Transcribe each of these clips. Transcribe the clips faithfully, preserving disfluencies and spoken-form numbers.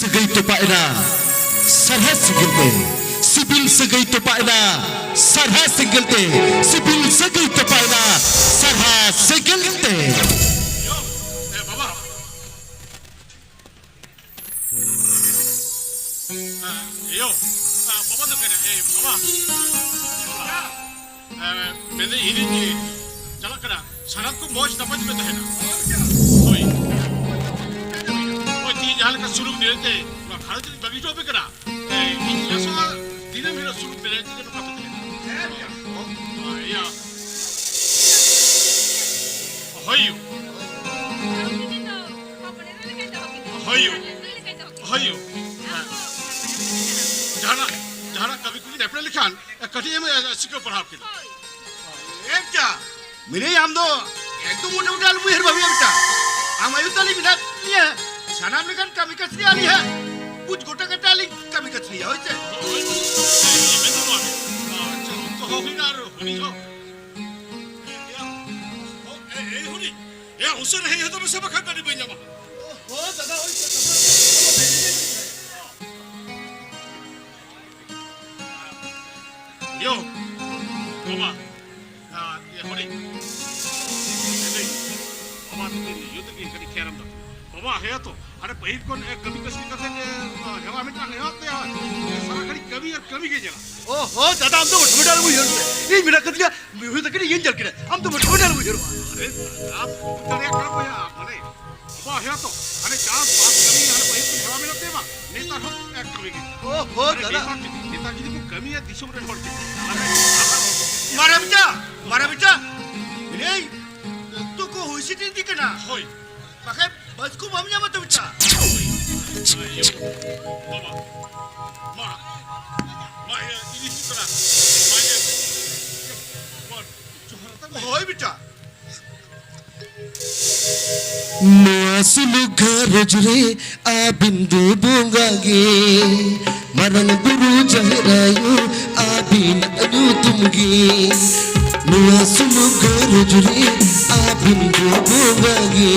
ᱥᱟᱹᱜᱟᱹᱭ ᱛᱚᱯᱟᱜ ᱮᱱᱟ ᱥᱟᱨᱦᱟ ᱥᱮᱸᱜᱮᱞ ᱛᱮ᱾ ᱥᱤᱵᱤᱞ ᱥᱟᱹᱜᱟᱹᱭ ᱛᱚᱯᱟᱜ ᱮᱱᱟ ᱥᱟᱨᱦᱟ ᱥᱮᱸᱜᱮᱞ ᱛᱮ᱾ ᱥᱤᱵᱤᱞ ᱥᱟᱹᱜᱟᱹᱭ ᱛᱚᱯᱟᱜ ᱮᱱᱟ ᱥᱟᱨᱦᱟ ᱥᱮᱸᱜᱮᱞ ᱛᱮ᱾ ᱮ ᱵᱟᱵᱟ᱾ ᱮ, ᱭᱳ, ᱮ, ᱵᱟᱵᱟ ᱫᱚ ᱠᱟᱱᱟ, ᱮ, ᱵᱟᱵᱟ᱾ ᱮ, ᱢᱮᱱᱫᱟᱹᱧ, ᱤᱧᱤᱧ ᱪᱟᱞᱟᱜ ᱠᱟᱱᱟ᱾ ᱥᱟᱱᱟᱢ ᱠᱚ ᱢᱚᱡᱽ ᱱᱟᱯᱟᱭ ᱛᱮᱯᱮ ᱛᱟᱦᱮᱱᱟ᱾ ᱦᱳᱭ᱾ ᱦᱳᱭ, ᱛᱤᱦᱤᱧ ᱡᱟᱦᱟᱸ ᱞᱮᱠᱟ ᱥᱩᱞᱩᱠ ᱱᱤᱨᱟᱹᱭ ᱛᱮ ᱱᱚᱣᱟ ᱜᱷᱟᱨᱚᱸᱡᱽ ᱨᱤᱧ ᱵᱟᱹᱜᱤ ᱦᱚᱴᱚ ᱟᱯᱮ ᱠᱟᱱᱟ᱾ ᱮ, ᱤᱧ ᱟᱥᱚᱜᱼᱟ, ᱫᱤᱱᱟᱹᱢ ᱦᱤᱞᱳᱜ ᱥᱩᱞᱩᱠ ᱱᱤᱨᱟᱹᱭ ᱛᱮᱜᱮ ᱱᱚᱝᱠᱟ ᱯᱮ ᱛᱟᱦᱮᱱᱟ᱾ ᱦᱳᱭ, ᱤᱭᱟᱹ᱾ ᱦᱳᱭ, ᱭᱳ᱾ ᱦᱳᱭ, ᱭᱳ᱾ ᱦᱳᱭ, ᱭᱳ᱾ ᱦᱮᱸ᱾ ᱡᱟᱦᱟᱱᱟᱜ, ᱡᱟᱦᱟᱱᱟᱜ ᱠᱟᱹᱢᱤ ᱠᱚ ᱡᱩᱫᱤ ᱮᱯᱲᱮ ᱞᱮᱠᱷᱟᱱ, ᱠᱟᱹᱴᱤᱡ ᱮᱢ, ᱮ, ᱥᱤᱠᱷᱟᱹᱣ ᱯᱟᱲᱦᱟᱣ ᱠᱤᱱᱟ᱾ ᱮᱠᱴᱟ᱾ ᱢᱤᱱᱟᱹᱧ ᱟᱢ ᱫᱚ ᱮᱠᱫᱚᱢ ᱢᱚᱴᱟᱢᱩᱴᱤ ᱟᱞᱚᱢ ᱩᱭᱦᱟᱹᱨ ᱵᱷᱟᱵᱤᱭᱟ ᱵᱮᱴᱟ᱾ ᱟᱢ ᱟᱭᱳ ᱛᱟᱞᱮ ᱢᱮᱱᱟᱜ ᱞᱤᱧᱟ᱾ ᱥᱟᱱᱟᱢ ᱞᱮᱠᱟᱱ ᱠᱟᱹᱢᱤ ᱠᱟᱹᱥᱱᱤ ᱟᱹᱞᱤᱧ ᱦᱟᱸᱜ ᱵᱩᱡᱽ ᱜᱚᱴᱟ ᱠᱟᱛᱮ ᱟᱹᱞᱤᱧ ᱠᱟᱹᱢᱤ ᱠᱟᱹᱥᱱᱤᱭᱟ, ᱦᱳᱭ ᱥᱮ? ᱦᱳᱭ, ᱦᱳᱭ, ᱦᱳᱭ, ᱢᱮᱱ ᱫᱚ ᱱᱚᱣᱟ ᱜᱮ᱾ ᱟᱪᱪᱷᱟ, ᱚᱠᱛᱚ ᱦᱚᱸ ᱦᱩᱭᱱᱟ ᱟᱨ ᱦᱩᱰᱤᱧ ᱦᱚᱸ᱾ ᱮᱭᱟ, ᱚ, ᱮ-, ᱮᱭ ᱦᱩᱰᱤᱧ, ᱮᱭᱟ, ᱩᱥᱟᱹᱨᱟ ᱦᱮᱡ ᱦᱚᱫᱚᱜ ᱢᱮᱥᱮ, ᱵᱟᱠᱷᱟᱱ ᱜᱟᱹᱰᱤ ᱵᱟᱹᱧ ᱧᱟᱢᱟ᱾ ᱚ, ᱦᱳᱭ, ᱫᱟᱫᱟ, ᱦᱳᱭ, ᱪᱮᱫ ᱠᱟᱛᱷᱟ? ᱭᱳ, ᱵᱟᱵᱟ, ᱟᱨ ᱤᱭᱟᱹ, ᱦᱩᱰᱤᱧ, ᱢᱮᱱᱫᱟᱹᱧ, ᱵᱟᱵᱟ ᱛᱟᱹᱠᱤᱱ, ᱭᱳ ᱛᱟᱹᱠᱤᱱ ᱠᱟᱹᱴᱤᱡ ᱠᱷᱮᱭᱟᱞ ᱮᱢ ᱛᱟᱠᱚ᱾ ᱵᱟᱵᱟ, ᱦᱮᱸ ᱛᱚ, ᱦᱟᱱᱮ ᱯᱟᱹᱦᱤᱞ ᱠᱷᱚᱱ, ᱮ, ᱠᱟᱹᱢᱤ ᱠᱟᱹᱥᱱᱤ ᱠᱟᱛᱮ, ᱮ, ᱦᱮᱣᱟ ᱢᱤᱫᱴᱟᱝ ᱦᱮᱣᱟ ᱛᱟᱭᱟ, ᱥᱟᱨᱟ ᱜᱷᱟᱹᱲᱤᱡ ᱠᱟᱹᱢᱤ ᱟᱨ ᱠᱟᱹᱢᱤ ᱜᱮ ᱧᱮᱞᱟ᱾ ᱳ ᱦᱳ, ᱫᱟᱫᱟ, ᱟᱢ ᱫᱚ ᱢᱚᱴᱟᱢᱩᱴᱤ ᱟᱞᱚᱢ ᱩᱭᱦᱟᱹᱨ ᱥᱮ᱾ ᱤᱧ ᱢᱮᱱᱟᱜ ᱠᱟᱫᱤᱧᱟ, ᱢᱤᱦᱩ ᱛᱟᱹᱠᱤᱱ ᱤᱭᱟᱹᱧ ᱧᱮᱞ ᱠᱤᱱᱟ᱾ ᱟᱢ ᱫᱚ ᱢᱚᱴᱟᱢᱩᱴᱤ ᱟᱞᱚᱢ ᱩᱭᱦᱟᱹᱨᱚᱜᱼᱟ᱾ ᱟᱨᱮ ᱫᱟᱫᱟ, ᱵᱩᱡᱽ ᱫᱟᱲᱮᱭᱟᱜ ᱠᱟᱱᱟ ᱵᱚᱭᱦᱟ, ᱢᱟᱱᱮ, ᱵᱟᱵᱟ, ᱦᱮᱸ ᱛᱚ, ᱟᱨᱮ ᱪᱟᱥ ᱵᱟᱥ ᱠᱟᱹᱢᱤ, ᱦᱟᱱᱮ ᱯᱟᱹᱦᱤᱞ ᱠᱷᱚᱱ ᱦᱮᱣᱟ ᱢᱮᱱᱟᱜ ᱛᱟᱭᱟ ᱵᱟᱝ, ᱱᱮᱛᱟᱨ ᱦᱚᱸ ᱮᱠ ᱠᱟᱹᱢᱤ ᱜᱮ᱾ ᱳ ᱦᱳ, ᱟᱨᱮ ᱫᱟᱫᱟ᱾ ᱱᱮᱛᱟᱨ ᱡᱩᱫᱤ, ᱱᱮᱛᱟᱨ ᱡᱩᱫᱤ ᱠᱚ ᱠᱟᱹᱢᱤᱭᱟ ᱫᱤᱥᱚᱢ ᱨᱮᱱ ᱦᱚᱲ ᱪᱮᱫ ᱠᱚ ᱟᱞᱟᱫᱟ ᱠᱚ ᱢᱟᱨᱟ ᱵᱮᱴᱟ, ᱢᱟᱨᱟ ᱵᱮᱴᱟ᱾ ᱮᱭ, ᱚᱠᱛᱚ ᱠᱚ ᱦᱩᱭ ᱥᱮᱴᱮᱨ ᱤᱫᱤ ᱠᱟᱱᱟ᱾ ᱦᱳᱭ᱾ ᱵᱟᱠᱷᱟᱡ ᱵᱟᱥ ᱠᱚ ᱵᱟᱢ ᱧᱟᱢᱟ ᱛᱚ ᱵᱮᱴᱟ᱾ ᱵᱟᱵᱟ, ᱢᱟ, ᱢᱟ, ᱤᱭᱟᱹ, ᱤᱧ ᱦᱤᱡᱩᱜ ᱠᱟᱱᱟ᱾ ᱢᱟ, ᱤᱭᱟᱹ, ᱢᱟ, ᱡᱚᱦᱟᱨ ᱛᱟᱢ᱾ ᱦᱳᱭ ᱵᱮᱴᱟ᱾ ᱱᱚᱣᱟ ᱥᱩᱞᱩᱠ ᱜᱷᱟᱨᱚᱸᱡᱽ ᱨᱮ ᱟᱹᱵᱤᱱ ᱫᱚ ᱵᱚᱸᱜᱟ ᱜᱮ, ᱢᱟᱨᱟᱝ ᱵᱩᱨᱩ ᱡᱟᱦᱮᱨ ᱟᱭᱳ ᱟᱹᱵᱤᱱᱟᱜ ᱧᱩᱛᱩᱢ ᱜᱮ᱾ ᱱᱚᱣᱟ ᱥᱩᱢᱩᱝ ᱜᱷᱟᱨᱚᱸᱡᱽ ᱨᱮ ᱟᱹᱵᱤᱱ ᱠᱚ ᱵᱚᱸᱜᱟ ᱜᱮ,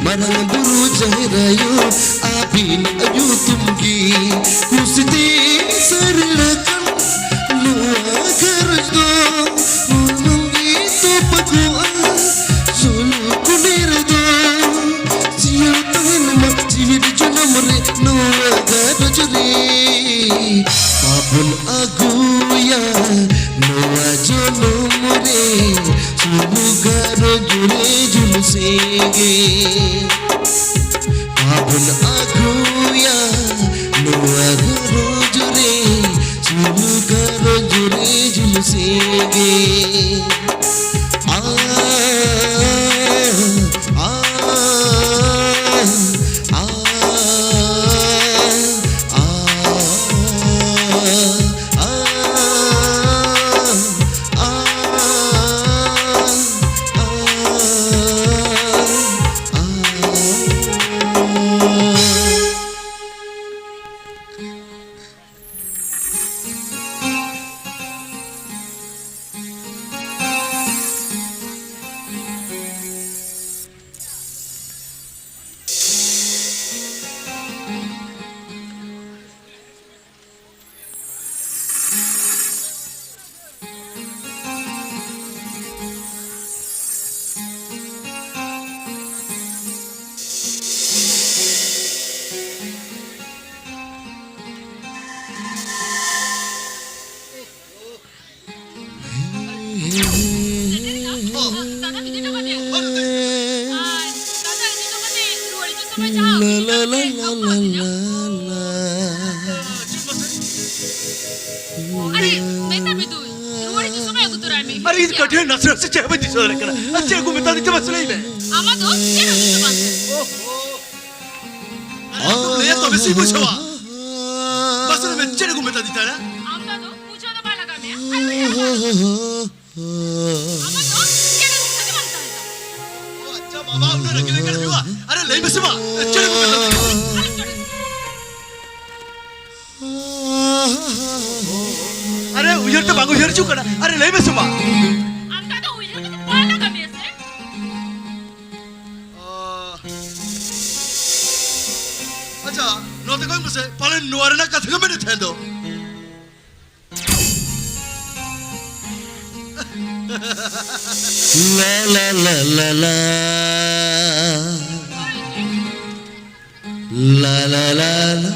ᱢᱟᱨᱟᱝ ᱵᱩᱨᱩ ᱡᱟᱦᱮᱨ ᱟᱭᱳ ᱟᱹᱵᱤᱱᱟᱜ ᱧᱩᱛᱩᱢ ᱜᱮ, ᱠᱩᱥᱤᱛᱮ ᱥᱟᱨᱮᱲ ᱟᱠᱟᱱ ᱱᱚᱣᱟ ᱜᱷᱟᱨᱚᱸᱡᱽ ᱫᱚ ᱩᱱᱩᱢ ᱜᱮ ᱛᱚᱯᱟᱜᱚᱜᱼᱟ ᱥᱩᱞᱩᱠ ᱠᱩᱱᱤ ᱨᱮᱫᱚ᱾ ᱡᱤᱭᱟᱹᱲ ᱛᱟᱦᱮᱱ ᱢᱟ ᱡᱤᱣᱤᱫ ᱡᱚᱱᱚᱢ ᱨᱮ ᱱᱚᱣᱟ ᱜᱷᱟᱨᱚᱸᱡᱽ ᱨᱮ ᱵᱟᱵᱚᱱ ᱟᱹᱜᱩᱭᱟ ᱱᱚᱣᱟ ᱡᱚᱱᱚᱢ ᱨᱮ ᱥᱩᱢᱩᱝ ᱜᱷᱟᱨᱚᱸᱡᱽ ᱨᱮ ᱡᱩᱞᱩᱥ ᱜᱮ᱾ ᱵᱟᱵᱚᱱ ᱟᱹᱜᱩᱭᱟ ᱱᱚᱣᱟ ᱜᱷᱟᱨᱚᱸᱡᱽ ᱨᱮ ᱥᱩᱢᱩᱝ ᱜᱷᱟᱨᱚᱸᱡᱽ ᱨᱮ ᱡᱩᱞᱩᱥ ᱜᱮ᱾ ᱟ, ᱟ, ᱟ, ᱟ, ᱟ, ᱟ, ᱟ, ᱟ᱾ ᱫᱟᱫᱟ ᱤᱫᱤ ᱦᱚᱴᱚ ᱠᱟᱫᱮᱭᱟ᱾ ᱟᱨ ᱫᱟᱫᱟ ᱤᱫᱤ ᱦᱚᱴᱚ ᱠᱟᱛᱮ ᱨᱩᱣᱟᱹᱲ ᱦᱤᱡᱩᱜ ᱥᱚᱢᱚᱭ ᱡᱟᱦᱟᱸ ᱩᱱᱤ ᱞᱟᱹᱜᱤᱫ ᱮ ᱟᱹᱜᱩ ᱟᱹᱫᱤᱧᱟ᱾ ᱟᱨᱮ, ᱢᱮᱛᱟ ᱢᱮ ᱫᱩᱧ, ᱨᱩᱣᱟᱹᱲ ᱦᱤᱡᱩᱜ ᱥᱚᱢᱚᱭ ᱟᱹᱜᱩ ᱛᱚᱨᱟᱭ ᱢᱮ᱾ ᱟᱨᱮ, ᱤᱧ ᱠᱟᱹᱴᱤᱡ ᱱᱟᱥᱮ ᱱᱟᱥᱮ ᱪᱮᱫ ᱦᱚᱸ ᱵᱟᱹᱧ ᱫᱤᱥᱟᱹ ᱫᱟᱲᱮᱭᱟᱜ ᱠᱟᱱᱟ᱾ ᱟᱨ ᱪᱮᱫ ᱟᱹᱜᱩ ᱢᱮᱛᱟ ᱫᱤᱧ ᱪᱚ ᱢᱟᱥᱮ ᱞᱟᱹᱭ ᱢᱮ᱾ ᱟᱢᱟᱜ ᱫᱚ ᱪᱮᱫ ᱦᱚᱸ ᱦᱤᱡᱩᱜ ᱵᱟᱝ ᱛᱟᱦᱮᱸ᱾ ᱟᱨᱮ, ᱟᱢ ᱫᱚᱢ ᱞᱟᱹᱭᱟ ᱛᱚᱵᱮ ᱥᱮᱧ ᱵᱩᱡᱷᱟᱹᱣᱟ᱾ ᱢᱟᱥᱮ ᱞᱟᱹᱭ ᱢᱮ, ᱪᱮᱫ ᱟᱹᱜᱩ ᱢᱮᱛᱟ ᱫᱤᱧ ᱛᱟᱦᱮᱱᱟ? ᱟᱢ ᱫᱚ ᱟᱫᱚ ᱵᱩᱡᱷᱟᱹᱣ ᱫᱚ ᱵᱟᱭ ᱞᱟᱜᱟᱣ ᱢᱮᱭᱟ᱾ ᱟᱨ ᱩᱭᱦᱟᱹᱨ ᱦᱚᱸ ᱵᱟᱭ ᱩᱭᱦᱟᱹᱨ᱾ ᱟᱢᱟᱜ ᱫᱚ ᱪᱮᱫ ᱦᱚᱸ ᱫᱤᱥᱟᱹ ᱜᱮ ᱵᱟᱝ ᱛᱟᱦᱮᱸ ᱛᱟᱢᱟ᱾ ᱟᱪᱪᱷᱟ, ᱵᱟᱵᱟ ᱩᱱᱟᱹᱜ ᱨᱟᱹᱜᱤ ᱞᱮᱱᱠᱷᱟᱱ ᱦᱩᱭᱩᱜᱼᱟ? ᱟᱨᱮ, ᱞᱟᱹᱭ ᱢᱮᱥᱮ ᱢᱟ, ᱪᱮᱫ ᱟᱹᱜᱩ ᱢᱮᱛᱟ ᱫᱤᱧ? ᱟᱞᱚᱢ ᱪᱚᱲᱮ᱾ ᱟᱨᱮ, ᱩᱭᱦᱟᱹᱨ ᱛᱮ ᱵᱟᱝ ᱩᱭᱦᱟᱹᱨ ᱦᱤᱡᱩᱜ ᱠᱟᱱᱟ᱾ ᱟᱨᱮ, ᱞᱟᱹᱭ ᱢᱮᱥᱮ ᱢᱟ᱾ ᱟᱢ ᱫᱚ ᱟᱫᱚ ᱩᱭᱦᱟᱹᱨ ᱠᱟᱛᱮ ᱵᱟᱝ ᱞᱟᱜᱟᱣ ᱢᱮᱭᱟ ᱥᱮ? ᱚ᱾ ᱟᱪᱪᱷᱟ, ᱱᱚᱛᱮ ᱠᱷᱚᱱ ᱢᱮᱥᱮ, ᱯᱟᱞᱮᱱ ᱱᱚᱣᱟ ᱨᱮᱱᱟᱜ ᱠᱟᱛᱷᱟ ᱜᱮ ᱢᱮᱱᱮᱫ ᱛᱟᱦᱮᱸ ᱫᱚ᱾ ᱞᱟ ᱞᱟ ᱞᱟ ᱞᱟ ᱞᱟ᱾ ᱞᱟ ᱞᱟ ᱞᱟ ᱞᱟ᱾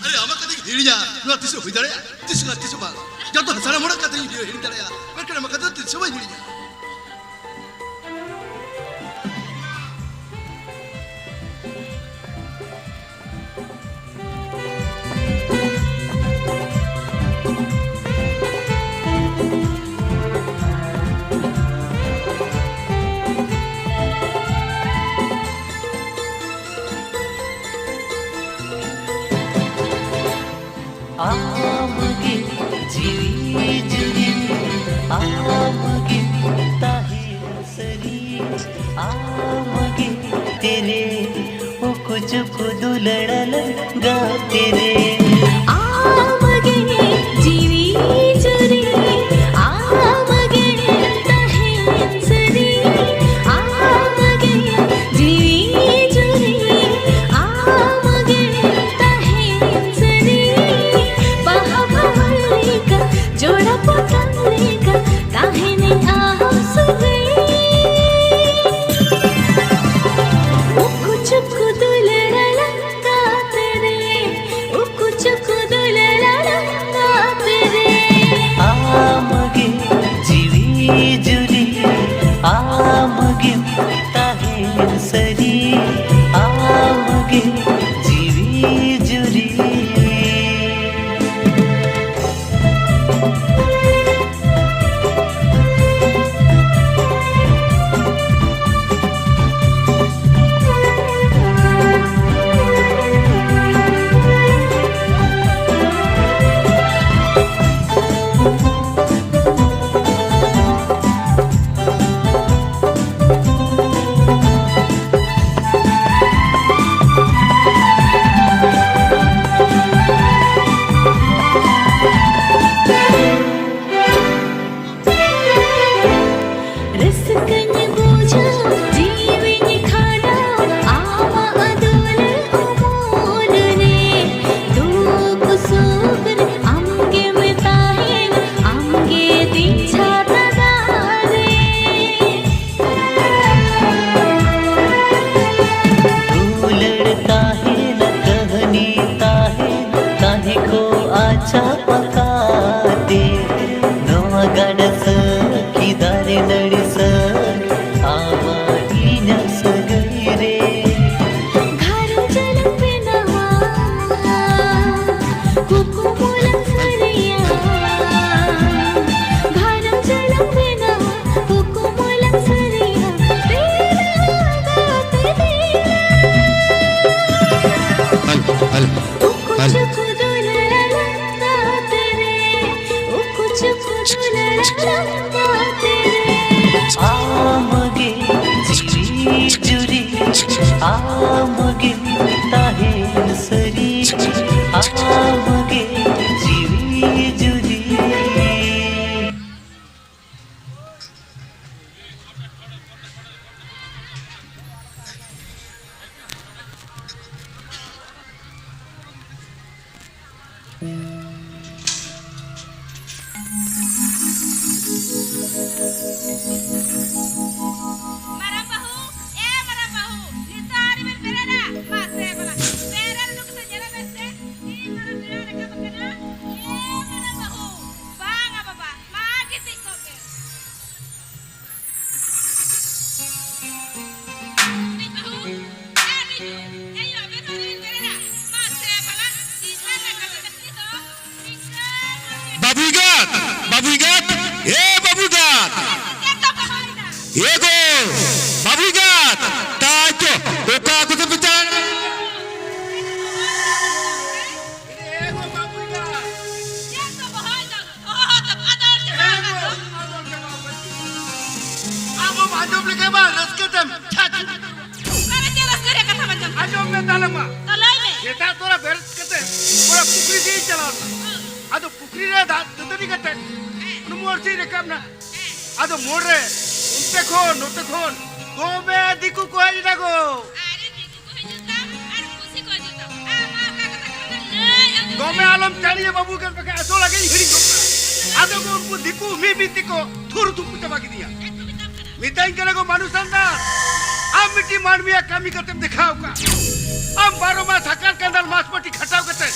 ᱟᱨᱮ, ᱟᱢᱟᱜ ᱠᱟᱛᱷᱟᱧ ᱦᱤᱲᱤᱧᱟ, ᱱᱚᱣᱟ ᱛᱤᱥ ᱦᱚᱸ ᱦᱩᱭ ᱫᱟᱲᱮᱭᱟᱜᱼᱟ? ᱛᱤᱥ ᱦᱚᱸ, ᱛᱤᱥ ᱦᱚᱸ ᱵᱟᱝ᱾ ᱡᱚᱛᱚ ᱥᱟᱱᱟᱢ ᱦᱚᱲᱟᱜ ᱠᱟᱛᱷᱟᱧ ᱦᱤᱲᱤᱧ ᱫᱟᱲᱮᱭᱟᱜᱼᱟ, ᱢᱮᱱᱠᱷᱟᱱ ᱟᱢᱟᱜ ᱠᱟᱛᱷᱟ ᱫᱚ ᱛᱤᱥ ᱦᱚᱸ ᱵᱟᱹᱧ ᱦᱤᱲᱤᱧᱟ᱾ ᱟᱢᱜᱮ ᱡᱤᱣᱤ ᱡᱩᱨᱤ, ᱟᱢᱜᱮ ᱛᱟᱦᱮᱸ ᱥᱟᱹᱨᱤ, ᱟᱢᱜᱮ ᱛᱮᱨᱮ ᱩᱠᱩ ᱪᱩᱠᱩ ᱫᱩᱞᱟᱹᱲ ᱞᱟᱸᱜᱟ ᱛᱮᱨᱮ᱾ ᱟᱢᱜᱮ ᱡᱤᱣᱤ ᱡᱩᱨᱤ, ᱟᱢᱜᱮ ᱛᱟᱦᱮᱱ ᱥᱟᱹᱨᱤ, ᱟᱢᱜᱮ ᱡᱤᱣᱤ ᱡᱩᱨᱤ, ᱟᱢᱜᱮ ᱛᱟᱦᱮᱱ ᱥᱟᱹᱨᱤ᱾ ᱵᱟᱦᱟ ᱵᱷᱟᱣᱟᱹᱞ ᱞᱮᱠᱟ, ᱡᱚᱲᱟ ᱯᱚᱴᱟᱢ ᱞᱮᱠᱟ, ᱛᱟᱦᱮᱱᱟᱹᱧ ᱟᱢ ᱥᱩᱨ ᱨᱮ᱾ ᱩᱠᱩ ᱪᱩᱠᱩ ᱫᱩᱞᱟᱹᱲ ᱞᱟᱸᱜᱟ ᱛᱮᱨᱮ, ᱩᱠᱩ ᱦᱮᱞᱳ, ᱦᱮᱞᱳ᱾ ᱟᱢᱜᱮ ᱡᱤᱣᱤ ᱡᱩᱨᱤ, ᱟᱢᱜᱮ ᱛᱟᱦᱮᱱ ᱥᱟᱹᱨᱤ, ᱟᱢᱜᱮ ᱡᱤᱣᱤ ᱡᱩᱨᱤ᱾ ᱢᱟᱨᱟᱝ ᱵᱟᱹᱦᱩ, ᱮ ᱢᱟᱨᱟᱝ ᱵᱟᱹᱦᱩ, ᱱᱤᱛᱚᱜ ᱟᱹᱣᱨᱤ ᱵᱮᱱ ᱵᱮᱨᱮᱫᱟ? ᱢᱟᱥᱮ ᱵᱟᱞᱟ, ᱵᱮᱨᱮᱫ ᱩᱰᱩᱠ ᱠᱟᱛᱮ ᱧᱮᱞᱮ ᱢᱮ ᱥᱮ, ᱛᱤᱱ ᱢᱟᱨᱟᱝ ᱵᱮᱲᱟ ᱨᱟᱠᱟᱵ ᱟᱠᱟᱱᱟ᱾ ᱮ ᱢᱟᱨᱟᱝ ᱵᱟᱹᱦᱩ, ᱵᱟᱝᱟ ᱵᱟᱵᱟ, ᱢᱟ ᱜᱤᱛᱤᱡ ᱠᱚᱜ ᱵᱮᱱ᱾ ᱦᱩᱰᱤᱧ ᱵᱟᱹᱦᱩ, ᱮ ᱦᱩᱰᱤᱧ ᱵᱟᱹᱦᱩ, ᱮ ᱭᱳ, ᱟᱵᱮᱱ ᱦᱚᱸ ᱟᱹᱣᱨᱤ ᱵᱮᱱ ᱵᱮᱨᱮᱫᱟ? ᱢᱟᱥᱮ ᱵᱟᱞᱟ, ᱛᱤᱱ ᱢᱟᱨᱟᱝ ᱨᱟᱠᱟᱵ ᱟᱠᱟᱱᱟ ᱱᱤᱛᱚᱜ? ᱵᱟᱹᱵᱩ ᱮᱸᱜᱟᱛ, ᱵᱟᱹᱵᱩ ᱮᱸᱜᱟᱛ, ᱮ ᱵᱟᱹᱵᱩ ᱮᱸᱜᱟᱛ, ᱮ ᱜᱳ, ᱵᱟᱹᱵᱩ ᱮᱸᱜᱟᱛ, ᱛᱟᱭ ᱪᱚ, ᱚᱠᱟ ᱠᱚᱛᱮ ᱯᱮ ᱪᱟᱞᱟᱜ ᱠᱟᱱᱟ? ᱟᱢ ᱦᱚᱸᱢ ᱟᱸᱡᱚᱢ ᱞᱮᱠᱷᱟᱱ ᱢᱟ ᱨᱟᱹᱥᱠᱟᱹ ᱛᱮᱢ ᱪᱷᱟᱪ᱾ ᱚᱠᱟᱨᱮ ᱪᱮᱫ ᱨᱟᱹᱥᱠᱟᱹ ᱨᱮᱭᱟᱜ ᱠᱟᱛᱷᱟᱢ ᱟᱸᱡᱚᱢ? ᱟᱸᱡᱚᱢ ᱢᱮ ᱛᱟᱦᱞᱮ ᱢᱟ᱾ ᱛᱚ ᱞᱟᱹᱭ ᱢᱮ᱾ ᱥᱮᱛᱟᱜ ᱛᱚᱨᱟ ᱵᱮᱨᱮᱫ ᱠᱟᱛᱮ ᱛᱷᱚᱲᱟ ᱯᱩᱠᱷᱨᱤ ᱥᱮᱫ ᱤᱧ ᱪᱟᱞᱟᱣ ᱞᱮᱱᱟ᱾ ᱟᱫᱚ ᱯᱩᱠᱷᱨᱤ ᱨᱮ ᱫᱟᱜ ᱫᱟᱹᱛᱟᱹᱱᱤ ᱠᱟᱛᱮ ᱦᱚᱲᱢᱚ ᱟᱹᱨᱥᱤᱧ ᱨᱟᱠᱟᱵ ᱮᱱᱟ᱾ ᱟᱫᱚ ᱢᱳᱲ ᱨᱮ ᱚᱱᱛᱮ ᱠᱷᱚᱱ ᱱᱚᱛᱮ ᱠᱷᱚᱱ ᱫᱚᱢᱮ ᱫᱤᱠᱩ ᱠᱚ ᱦᱮᱡ ᱮᱱᱟ ᱜᱚ᱾ ᱟᱨᱮ ᱫᱤᱠᱩ ᱠᱚ ᱦᱤᱡᱩᱜ ᱛᱟᱢ ᱟᱨ ᱯᱩᱥᱤ ᱠᱚ ᱦᱤᱡᱩᱜ ᱛᱟᱢ᱾ ᱟᱢ ᱢᱟ ᱚᱠᱟ ᱠᱟᱛᱷᱟ ᱠᱚ ᱢᱮᱱᱟ, ᱞᱟᱹᱭ ᱟᱹᱜᱩ ᱫᱚᱢᱮ ᱢᱮ᱾ ᱟᱞᱚᱢ ᱪᱟᱹᱲᱤᱭᱟ ᱵᱟᱹᱵᱩ ᱜᱮ, ᱵᱟᱠᱷᱟᱡ ᱟᱥᱚᱞ ᱟᱜᱮᱧ ᱦᱤᱲᱤᱧ ᱜᱚᱫ ᱠᱟᱜᱼᱟ᱾ ᱟᱫᱚ ᱠᱚ ᱩᱱᱠᱩ ᱫᱤᱠᱩ ᱢᱤᱫ ᱢᱤᱫ ᱛᱮᱠᱚ ᱛᱷᱩᱨ ᱛᱷᱩᱯᱩ ᱪᱟᱵᱟ ᱠᱤᱫᱤᱧᱟ᱾ ᱪᱮᱫ ᱠᱚ ᱢᱮᱛᱟᱢ ᱠᱟᱱᱟ? ᱢᱮᱛᱟᱹᱧ ᱠᱟᱱᱟ ᱠᱚ, ᱢᱟᱱᱩ ᱥᱟᱱᱛᱟᱲ, ᱟᱢ ᱢᱤᱫᱴᱤᱡ ᱢᱟᱹᱱᱢᱤᱭᱟᱜ ᱠᱟᱹᱢᱤ ᱠᱟᱛᱮᱢ ᱫᱮᱠᱷᱟᱣ ᱠᱟᱜ᱾ ᱟᱢ ᱵᱟᱨᱚ ᱢᱟᱥ ᱦᱟᱠᱟᱨ ᱠᱟᱸᱰᱟᱞ ᱢᱟᱥ ᱯᱟᱹᱴᱤ ᱠᱷᱟᱴᱟᱣ ᱠᱟᱛᱮ,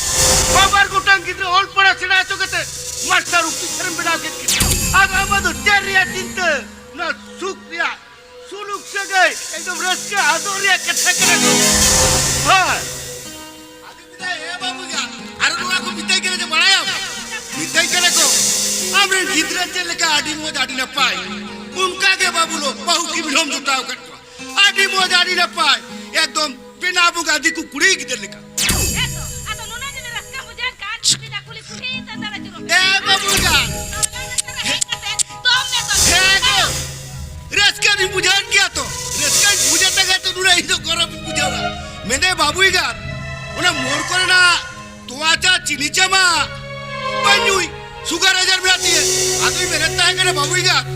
ᱵᱟᱵᱟᱨ ᱜᱚᱴᱟᱝ ᱜᱤᱫᱽᱨᱟᱹ ᱚᱞ ᱯᱟᱲᱦᱟᱣ ᱥᱮᱬᱟ ᱦᱚᱪᱚ ᱠᱟᱛᱮ, ᱢᱟᱥᱴᱟᱨ ᱚᱯᱷᱤᱥᱟᱨ ᱮᱢ ᱵᱮᱱᱟᱣ ᱠᱮᱫ ᱠᱤᱱᱟ᱾ ᱟᱫᱚ ᱟᱢᱟᱜ ᱫᱚ ᱪᱮᱫ ᱨᱮᱭᱟᱜ ᱪᱤᱱᱛᱟᱹ? ᱱᱚᱣᱟ ᱥᱩᱠ ᱨᱮᱭᱟᱜ ᱥᱩᱞᱩᱠ ᱥᱟᱹᱜᱟᱹᱭ, ᱮᱠᱫᱚᱢ ᱨᱟᱹᱥᱠᱟᱹ ᱟᱫᱚᱜ ᱨᱮᱭᱟᱜ ᱠᱟᱛᱷᱟ ᱠᱟᱱᱟ ᱜᱚ᱾ ᱦᱳᱭ᱾ ᱟᱫᱚ ᱢᱮᱛᱟᱭ, "ᱮ ᱵᱟᱹᱵᱩ ᱭᱟ, ᱟᱨ ᱱᱚᱣᱟ ᱠᱚ ᱢᱮᱛᱟᱭ ᱠᱟᱱᱟ ᱡᱮ, ᱵᱟᱲᱟᱭᱟᱢ?" ᱢᱮᱛᱟᱭ ᱠᱟᱱᱟ ᱠᱚ, "ᱟᱢᱨᱮᱱ ᱜᱤᱫᱽᱨᱟᱹ ᱪᱮᱫ ᱞᱮᱠᱟ ᱟᱹᱰᱤ ᱢᱚᱡᱽ, ᱟᱹᱰᱤ ᱱᱟᱯᱟᱭ, ᱚᱱᱠᱟ ᱜᱮ ᱵᱟᱹᱵᱩ ᱞᱚ ᱵᱟᱹᱦᱩ ᱠᱤᱢᱤᱱ ᱦᱚᱸᱢ ᱡᱚᱴᱟᱣ ᱟᱠᱟᱫ ᱠᱚᱣᱟ᱾ ᱟᱹᱰᱤ ᱢᱚᱡᱽ, ᱟᱹᱰᱤ ᱱᱟᱯᱟᱭ, ᱮᱠᱫᱚᱢ ᱵᱮᱱᱟᱣ ᱵᱚᱸᱜᱟ ᱫᱤᱠᱩ ᱠᱩᱲᱤ ᱜᱤᱫᱟᱹᱨ ᱞᱮᱠᱟ᱾ ᱱᱤᱪᱟᱹ ᱢᱟ ᱵᱟᱹᱧ ᱧᱩᱭ, ᱥᱩᱜᱟᱨ ᱟᱡᱟᱨ ᱢᱮᱱᱟᱜ ᱛᱤᱧᱟᱹ᱾ ᱟᱫᱚᱧ ᱢᱮᱱᱮᱫ ᱛᱟᱦᱮᱸ ᱠᱟᱱᱟ, ᱵᱟᱹᱵᱩ ᱮᱸᱜᱟᱛ,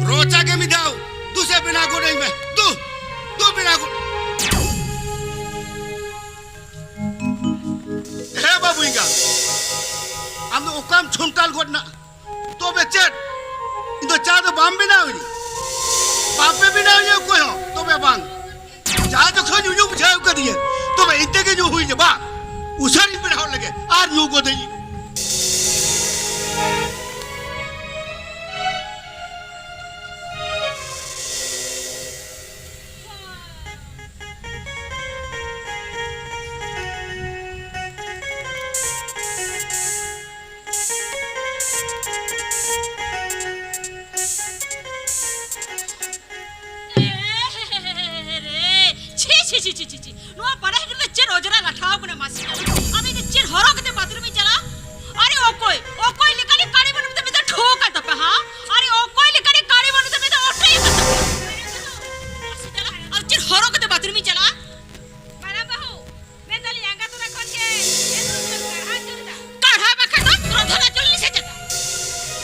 ᱨᱚ ᱪᱟ ᱜᱮ ᱢᱤᱫ ᱫᱷᱟᱣ ᱫᱩ ᱥᱮ ᱵᱮᱱᱟᱣ ᱜᱚᱫ ᱟᱹᱧ ᱢᱮ᱾ ᱫᱩ, ᱫᱩ ᱵᱮᱱᱟᱣ ᱜᱚᱫ᱾ ᱦᱮᱸ ᱵᱟᱹᱵᱩ ᱮᱸᱜᱟᱛ, ᱟᱢ ᱫᱚ ᱚᱠᱟᱢ ᱪᱷᱚᱱᱴᱟᱞ ᱜᱚᱫ ᱱᱟ? ᱛᱚᱵᱮ ᱪᱮᱫ? ᱤᱧ ᱫᱚ ᱪᱟ ᱫᱚ ᱵᱟᱢ ᱵᱮᱱᱟᱣ ᱤᱧ, ᱵᱟᱯᱮ ᱵᱮᱱᱟᱣ ᱤᱧ ᱚᱠᱚᱭ ᱦᱚᱸ᱾ ᱛᱚᱵᱮ ᱵᱟᱝ, ᱪᱟ ᱡᱚᱠᱷᱚᱱ ᱧᱩ ᱧᱩ ᱵᱩᱡᱷᱟᱹᱣ ᱠᱟᱫᱤᱧᱟ, ᱛᱚᱵᱮ ᱤᱧ ᱛᱮᱜᱮ ᱧᱩ ᱦᱩᱭ ᱤᱧᱟ᱾ ᱵᱟᱝ, ᱩᱥᱟᱹᱨᱤᱧ ᱵᱮᱱᱟᱣ ᱞᱮᱜᱮ ᱟᱨ ᱧᱩ ᱜᱚᱫᱟᱹᱧ᱾ ᱮ ᱨᱮ, ᱪᱷᱤ, ᱪᱷᱤ, ᱪᱷᱤ, ᱪᱷᱤ, ᱪᱷᱤ, ᱪᱷᱤ᱾ ᱱᱚᱣᱟ ᱵᱟᱲᱟᱭ ᱠᱟᱛᱮ ᱪᱮᱫ ᱚᱡᱽᱨᱟ ᱞᱟᱴᱷᱟᱣ ᱠᱟᱱᱟ ᱢᱟᱥᱮ? ᱟᱢ ᱫᱚ ᱪᱮᱫ ᱦᱚᱨᱚᱜ ᱠᱟᱛᱮ ᱵᱟᱛᱷᱨᱩᱢ ᱤᱧ ᱪᱟᱞᱟᱜᱼᱟ? ᱟᱨᱮ ᱚᱠᱚᱭ, ᱚᱠᱚᱭ ᱞᱮᱠᱟᱱᱤᱡ ᱠᱟᱹᱲᱤ ᱵᱟᱹᱱᱩᱢ ᱛᱮ ᱢᱤᱫ ᱫᱷᱟᱣ ᱴᱷᱩ ᱠᱟᱱ ᱛᱟᱯᱮ, ᱦᱟ? ᱟᱨᱮ ᱚᱠᱚᱭ ᱞᱮᱠᱟᱱᱤᱡ ᱠᱟᱹᱲᱤ ᱵᱟᱹᱱᱩᱢ ᱛᱮ ᱢᱤᱫ ᱫᱷᱟᱣ ᱚᱴᱮᱡ ᱠᱟᱱ ᱛᱟᱯᱮ? ᱟᱨ ᱪᱮᱫ ᱦᱚᱨᱚᱜ ᱠᱟᱛᱮ ᱵᱟᱛᱷᱨᱩᱢ ᱤᱧ ᱪᱟᱞᱟᱜᱼᱟ? ᱢᱟᱨᱟᱝ ᱵᱟᱹᱦᱩ, ᱢᱮᱱᱫᱟᱞᱤᱧ ᱟᱸᱜᱟ ᱛᱚᱨᱟ ᱠᱷᱚᱱ ᱜᱮ ᱮᱱᱦᱚᱸ ᱠᱟᱲᱦᱟ ᱪᱩᱞ ᱫᱟ᱾ ᱠᱟᱲᱦᱟ ᱵᱟᱠᱷᱟᱱ ᱫᱚ ᱨᱚᱸᱫᱷᱚᱱᱟ ᱪᱩᱞ ᱞᱤᱧ ᱥᱮᱪᱮᱫᱟ᱾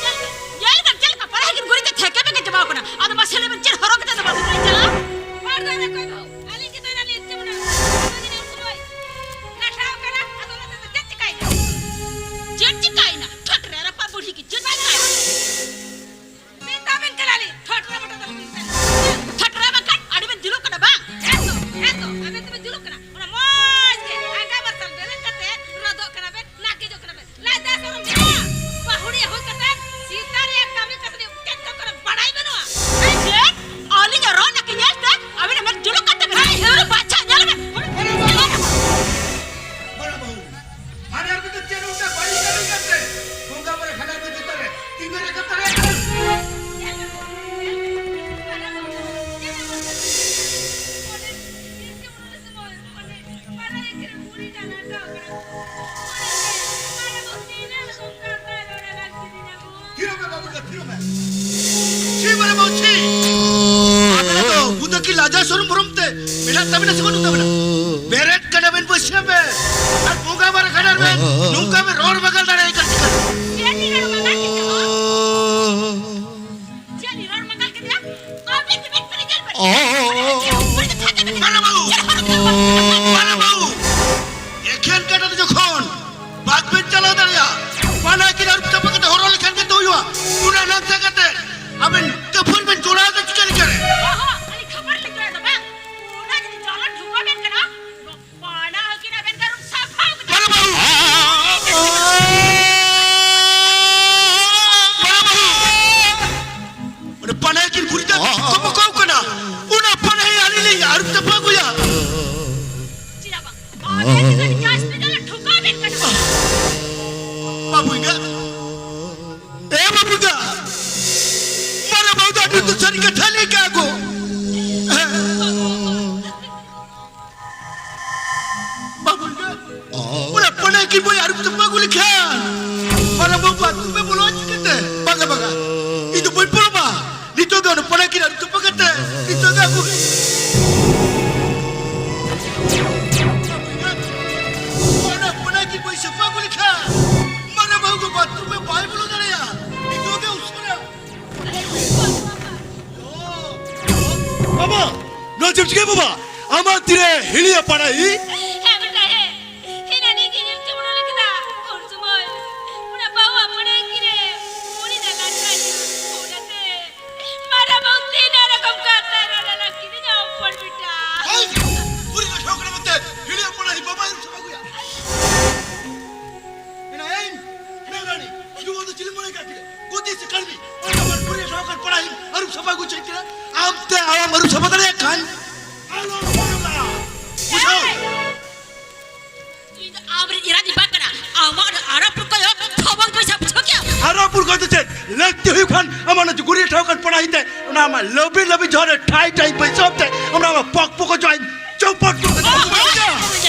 ᱧᱮᱞ ᱵᱮᱱ, ᱧᱮᱞ ᱵᱮᱱ ᱪᱮᱫ ᱞᱮᱠᱟ ᱯᱟᱲᱦᱟ ᱠᱤᱱ ᱜᱩᱨᱤᱡ ᱛᱮ ᱛᱷᱮᱠᱮ ᱢᱮᱠᱮ ᱪᱟᱵᱟᱣ ᱠᱟᱱᱟ᱾ ᱟᱫᱚ ᱢᱟᱥᱮ ᱞᱟᱹᱭ ᱵᱮᱱ ᱪᱮᱫ ᱦᱚᱨᱚᱜ ᱠᱟᱛᱮ ᱫᱚ ᱵᱟᱹᱦᱩ ᱠᱩᱲᱤ ᱪᱟᱞᱟᱜᱼᱟ? ᱵᱟᱨ ᱫᱷᱟᱣ ᱨᱮ ᱚᱠᱚᱭ ᱵᱟᱹᱦᱩ? ᱟᱹᱞᱤᱧ ᱜᱮ ᱛᱚ ᱮᱱᱟᱝ ᱞᱤᱧ ᱪᱮᱫ ᱵᱚᱱᱟ᱾ ᱟᱫᱚ ᱩᱱᱤ ᱩᱱ ᱥᱚᱢᱚᱭ ᱞᱟᱴᱷᱟᱣ ᱠᱟᱱᱟ, ᱟᱫᱚ ᱚᱱᱟ ᱛᱮᱫᱚ ᱪᱮᱫ ᱪᱤᱠᱟᱹᱭᱮᱱᱟ? ᱪᱮᱫ ᱪᱤᱠᱟᱹᱭᱮᱱᱟ? ᱴᱷᱚᱴ ᱨᱮ ᱨᱟᱯᱟᱜ ᱵᱩᱲᱦᱤ ᱜᱮ ᱪᱮᱫ ᱪᱤᱠᱟᱹᱭᱮᱱᱟ? ᱢᱮᱛᱟ ᱵᱮᱱ ᱠᱟᱱᱟᱞᱤᱧ, ᱴᱷᱚᱴᱨᱟ ᱵᱚᱴᱟ ᱫᱚ ᱟᱞᱚᱵᱤᱱ ᱢᱮᱱᱟ᱾ ᱴᱷᱚᱴᱨᱟ ᱵᱟᱠᱷᱟᱱ ᱟᱹᱰᱤ ᱵᱮᱱ ᱡᱩᱞᱩᱜ ᱠᱟᱱᱟ ᱵᱟᱝ? ᱦᱮᱸ ᱛᱚ, ᱦᱮᱸ ᱛᱚ, ᱟᱵᱮᱱ ᱫᱚᱵᱮᱱ ᱡᱩᱞᱩᱜ ᱠᱟᱱᱟ᱾ ᱚᱱᱟ ᱢᱚᱡᱽ ᱜᱮ ᱟᱸᱜᱟ ᱢᱟᱨᱥᱟᱞ ᱵᱮᱨᱮᱫ ᱠᱟᱛᱮ ᱨᱚᱫᱚᱜ ᱠᱟᱱᱟ ᱵᱮᱱ, ᱱᱟᱠᱮᱡᱚᱜ ᱠᱟᱱᱟ ᱵᱮᱱ᱾ ᱞᱟᱡ ᱫᱟᱭᱟ ᱥᱚᱨᱚᱢ ᱢᱮᱱᱟᱜᱼᱟ? ᱵᱟᱹᱦᱩᱲᱤᱭᱟᱹ ᱦᱩᱭ ᱠᱟᱛᱮ ᱥᱤᱛᱟ ᱨᱮᱭᱟᱜ ᱠᱟᱹᱢᱤ ᱠᱟᱹᱥᱱᱤ ᱪᱮᱫ ᱦᱚᱸ ᱠᱟᱱᱟ ᱵᱟᱲᱟᱭ ᱵᱟᱹᱱᱩᱜᱼᱟ᱾ ᱟᱹᱞᱤᱧᱟᱜ ᱨᱚ ᱱᱟᱠᱮ ᱧᱮᱞ ᱛᱮ ᱟᱵᱮᱱᱟᱜ ᱢᱮᱫ ᱡᱩᱞᱩᱜ ᱠᱟᱱ ᱛᱟᱵᱮᱱᱟ᱾ ᱦᱮᱸ, ᱦᱮᱸ᱾ ᱵᱟᱪᱷᱟ, ᱧᱮᱞ ᱵᱮᱱ᱾ ᱵᱟᱲᱟ ᱵᱟᱹᱦᱩ᱾ ᱦᱟᱱᱮ ᱟᱨ ᱢᱤᱫᱴᱮᱱ ᱪᱮᱫ ᱚᱱᱠᱟ ᱵᱟᱹᱲᱤᱡ ᱠᱟᱹᱢᱤ ᱠᱟᱱᱛᱮ ᱵᱚᱸᱜᱟ ᱵᱟᱨᱮ ᱠᱷᱟᱱ ᱟᱨ ᱢᱤᱫᱴᱮᱱ ᱪᱮᱛᱟᱱ ᱨᱮ ᱛᱤᱸᱜᱩ ᱨᱟᱠᱟᱵ ᱫᱟᱲᱮᱭᱟᱜ ᱠᱟᱱᱟ? ᱛᱷᱤᱨᱚᱜ ᱢᱮ ᱵᱟᱹᱵᱩ ᱜᱤᱫᱽᱨᱟᱹ, ᱛᱷᱤᱨᱚᱜ ᱢᱮ᱾ ᱪᱷᱤ ᱢᱟᱨᱮ ᱵᱟᱹᱵᱩ, ᱪᱷᱤ᱾ ᱟᱵᱮᱱᱟᱜ ᱫᱚ ᱵᱩᱫᱟᱹ ᱠᱤ ᱞᱟᱡᱟ ᱥᱚᱨᱚᱢ ᱵᱷᱚᱨᱚᱢ ᱛᱮ ᱢᱮᱱᱟᱜ ᱛᱟᱵᱮᱱᱟ ᱥᱮ ᱵᱟᱹᱱᱩᱜ ᱛᱟᱵᱮᱱᱟ? ᱵᱮᱨᱮᱫ ᱠᱟᱱᱟ ᱵᱮᱱ ᱵᱟᱹᱥᱭᱟᱹᱢ ᱵᱮᱱ ᱟᱨ ᱵᱚᱸᱜᱟ ᱵᱟᱨᱮ ᱠᱷᱟᱱ ᱟᱨ ᱵᱮᱱ ᱚᱱᱟ ᱠᱤᱱ ᱟᱹᱨᱩᱵ ᱥᱟᱯᱷᱟ ᱠᱟᱛᱮ ᱦᱚᱨᱚᱜ ᱞᱮᱠᱷᱟᱱ ᱜᱮ ᱛᱚ ᱦᱩᱭᱩᱜᱼᱟ᱾ ᱚᱱᱟ ᱱᱟᱝᱥᱟ ᱠᱟᱛᱮ ᱟᱵᱮᱱ ᱠᱟᱹᱯᱷᱟᱹᱨ ᱵᱮᱱ ᱡᱚᱲᱟᱣ ᱫᱟ ᱪᱤᱠᱟᱹ ᱞᱮᱠᱟᱨᱮ? ᱚᱦᱚ, ᱟᱹᱞᱤᱧ ᱠᱷᱟᱹᱯᱟᱹᱨᱤ ᱞᱤᱧ ᱡᱚᱲᱟᱣ ᱫᱟ ᱵᱟᱝ? ᱚᱱᱟ ᱡᱩᱫᱤ ᱪᱚᱞᱚᱱ ᱰᱷᱩᱠᱟᱹ ᱵᱮᱱ ᱠᱟᱱᱟ, ᱯᱟᱱᱟ ᱦᱚᱸᱠᱤᱱ ᱟᱵᱮᱱ ᱜᱮ ᱟᱹᱨᱩᱵ ᱥᱟᱯᱷᱟ ᱠᱟᱛᱮ ᱵᱟᱨᱟ ᱵᱟᱹᱦᱩ! ᱵᱟᱨᱟ ᱵᱟᱹᱦᱩ! ᱚᱱᱟ ᱯᱟᱱᱟ ᱠᱤᱱ ᱵᱩᱨᱤ ᱫᱟ ᱠᱚ ᱠᱚ ᱠᱟᱱᱟ᱾ ᱚᱱᱟ ᱯᱟᱱᱟ ᱟᱹᱞᱤᱧ ᱞᱤᱧ ᱟᱹᱨᱩᱵ ᱥᱟᱯᱷᱟ ᱟᱹᱜᱩᱭᱟ᱾ ᱪᱮᱫᱟᱜ ᱵᱟᱝ? ᱟᱵᱮᱱ ᱫᱚ ᱡᱟᱹᱥᱛᱤ ᱫᱚ ᱴᱷᱩᱠᱟᱹᱣ ᱵᱮᱱ ᱠᱟᱱᱟ᱾ ᱵᱟᱹᱵᱩ ᱮᱸᱜᱟ, ᱮ ᱵᱟᱹᱵᱩ ᱮᱸᱜᱟ, ᱢᱟᱨᱟ ᱵᱟᱹᱵᱩ ᱫᱚ ᱟᱹᱰᱤ ᱩᱛᱟᱹᱨ ᱥᱟᱹᱨᱤ ᱠᱟᱛᱷᱟ ᱞᱟᱹᱭ ᱠᱟᱜ ᱠᱚ᱾ ᱵᱟᱹᱵᱩ ᱮᱸᱜᱟ, ᱚᱱᱟ ᱯᱟᱱᱟ ᱠᱤᱱ ᱵᱚᱭ ᱟᱹᱨᱩᱵ ᱥᱟᱯᱷᱟ ᱟᱹᱜᱩ ᱞᱮᱠᱷᱟᱱ ᱢᱟᱨᱟ ᱵᱟᱹᱵᱩ ᱵᱟᱛᱷᱨᱩᱢ ᱮ ᱵᱚᱞᱚ ᱪᱤᱠᱟᱹᱛᱮ? ᱵᱟᱝᱟ, ᱵᱟᱝᱟ, ᱤᱧ ᱫᱚ ᱵᱟᱹᱧ ᱯᱟᱨᱚᱢᱟ᱾ ᱱᱤᱛᱚᱜ ᱜᱮ ᱚᱱᱟ ᱯᱟᱱᱟ ᱠᱤᱱ ᱟᱹᱨᱩᱵ ᱥᱟᱯᱷᱟ ᱠᱟᱛᱮ, ᱱᱤᱛᱚᱜ ᱜᱮ ᱟᱹᱜᱩ᱾ ᱚᱱᱟ ᱯᱟᱱᱟ ᱠᱤᱱ ᱵᱟᱹᱧ ᱥᱟᱯᱷᱟ ᱟᱹᱜᱩ ᱞᱮᱠᱷᱟᱱ, ᱢᱟᱨᱟ ᱵᱟᱹᱦᱩ ᱫᱚ ᱵᱟᱛᱷᱨᱩᱢ ᱨᱮ ᱵᱟᱭ ᱵᱚᱞᱚ ᱫᱟᱲᱮᱭᱟᱜᱼᱟ᱾ ᱱᱤᱛᱚᱜ ᱜᱮ ᱩᱥᱟᱹᱨᱟ᱾ ᱵᱟᱵᱟ, ᱱᱚᱣᱟ ᱪᱮᱫ ᱪᱤᱠᱟᱹᱭ ᱵᱟᱵᱟ? ᱟᱢᱟᱜ ᱛᱤᱨᱮ ᱦᱤᱲᱤᱭᱟ ᱯᱟᱲᱟᱭ? ᱦᱮᱸ ᱵᱮᱴᱟ, ᱦᱮᱸ᱾ ᱦᱮᱱᱟᱱᱤ ᱜᱮ ᱧᱮᱞ ᱪᱮ ᱢᱚᱱᱮ ᱞᱮ ᱠᱮᱫᱟ᱾ ᱩᱱ ᱥᱚᱢᱚᱭ ᱚᱱᱟ ᱵᱟᱹᱦᱩ ᱟᱯᱱᱟᱨ ᱜᱤᱨᱟᱹ ᱩᱱᱤ ᱫᱚ ᱞᱟᱴᱷᱟ ᱜᱤᱨᱟᱹ᱾ ᱚᱱᱟᱛᱮ ᱢᱟᱨᱟ ᱵᱟᱹᱦᱩ ᱛᱤᱱᱟᱹᱜ ᱨᱚᱠᱚᱢ ᱠᱟᱛᱷᱟ ᱨᱚᱲ ᱞᱟᱹᱠᱛᱤ ᱫᱤᱧᱟ ᱦᱚᱯᱚᱱ ᱵᱮᱴᱟ᱾ ᱦᱳᱭ, ᱩᱱᱤ ᱫᱚ ᱴᱷᱟᱶ ᱠᱟᱱᱟ ᱢᱮᱱᱛᱮ ᱦᱤᱲᱤ ᱦᱚᱯᱚᱱᱟᱜ ᱤᱧ ᱵᱟᱵᱟᱭ ᱥᱟᱵ ᱟᱹᱜᱩᱭᱟ᱾ ᱢᱮᱱᱟ, ᱮᱭ, ᱢᱮᱱ ᱨᱟᱱᱤ, ᱱᱚᱣᱟ ᱫᱚ ᱪᱤᱞᱤ ᱢᱚᱱᱮ ᱠᱟᱜ ᱠᱤᱱᱟ? ᱠᱚᱛᱤ ᱥᱮ ᱠᱟᱹᱲᱢᱤ, ᱚᱱᱟ ᱢᱟ ᱯᱩᱨᱤᱭᱟ ᱴᱷᱟᱶ ᱠᱟᱱ ᱯᱟᱲᱟ ᱤᱧ ᱟᱹᱨᱩᱵ ᱥᱟᱯᱷᱟ ᱟᱹᱜᱩ ᱪᱮᱫ ᱠᱤᱱᱟ? ᱟᱢ ᱛᱮ ᱟᱢ ᱟᱹᱨᱩᱵ ᱥᱟᱯᱷᱟ ᱫᱟᱲᱮᱭᱟᱜ ᱠᱷᱟᱱ, ᱟᱞᱚᱢ ᱵᱚᱫᱚᱞᱟ᱾ ᱵᱩᱡᱷᱟᱹᱣ? ᱤᱧ ᱫᱚ ᱟᱢᱨᱮᱱ ᱮᱨᱟ ᱫᱚᱧ ᱵᱟᱝ ᱠᱟᱱᱟ᱾ ᱟᱢᱟᱜ ᱚᱱᱟ ᱟᱨᱟᱜ ᱯᱩᱨᱠᱟᱹ ᱫᱚ ᱛᱷᱚᱵᱚᱝ ᱯᱚᱭᱥᱟ ᱵᱩᱡᱷᱟᱹᱣ ᱠᱮᱜᱼᱟ? ᱟᱨᱟᱜ ᱯᱩᱨᱠᱟᱹ ᱫᱚ ᱪᱮᱫ? ᱞᱟᱹᱠᱛᱤ ᱦᱩᱭᱩᱜ ᱠᱷᱟᱱ ᱟᱢᱟᱜ ᱚᱱᱟ ᱜᱩᱨᱤᱭᱟᱹ ᱴᱷᱟᱶ ᱠᱷᱚᱱ ᱯᱟᱲᱟᱣ ᱤᱧ ᱛᱮ, ᱚᱱᱟ ᱟᱢᱟᱜ ᱞᱟᱹᱵᱤ ᱞᱟᱹᱵᱤ ᱡᱚᱦᱚᱜ ᱨᱮ ᱴᱷᱟᱭ ᱴᱷᱟᱭ ᱵᱟᱹᱭᱥᱟᱹᱣ ᱛᱮ, ᱚᱱᱟ ᱟᱢᱟᱜ ᱯᱚᱠ ᱯᱚᱠ ᱡᱚᱦᱚᱜ ᱤᱧ ᱪᱚᱯᱚᱴ ᱜᱚᱫ ᱠᱟᱛᱟ᱾ ᱚ, ᱚ, ᱚ,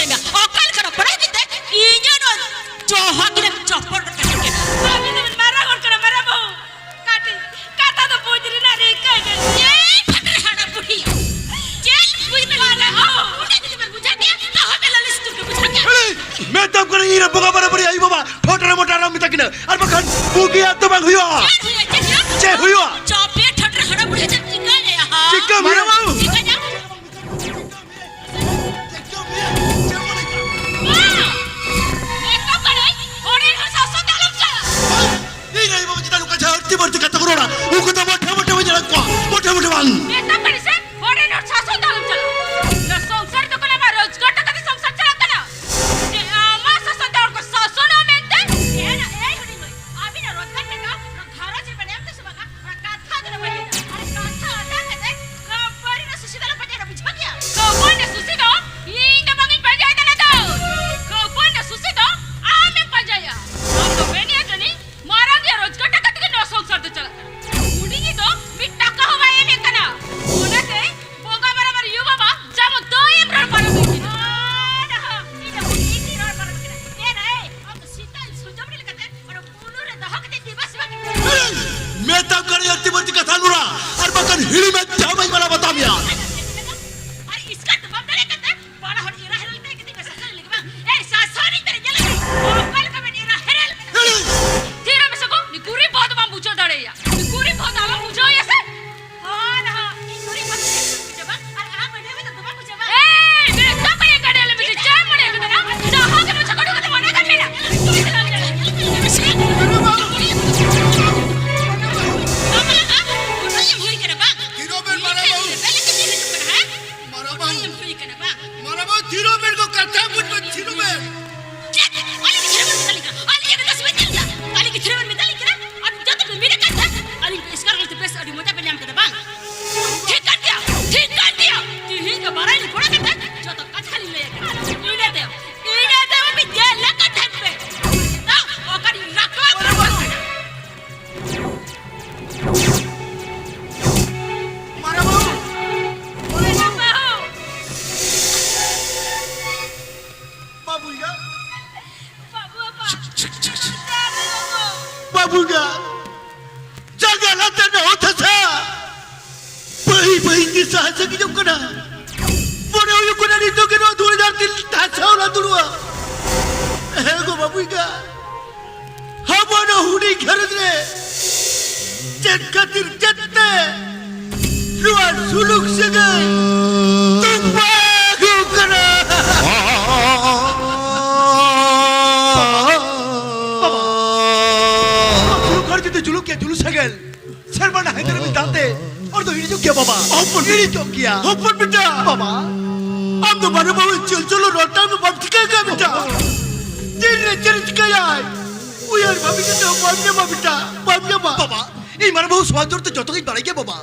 ᱚ, ᱚᱠᱟ ᱞᱮᱠᱟᱱᱟᱜ ᱯᱟᱲᱟᱣ ᱠᱟᱛᱮ ᱤᱧᱟᱹᱜ ᱱᱚᱣᱟ ᱡᱚᱦᱚᱜ ᱨᱮᱢ ᱪᱚᱯᱚᱴ ᱜᱚᱫ ᱠᱟᱛᱟ? ᱟᱹᱵᱤᱱ ᱫᱚᱵᱤᱱ ᱢᱟᱨᱟᱝ ᱦᱚᱲ ᱠᱟᱱᱟ, ᱢᱟᱨᱟᱝ ᱵᱟᱹᱦᱩ᱾ ᱠᱟᱹᱴᱤᱡ ᱠᱟᱛᱷᱟ ᱫᱚ ᱵᱩᱡᱽ ᱨᱮᱱᱟᱜ ᱨᱤᱠᱟᱹᱭ ᱵᱮᱱ᱾ ᱪᱮᱫ ᱯᱷᱟᱴᱨᱮ ᱦᱟᱲᱟᱢ ᱵᱩᱰᱷᱤ? ᱪᱮᱫ ᱵᱩᱡᱽ ᱨᱮᱱᱟᱜ ᱨᱤᱠᱟᱹᱭ ᱵᱮᱱ? ᱩᱱᱟᱹᱜ ᱡᱩᱫᱤ ᱵᱮᱱ ᱵᱩᱡᱷᱟᱹᱣ ᱠᱮᱭᱟ, ᱛᱟᱦᱚᱞᱮ ᱞᱟᱹᱞᱤᱥ ᱛᱩᱨ ᱜᱮ ᱵᱩᱡᱷᱟᱹᱣ ᱠᱮᱭᱟ᱾ ᱮᱭ, ᱢᱮᱛᱟᱢ ᱠᱟᱹᱱᱟᱹᱧ ᱤᱧ ᱨᱮᱱ ᱵᱚᱸᱜᱟ ᱵᱟᱨᱟ ᱵᱟᱹᱨᱤ ᱟᱭᱳ ᱵᱟᱵᱟ ᱯᱷᱚᱴᱨᱮ ᱢᱚᱴᱨᱮ ᱟᱞᱚᱢ ᱢᱮᱛᱟ ᱠᱤᱱᱟ, ᱟᱨ ᱵᱟᱠᱷᱟᱱ ᱵᱩᱜᱤᱭᱟᱜ ᱫᱚ ᱵᱟᱝ ᱦᱩᱭᱩᱜᱼᱟ᱾ ᱪᱮᱫ ᱦᱩᱭᱩᱜᱼᱟ? ᱪᱮᱫ ᱦᱩᱭᱩᱜᱼᱟ? ᱪᱮᱫ ᱦᱩᱭᱩᱜᱼᱟ? ᱪᱚᱯᱮ ᱴᱷᱚᱴᱨᱮ ᱦᱟᱲᱟᱢ ᱵᱩᱰᱷᱤ ᱪᱮᱫ ᱪᱤᱠᱟᱹᱭᱟ? ᱪᱤᱠᱟᱹᱢ ᱦᱩᱭᱩᱜᱼᱟ? ᱪᱤᱠᱟᱹᱭᱟ? ᱪᱮᱫ ᱪᱚ ᱢᱮᱭᱟ, ᱪᱮᱫ ᱢᱚᱱᱮ ᱠᱟᱜ? ᱵᱟ! ᱢᱮᱛᱟᱢ ᱠᱟᱹᱱᱟᱹᱧ, ᱦᱚᱲ ᱨᱮᱱ ᱦᱚᱲ ᱥᱟᱶ ᱥᱟᱶᱛᱮ ᱟᱞᱚᱢ ᱪᱟᱞᱟᱜᱼᱟ᱾ ᱦᱤᱲᱤ ᱢᱮ, ᱡᱟᱦᱟᱸ ᱵᱟᱹᱧ ᱢᱟᱱᱟ ᱵᱟᱛᱟ ᱢᱮᱭᱟ᱾ ᱟᱨ ᱤᱥᱠᱟᱨ ᱫᱚ ᱵᱟᱢ ᱫᱟᱲᱮ ᱠᱟᱱ ᱛᱮ ᱵᱟᱲᱟ ᱦᱚᱲ ᱮᱨᱟ ᱦᱮᱨᱮᱞ ᱛᱮ ᱠᱟᱹᱴᱤᱡ ᱢᱮᱥᱟ ᱥᱟᱹᱨᱤ ᱞᱟᱹᱜᱤᱫ ᱵᱟᱝ? ᱮᱭ ᱥᱟᱥᱚᱱᱤ ᱛᱮᱨᱮ ᱧᱮᱞ ᱢᱮ, ᱚᱠᱟ ᱞᱮᱠᱟ ᱵᱮᱱ ᱮᱨᱟ ᱦᱮᱨᱮᱞ ᱠᱟᱱᱟ᱾ ᱦᱤᱲᱤ! ᱛᱷᱤᱨ ᱢᱮᱥᱮ ᱜᱳ, ᱱᱩᱭ ᱜᱩᱨᱤᱵ ᱵᱚᱦᱚᱛ ᱵᱟᱢ ᱵᱩᱡᱷᱟᱹᱣ ᱫᱟᱲᱮᱭᱟᱭᱟ᱾ ᱱᱩᱭ ᱜᱩᱨᱤᱵ ᱵᱚᱦᱚᱛ ᱟᱞᱚᱢ ᱵᱩᱡᱷᱟᱹᱣ ᱮᱭᱟ ᱥᱮ᱾ ᱦᱳᱭ, ᱦᱳᱭ, ᱤᱧ ᱜᱩᱨᱤᱵ ᱵᱚᱦᱚᱛ ᱵᱟᱢ ᱵᱩᱡᱷᱟᱹᱣᱟ, ᱟᱨ ᱟᱢ ᱢᱟᱹᱱᱢᱤ ᱫᱚ ᱵᱟᱢ ᱵᱩᱡᱷᱟᱹᱣᱟ᱾ ᱮᱭ, ᱵᱮᱨᱮᱫ ᱛᱚ ᱠᱟᱹᱭ ᱠᱟᱰᱮ ᱞᱮ ᱢᱤᱫᱴᱤᱡ ᱪᱮᱫ ᱮᱢ ᱢᱚᱱᱮ ᱠᱟᱫᱟ? ᱡᱟᱦᱟᱸ ᱜᱮ ᱢᱚᱪᱟ ᱠᱚ ᱩᱰᱩᱠ ᱠᱟᱛᱮ ᱢᱚᱱᱮ ᱠᱟᱜ ᱢᱮ᱾ ᱵᱟᱢ ᱞᱟᱜᱟ, ᱜᱩᱨᱤᱵ ᱮᱢ ᱦᱩᱭ ᱠᱟᱱᱟ ᱵᱟᱝ? ᱛᱤᱨᱚᱵᱮᱱ ᱢᱟᱨᱟᱝ ᱵᱟᱹᱵᱩ᱾ ᱵᱮᱞᱮ ᱠᱟᱹᱢᱤ ᱦᱤᱡᱩᱜ ᱠᱟᱱᱟ, ᱦᱮᱸ? ᱢᱟᱨᱟᱝ ᱵᱟᱹᱵᱩ᱾ ᱦᱩᱭ ᱠᱟᱱᱟ ᱵᱟᱝ? ᱢᱟᱨᱟᱝ ᱵᱟᱹᱵᱩ, ᱛᱷᱤᱨᱚᱜ ᱵᱮᱱ ᱜᱚ, ᱠᱟᱛᱷᱟ ᱵᱩᱡᱽ ᱵᱮᱱ, ᱛᱷᱤᱨᱚᱜ ᱵᱮᱱ᱾ ᱪᱮᱫ? ᱟᱹᱞᱤᱧ ᱜᱤᱫᱽᱨᱟᱹ ᱵᱮᱱ ᱢᱮᱛᱟ ᱞᱤᱧ ᱠᱟᱱᱟ? ᱟᱹᱞᱤᱧ ᱜᱤᱫᱽᱨᱟᱹ ᱥᱮᱵᱮᱱ ᱪᱮᱫ ᱞᱮᱠᱟ? ᱟᱹᱞᱤᱧ ᱜᱤᱫᱽᱨᱟᱹ ᱵᱮᱱ ᱢᱮᱛᱟ ᱞᱤᱧ ᱠᱟᱱᱟ? ᱟᱨ ᱡᱚᱛᱚ ᱯᱮ ᱢᱤᱫ ᱟᱠᱟᱫ ᱛᱟᱦᱮᱸᱫ᱾ ᱟᱹᱞᱤᱧ ᱯᱮ ᱮᱥᱠᱟᱨ ᱠᱟᱛᱮ ᱵᱮᱥ ᱟᱹᱰᱤ ᱢᱚᱡᱟ ᱯᱮ ᱧᱟᱢ ᱠᱮᱫᱟ ᱵᱟᱝ? ᱴᱷᱤᱠ ᱠᱟᱱ ᱜᱮᱭᱟ, ᱴᱷᱤᱠ ᱠᱟᱱ ᱜᱮᱭᱟ᱾ ᱛᱤᱦᱤᱧ ᱫᱚ ᱵᱟᱨᱟᱭ ᱨᱤᱯᱳᱨᱴ ᱠᱟᱛᱮ ᱡᱚᱛᱚ ᱠᱟᱛᱷᱟ ᱞᱤᱧ ᱞᱟᱹᱭ ᱟᱠᱟᱫᱟ᱾ ᱤᱱᱟᱹ ᱛᱟᱭᱚᱢ, ᱤᱱᱟᱹ ᱛᱟᱭᱚᱢ ᱟᱯᱮ ᱧᱮᱞ ᱞᱮ ᱠᱟᱛᱮ ᱯᱮ᱾ ᱛᱟᱣ ᱚᱠᱟᱨᱤᱧ ᱨᱟᱠᱟᱵ ᱠᱟᱱᱟ᱾ ᱢᱟᱨᱟᱝ ᱵᱟᱹᱵᱩ! ᱢᱟᱨᱟᱝ ᱵᱟᱹᱵᱩ! ᱵᱟᱹᱵᱩ ᱮᱸᱜᱟ! ᱵᱟᱹᱵᱩ ᱟᱯᱟ! ᱵᱟᱹᱵᱩ ᱮᱸᱜᱟ! ᱡᱟᱸᱜᱟ ᱞᱟᱛᱟᱨ ᱨᱮ ᱚᱛ ᱦᱟᱥᱟ ᱵᱟᱹᱭ ᱵᱟᱹᱭ ᱛᱮ ᱥᱟᱦᱟ ᱥᱟᱺᱜᱤᱧᱚᱜ ᱠᱟᱱᱟ᱾ ᱢᱚᱱᱮ ᱦᱩᱭᱩᱜ ᱠᱟᱱᱟ ᱱᱤᱛᱚᱜ ᱜᱮ ᱱᱚᱣᱟ ᱫᱷᱩᱲᱤ ᱫᱷᱟᱹᱨᱛᱤ ᱫᱷᱟᱥᱟᱣ ᱞᱟᱹᱛᱩᱲᱚᱜᱼᱟ᱾ ᱦᱮᱸ ᱜᱳ ᱵᱟᱹᱵᱩ ᱮᱸᱜᱟ, ᱟᱵᱚ ᱱᱚᱣᱟ ᱦᱩᱰᱤᱧ ᱜᱷᱟᱨᱚᱸᱡᱽ ᱨᱮ ᱪᱮᱫ ᱠᱷᱟᱹᱛᱤᱨ ᱪᱮᱫ ᱛᱮ ᱱᱚᱣᱟ ᱥᱩᱞᱩᱠ ᱥᱟᱹᱜᱟᱹᱭ ᱛᱚᱯᱟᱜᱚᱜ ᱠᱟᱱᱟ? ᱵᱟᱵᱟ, ᱥᱩᱞᱩᱠ ᱜᱷᱟᱨᱚᱸᱡᱽ ᱡᱩᱫᱤ ᱡᱩᱞᱩᱜ ᱜᱮᱭᱟ, ᱡᱩᱞᱩᱜ ᱥᱮᱸᱜᱮᱞ ᱥᱮᱨᱢᱟ ᱨᱮᱱᱟᱜ ᱦᱮᱸᱫᱮ ᱨᱤᱢᱤᱞ ᱫᱟᱜ ᱛᱮ ᱚᱨ ᱫᱚ ᱦᱤᱲᱤᱡᱚᱜ ᱜᱮᱭᱟ ᱵᱟᱵᱟ᱾ ᱦᱚᱯᱚᱱ ᱵᱤᱴᱤ, ᱦᱤᱲᱤᱡᱚᱜ ᱜᱮᱭᱟ᱾ ᱦᱚᱯᱚᱱ ᱵᱤᱴᱟ᱾ ᱵᱟᱵᱟ᱾ ᱟᱢ ᱫᱚ ᱢᱟᱨᱟᱝ ᱵᱟᱹᱵᱩ ᱪᱚᱞ ᱪᱚᱞᱚ ᱨᱚᱲ ᱴᱟᱭᱤᱢ ᱫᱚ ᱵᱟᱢ ᱴᱷᱤᱠᱟᱹ ᱠᱟᱜ ᱵᱤᱴᱟ᱾ ᱛᱤᱱ ᱨᱮ ᱪᱮᱫ ᱮ ᱪᱤᱠᱟᱹᱭᱟᱭ? ᱩᱭᱦᱟᱹᱨ ᱵᱷᱟᱵᱤ ᱠᱟᱛᱮ ᱦᱚᱸ ᱵᱟᱢ ᱧᱟᱢᱟ ᱵᱤᱴᱟ, ᱵᱟᱢ ᱧᱟᱢᱟ᱾ ᱵᱟᱵᱟ, ᱤᱧ ᱢᱟᱨᱟᱝ ᱵᱟᱹᱵᱩ ᱥᱚᱢᱟᱡᱽ ᱫᱚᱨ ᱛᱮ ᱡᱚᱛᱚ ᱜᱤᱧ ᱵᱟᱲᱟᱭ ᱜᱮᱭᱟ ᱵᱟᱵᱟ᱾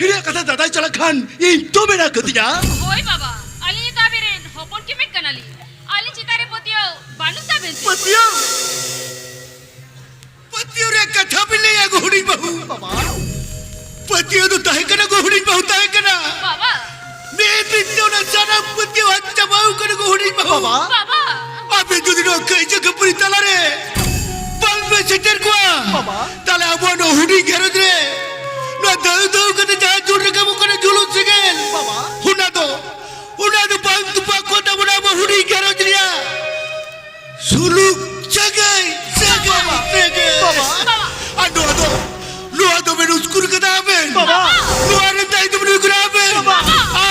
ᱦᱤᱲᱤᱡ ᱠᱟᱛᱷᱟ ᱫᱟᱫᱟᱭ ᱪᱟᱞᱟᱜ ᱠᱷᱟᱱ ᱤᱧ ᱫᱚ ᱢᱮᱱᱟᱜ ᱠᱟᱹᱫᱤᱧᱟ᱾ ᱦᱳᱭ ᱵᱟᱵᱟ, ᱟᱹᱞᱤᱧ ᱫᱚ ᱟᱵᱮᱱ ᱨᱮᱱ ᱦᱚᱯᱚᱱ ᱠᱤᱢᱤᱱ ᱠᱟᱱᱟᱞᱤᱧ᱾ ᱟᱹᱞᱤᱧ ᱪᱮᱛᱟᱱ ᱨᱮ ᱯᱟᱹᱛᱭᱟᱹᱣ ᱵᱟᱹᱱᱩᱜ ᱛᱟᱵᱮᱱ ᱛᱮ᱾ ᱯᱟᱹᱛᱭᱟᱹᱣ? ᱯᱟᱹᱛᱭᱟᱹᱣ ᱨᱮᱭᱟᱜ ᱠᱟᱛᱷᱟ ᱵᱤᱱ ᱞᱟᱹᱭᱟ ᱜᱳ ᱦᱩᱰᱤᱧ ᱵᱟᱹᱦᱩ᱾ ᱵᱟᱵᱟ᱾ ᱯᱟᱹᱛᱭᱟᱹᱣ ᱫᱚ ᱛᱟᱦᱮᱸ ᱠᱟᱱᱟ ᱜᱳ ᱦᱩᱰᱤᱧ ᱵᱟᱹᱦᱩ, ᱛᱟᱦᱮᱸ ᱠᱟᱱᱟ᱾ ᱵᱟᱵᱟ᱾ ᱢᱤᱫ ᱫᱤᱱ ᱛᱮ ᱚᱱᱟ ᱥᱟᱱᱟᱢ ᱯᱟᱹᱛᱭᱟᱹᱣ ᱟᱫ ᱪᱟᱵᱟᱣ ᱠᱟᱱᱟ ᱜᱳ ᱦᱩᱰᱤᱧ ᱵᱟᱹᱦᱩ᱾ ᱵᱟᱵᱟ᱾ ᱵᱟᱵᱟ᱾ ᱟᱯᱮ ᱡᱩᱫᱤ ᱱᱚᱣᱟ ᱠᱟᱹᱭᱡᱟᱹ ᱠᱷᱟᱹᱯᱟᱹᱨᱤ ᱛᱟᱞᱟᱨᱮ ᱵᱟᱝ ᱯᱮ ᱥᱮᱴᱮᱨ ᱠᱚᱣᱟ, ᱵᱟᱵᱟ᱾ ᱛᱟᱦᱞᱮ ᱟᱵᱚᱣᱟᱜ ᱱᱚᱣᱟ ᱦᱩᱰᱤᱧ ᱜᱷᱟᱨᱚᱸᱡᱽ ᱨᱮ ᱫᱟᱹᱣ ᱫᱟᱹᱣ ᱠᱟᱛᱮ ᱡᱟᱦᱟᱸ ᱡᱩᱞ ᱨᱟᱠᱟᱵᱚᱜ ᱠᱟᱱᱟ ᱡᱩᱞᱩᱜ ᱥᱮᱸᱜᱮᱞ, ᱵᱟᱵᱟ᱾ ᱚᱱᱟ ᱫᱚ, ᱚᱱᱟ ᱫᱚ ᱵᱟᱝ ᱛᱚᱯᱟᱜ ᱠᱚ ᱛᱟᱵᱚᱱᱟ ᱟᱵᱚ ᱦᱩᱰᱤᱧ ᱜᱷᱟᱨᱚᱸᱡᱽ ᱨᱮᱭᱟᱜ ᱥᱩᱞᱩᱠ ᱥᱟᱹᱜᱟᱹᱭ, ᱥᱟᱹᱜᱟᱹᱭ, ᱵᱟᱵᱟ᱾ ᱥᱟᱹᱜᱟᱹᱭ᱾ ᱵᱟᱵᱟ᱾ ᱟᱨ ᱱᱚᱣᱟ ᱫᱚ, ᱱᱚᱣᱟ ᱫᱚ ᱵᱮᱱ ᱩᱥᱠᱩᱨ ᱠᱟᱫᱟ ᱟᱵᱮᱱ᱾ ᱵᱟᱵᱟ᱾ ᱱᱚᱣᱟ ᱨᱮ ᱫᱟᱭᱤᱛᱛᱚ ᱵᱮᱱ ᱩᱥᱠᱩᱨᱟ ᱟᱵᱮᱱ᱾ ᱵᱟᱵᱟ᱾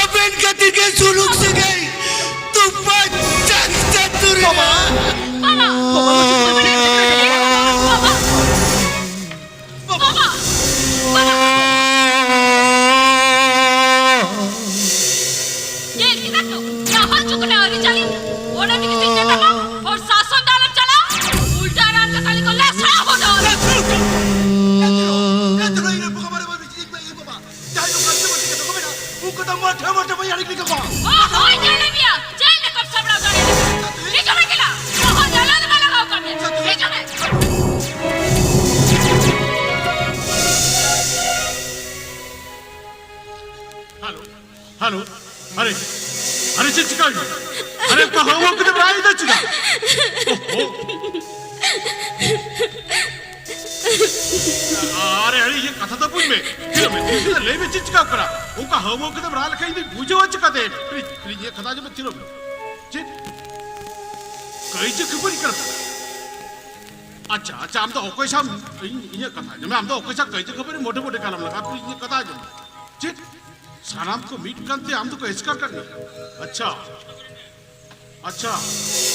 ᱟᱵᱮᱱ ᱠᱷᱟᱹᱛᱤᱨ ᱜᱮ ᱥᱩᱞᱩᱠ ᱥᱟᱹᱜᱟᱹᱭ ᱛᱚᱯᱟᱜ ᱪᱟᱠ ᱪᱟᱛᱩᱨ ᱮᱱᱟ᱾ ᱵᱟᱵᱟ᱾ ᱵᱟᱵᱟ᱾ ᱵᱟᱵᱟ᱾ ᱵᱟᱵᱟ! ᱧᱮᱞ ᱠᱮᱫᱟ ᱛᱚ, ᱡᱟᱦᱟᱸ ᱡᱩᱜᱽ ᱨᱮᱱᱟᱜ ᱟᱹᱨᱤᱪᱟᱹᱞᱤ, ᱚᱱᱟ ᱛᱮᱜᱮ ᱥᱮᱪᱮᱫ ᱟᱠᱟᱱ ᱦᱚᱲ ᱥᱟᱥᱚᱱ ᱫᱟᱨᱟᱢ ᱪᱟᱞᱟᱣ, ᱩᱞᱴᱟᱹ ᱨᱟᱱ ᱠᱟᱛᱷᱟ ᱞᱮᱠᱚ ᱞᱟᱥᱟᱣ ᱦᱚᱴᱚ᱾ ᱡᱟᱦᱟᱸᱭ ᱠᱚ ᱠᱟᱹᱢᱤ ᱠᱟᱛᱷᱟ ᱠᱚ ᱢᱮᱱᱟ, ᱩᱱᱠᱩ ᱫᱚ ᱢᱟᱴᱷᱮ ᱢᱟᱴᱷᱮ ᱵᱚᱱ ᱟᱲᱮ ᱜᱤᱰᱤ ᱠᱟᱠᱚᱣᱟ᱾ ᱚ, ᱦᱳᱭ, ᱧᱮᱞᱮ ᱢᱮᱭᱟ, ᱪᱮᱫ ᱞᱮᱠᱟᱢ ᱥᱟᱢᱵᱲᱟᱣ ᱫᱟᱲᱮᱭᱟᱜᱼᱟ? ᱦᱤᱡᱩᱜ ᱢᱮ, ᱫᱮᱞᱟ, ᱵᱚᱦᱚᱜ ᱡᱟᱞᱟ ᱫᱚ ᱵᱟᱝ ᱞᱟᱜᱟᱣ ᱠᱟᱜ ᱢᱮᱭᱟ᱾ ᱦᱤᱡᱩᱜ ᱢᱮ᱾ ᱦᱮᱞᱳ, ᱦᱮᱞᱳ, ᱟᱨᱮ, ᱟᱨᱮ, ᱪᱮᱫ ᱪᱤᱠᱟᱹᱭᱮᱱᱟ? ᱟᱨᱮ, ᱚᱠᱟ ᱦᱟᱣᱟ ᱠᱟᱛᱮᱢ ᱨᱟᱜ ᱮᱫᱟ ᱪᱮᱫᱟᱜ? ᱳᱦᱳ᱾ ᱟᱨᱮ, ᱟᱨᱮ, ᱤᱧᱟᱹᱜ ᱠᱟᱛᱷᱟ ᱫᱚ ᱵᱩᱡᱽ ᱢᱮ᱾ ᱪᱮᱫ ᱢᱮ? ᱞᱟᱹᱭ ᱢᱮ, ᱪᱮᱫ ᱪᱤᱠᱟᱹᱜ ᱠᱟᱱᱟ? ᱚᱱᱠᱟ ᱦᱟᱹᱣ ᱢᱟᱹᱣ ᱠᱟᱛᱮᱢ ᱨᱟᱜ ᱞᱮᱠᱷᱟᱱ ᱤᱧ ᱫᱚᱧ ᱵᱩᱡᱷᱟᱹᱣᱟ ᱪᱤᱠᱟᱹᱛᱮ? ᱯᱞᱤᱡᱽ, ᱯᱞᱤᱡᱽ, ᱤᱧᱟᱹᱜ ᱠᱟᱛᱷᱟ ᱟᱸᱡᱚᱢ ᱢᱮ, ᱛᱷᱤᱨᱚᱜ ᱢᱮ᱾ ᱪᱮᱫ? ᱠᱟᱹᱭᱡᱟᱹ ᱠᱷᱟᱹᱯᱟᱹᱨᱤ ᱠᱟᱱᱟ ᱯᱮ? ᱟᱪᱪᱷᱟ, ᱟᱪᱪᱷᱟ, ᱟᱢ ᱫᱚ ᱚᱠᱚᱭ ᱥᱟᱶ, ᱤᱧ, ᱤᱧᱟᱹᱜ ᱠᱟᱛᱷᱟ ᱟᱸᱡᱚᱢ ᱢᱮ, ᱟᱢ ᱫᱚ ᱚᱠᱚᱭ ᱥᱟᱶ ᱠᱟᱹᱭᱡᱟᱹ ᱠᱷᱟᱹᱯᱟᱹᱨᱤ ᱢᱚᱴᱮ ᱢᱚᱴᱮ ᱜᱟᱱᱚᱜ ᱞᱟᱜᱟᱜᱼᱟ? ᱯᱞᱤᱡᱽ, ᱤᱧᱟᱹᱜ ᱠᱟᱛᱷᱟ ᱟᱸᱡᱚᱢ ᱢᱮ᱾ ᱪᱮᱫ? ᱥᱟᱱᱟᱢ ᱠᱚ ᱢᱤᱫ ᱠᱟᱱᱛᱮ ᱟᱢ ᱫᱚᱠᱚ ᱮᱥᱠᱟᱨ ᱠᱟᱫ ᱢᱮᱭᱟ? ᱟᱪᱪᱷᱟ, ᱟᱪᱪᱷᱟ,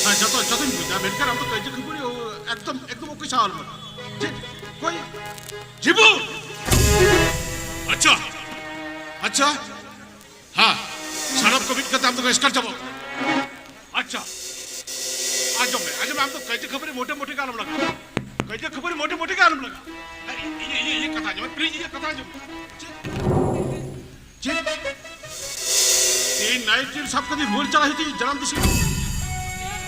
ᱦᱮᱸ, ᱡᱚᱛᱚ, ᱡᱚᱛᱚᱧ ᱵᱩᱡᱽ ᱫᱟ, ᱢᱮᱱᱠᱷᱟᱱ ᱟᱢ ᱫᱚ ᱠᱟᱹᱭᱡᱟᱹ ᱠᱷᱟᱹᱯᱟᱹᱨᱤ, ᱳ, ᱮᱠᱫᱚᱢ, ᱮᱠᱫᱚᱢ ᱚᱠᱚᱭ ᱥᱟᱶ ᱟᱞᱚᱢ ᱨᱚᱲᱟ᱾ ᱪᱮᱫ? ᱚᱠᱚᱭ? ᱡᱤᱵᱩ! ᱟᱪᱪᱷᱟ, ᱟᱪᱪᱷᱟ, ᱦᱮᱸ, ᱥᱟᱱᱟᱢ ᱠᱚ ᱢᱤᱫ ᱠᱟᱛᱮ ᱟᱢ ᱫᱚᱠᱚ ᱮᱥᱠᱟᱨ ᱪᱟᱵᱟ᱾ ᱟᱪᱪᱷᱟ, ᱟᱸᱡᱚᱢ ᱢᱮ, ᱟᱸᱡᱚᱢ ᱢᱮ, ᱟᱢ ᱫᱚ ᱠᱟᱹᱭᱡᱟᱹ ᱠᱷᱟᱹᱯᱟᱹᱨᱤ ᱢᱚᱴᱮ ᱢᱚᱴᱮ ᱜᱮ ᱟᱞᱚᱢ ᱞᱟᱜᱟᱜᱼᱟ᱾ ᱠᱟᱹᱭᱡᱟᱹ ᱠᱷᱟᱹᱯᱟᱹᱨᱤ ᱢᱚᱴᱮ ᱢᱚᱴᱮ ᱜᱮ ᱟᱞᱚᱢ ᱞᱟᱜᱟᱜᱼᱟ᱾ ᱤᱧ, ᱤᱧ, ᱤᱧ, ᱤᱧᱟᱹᱜ ᱠᱟᱛᱷᱟ ᱟᱸᱡᱚᱢ ᱢᱮ, ᱯᱞᱤᱡᱽ, ᱤᱧᱟᱹᱜ ᱠᱟᱛᱷᱟ ᱟᱸᱡᱚᱢ ᱢᱮ᱾ ᱪᱮᱫ? ᱪᱮᱫ? ᱤᱧ ᱱᱟᱭᱤᱴ ᱰᱤᱭᱩᱴᱤ ᱥᱟᱵ ᱠᱟᱛᱮ ᱨᱩᱣᱟᱹᱲ ᱪᱟᱞᱟᱜ ᱦᱩᱭᱩᱜ ᱛᱤᱧᱟ ᱡᱟᱱᱟᱢ ᱫᱤᱥᱚᱢ᱾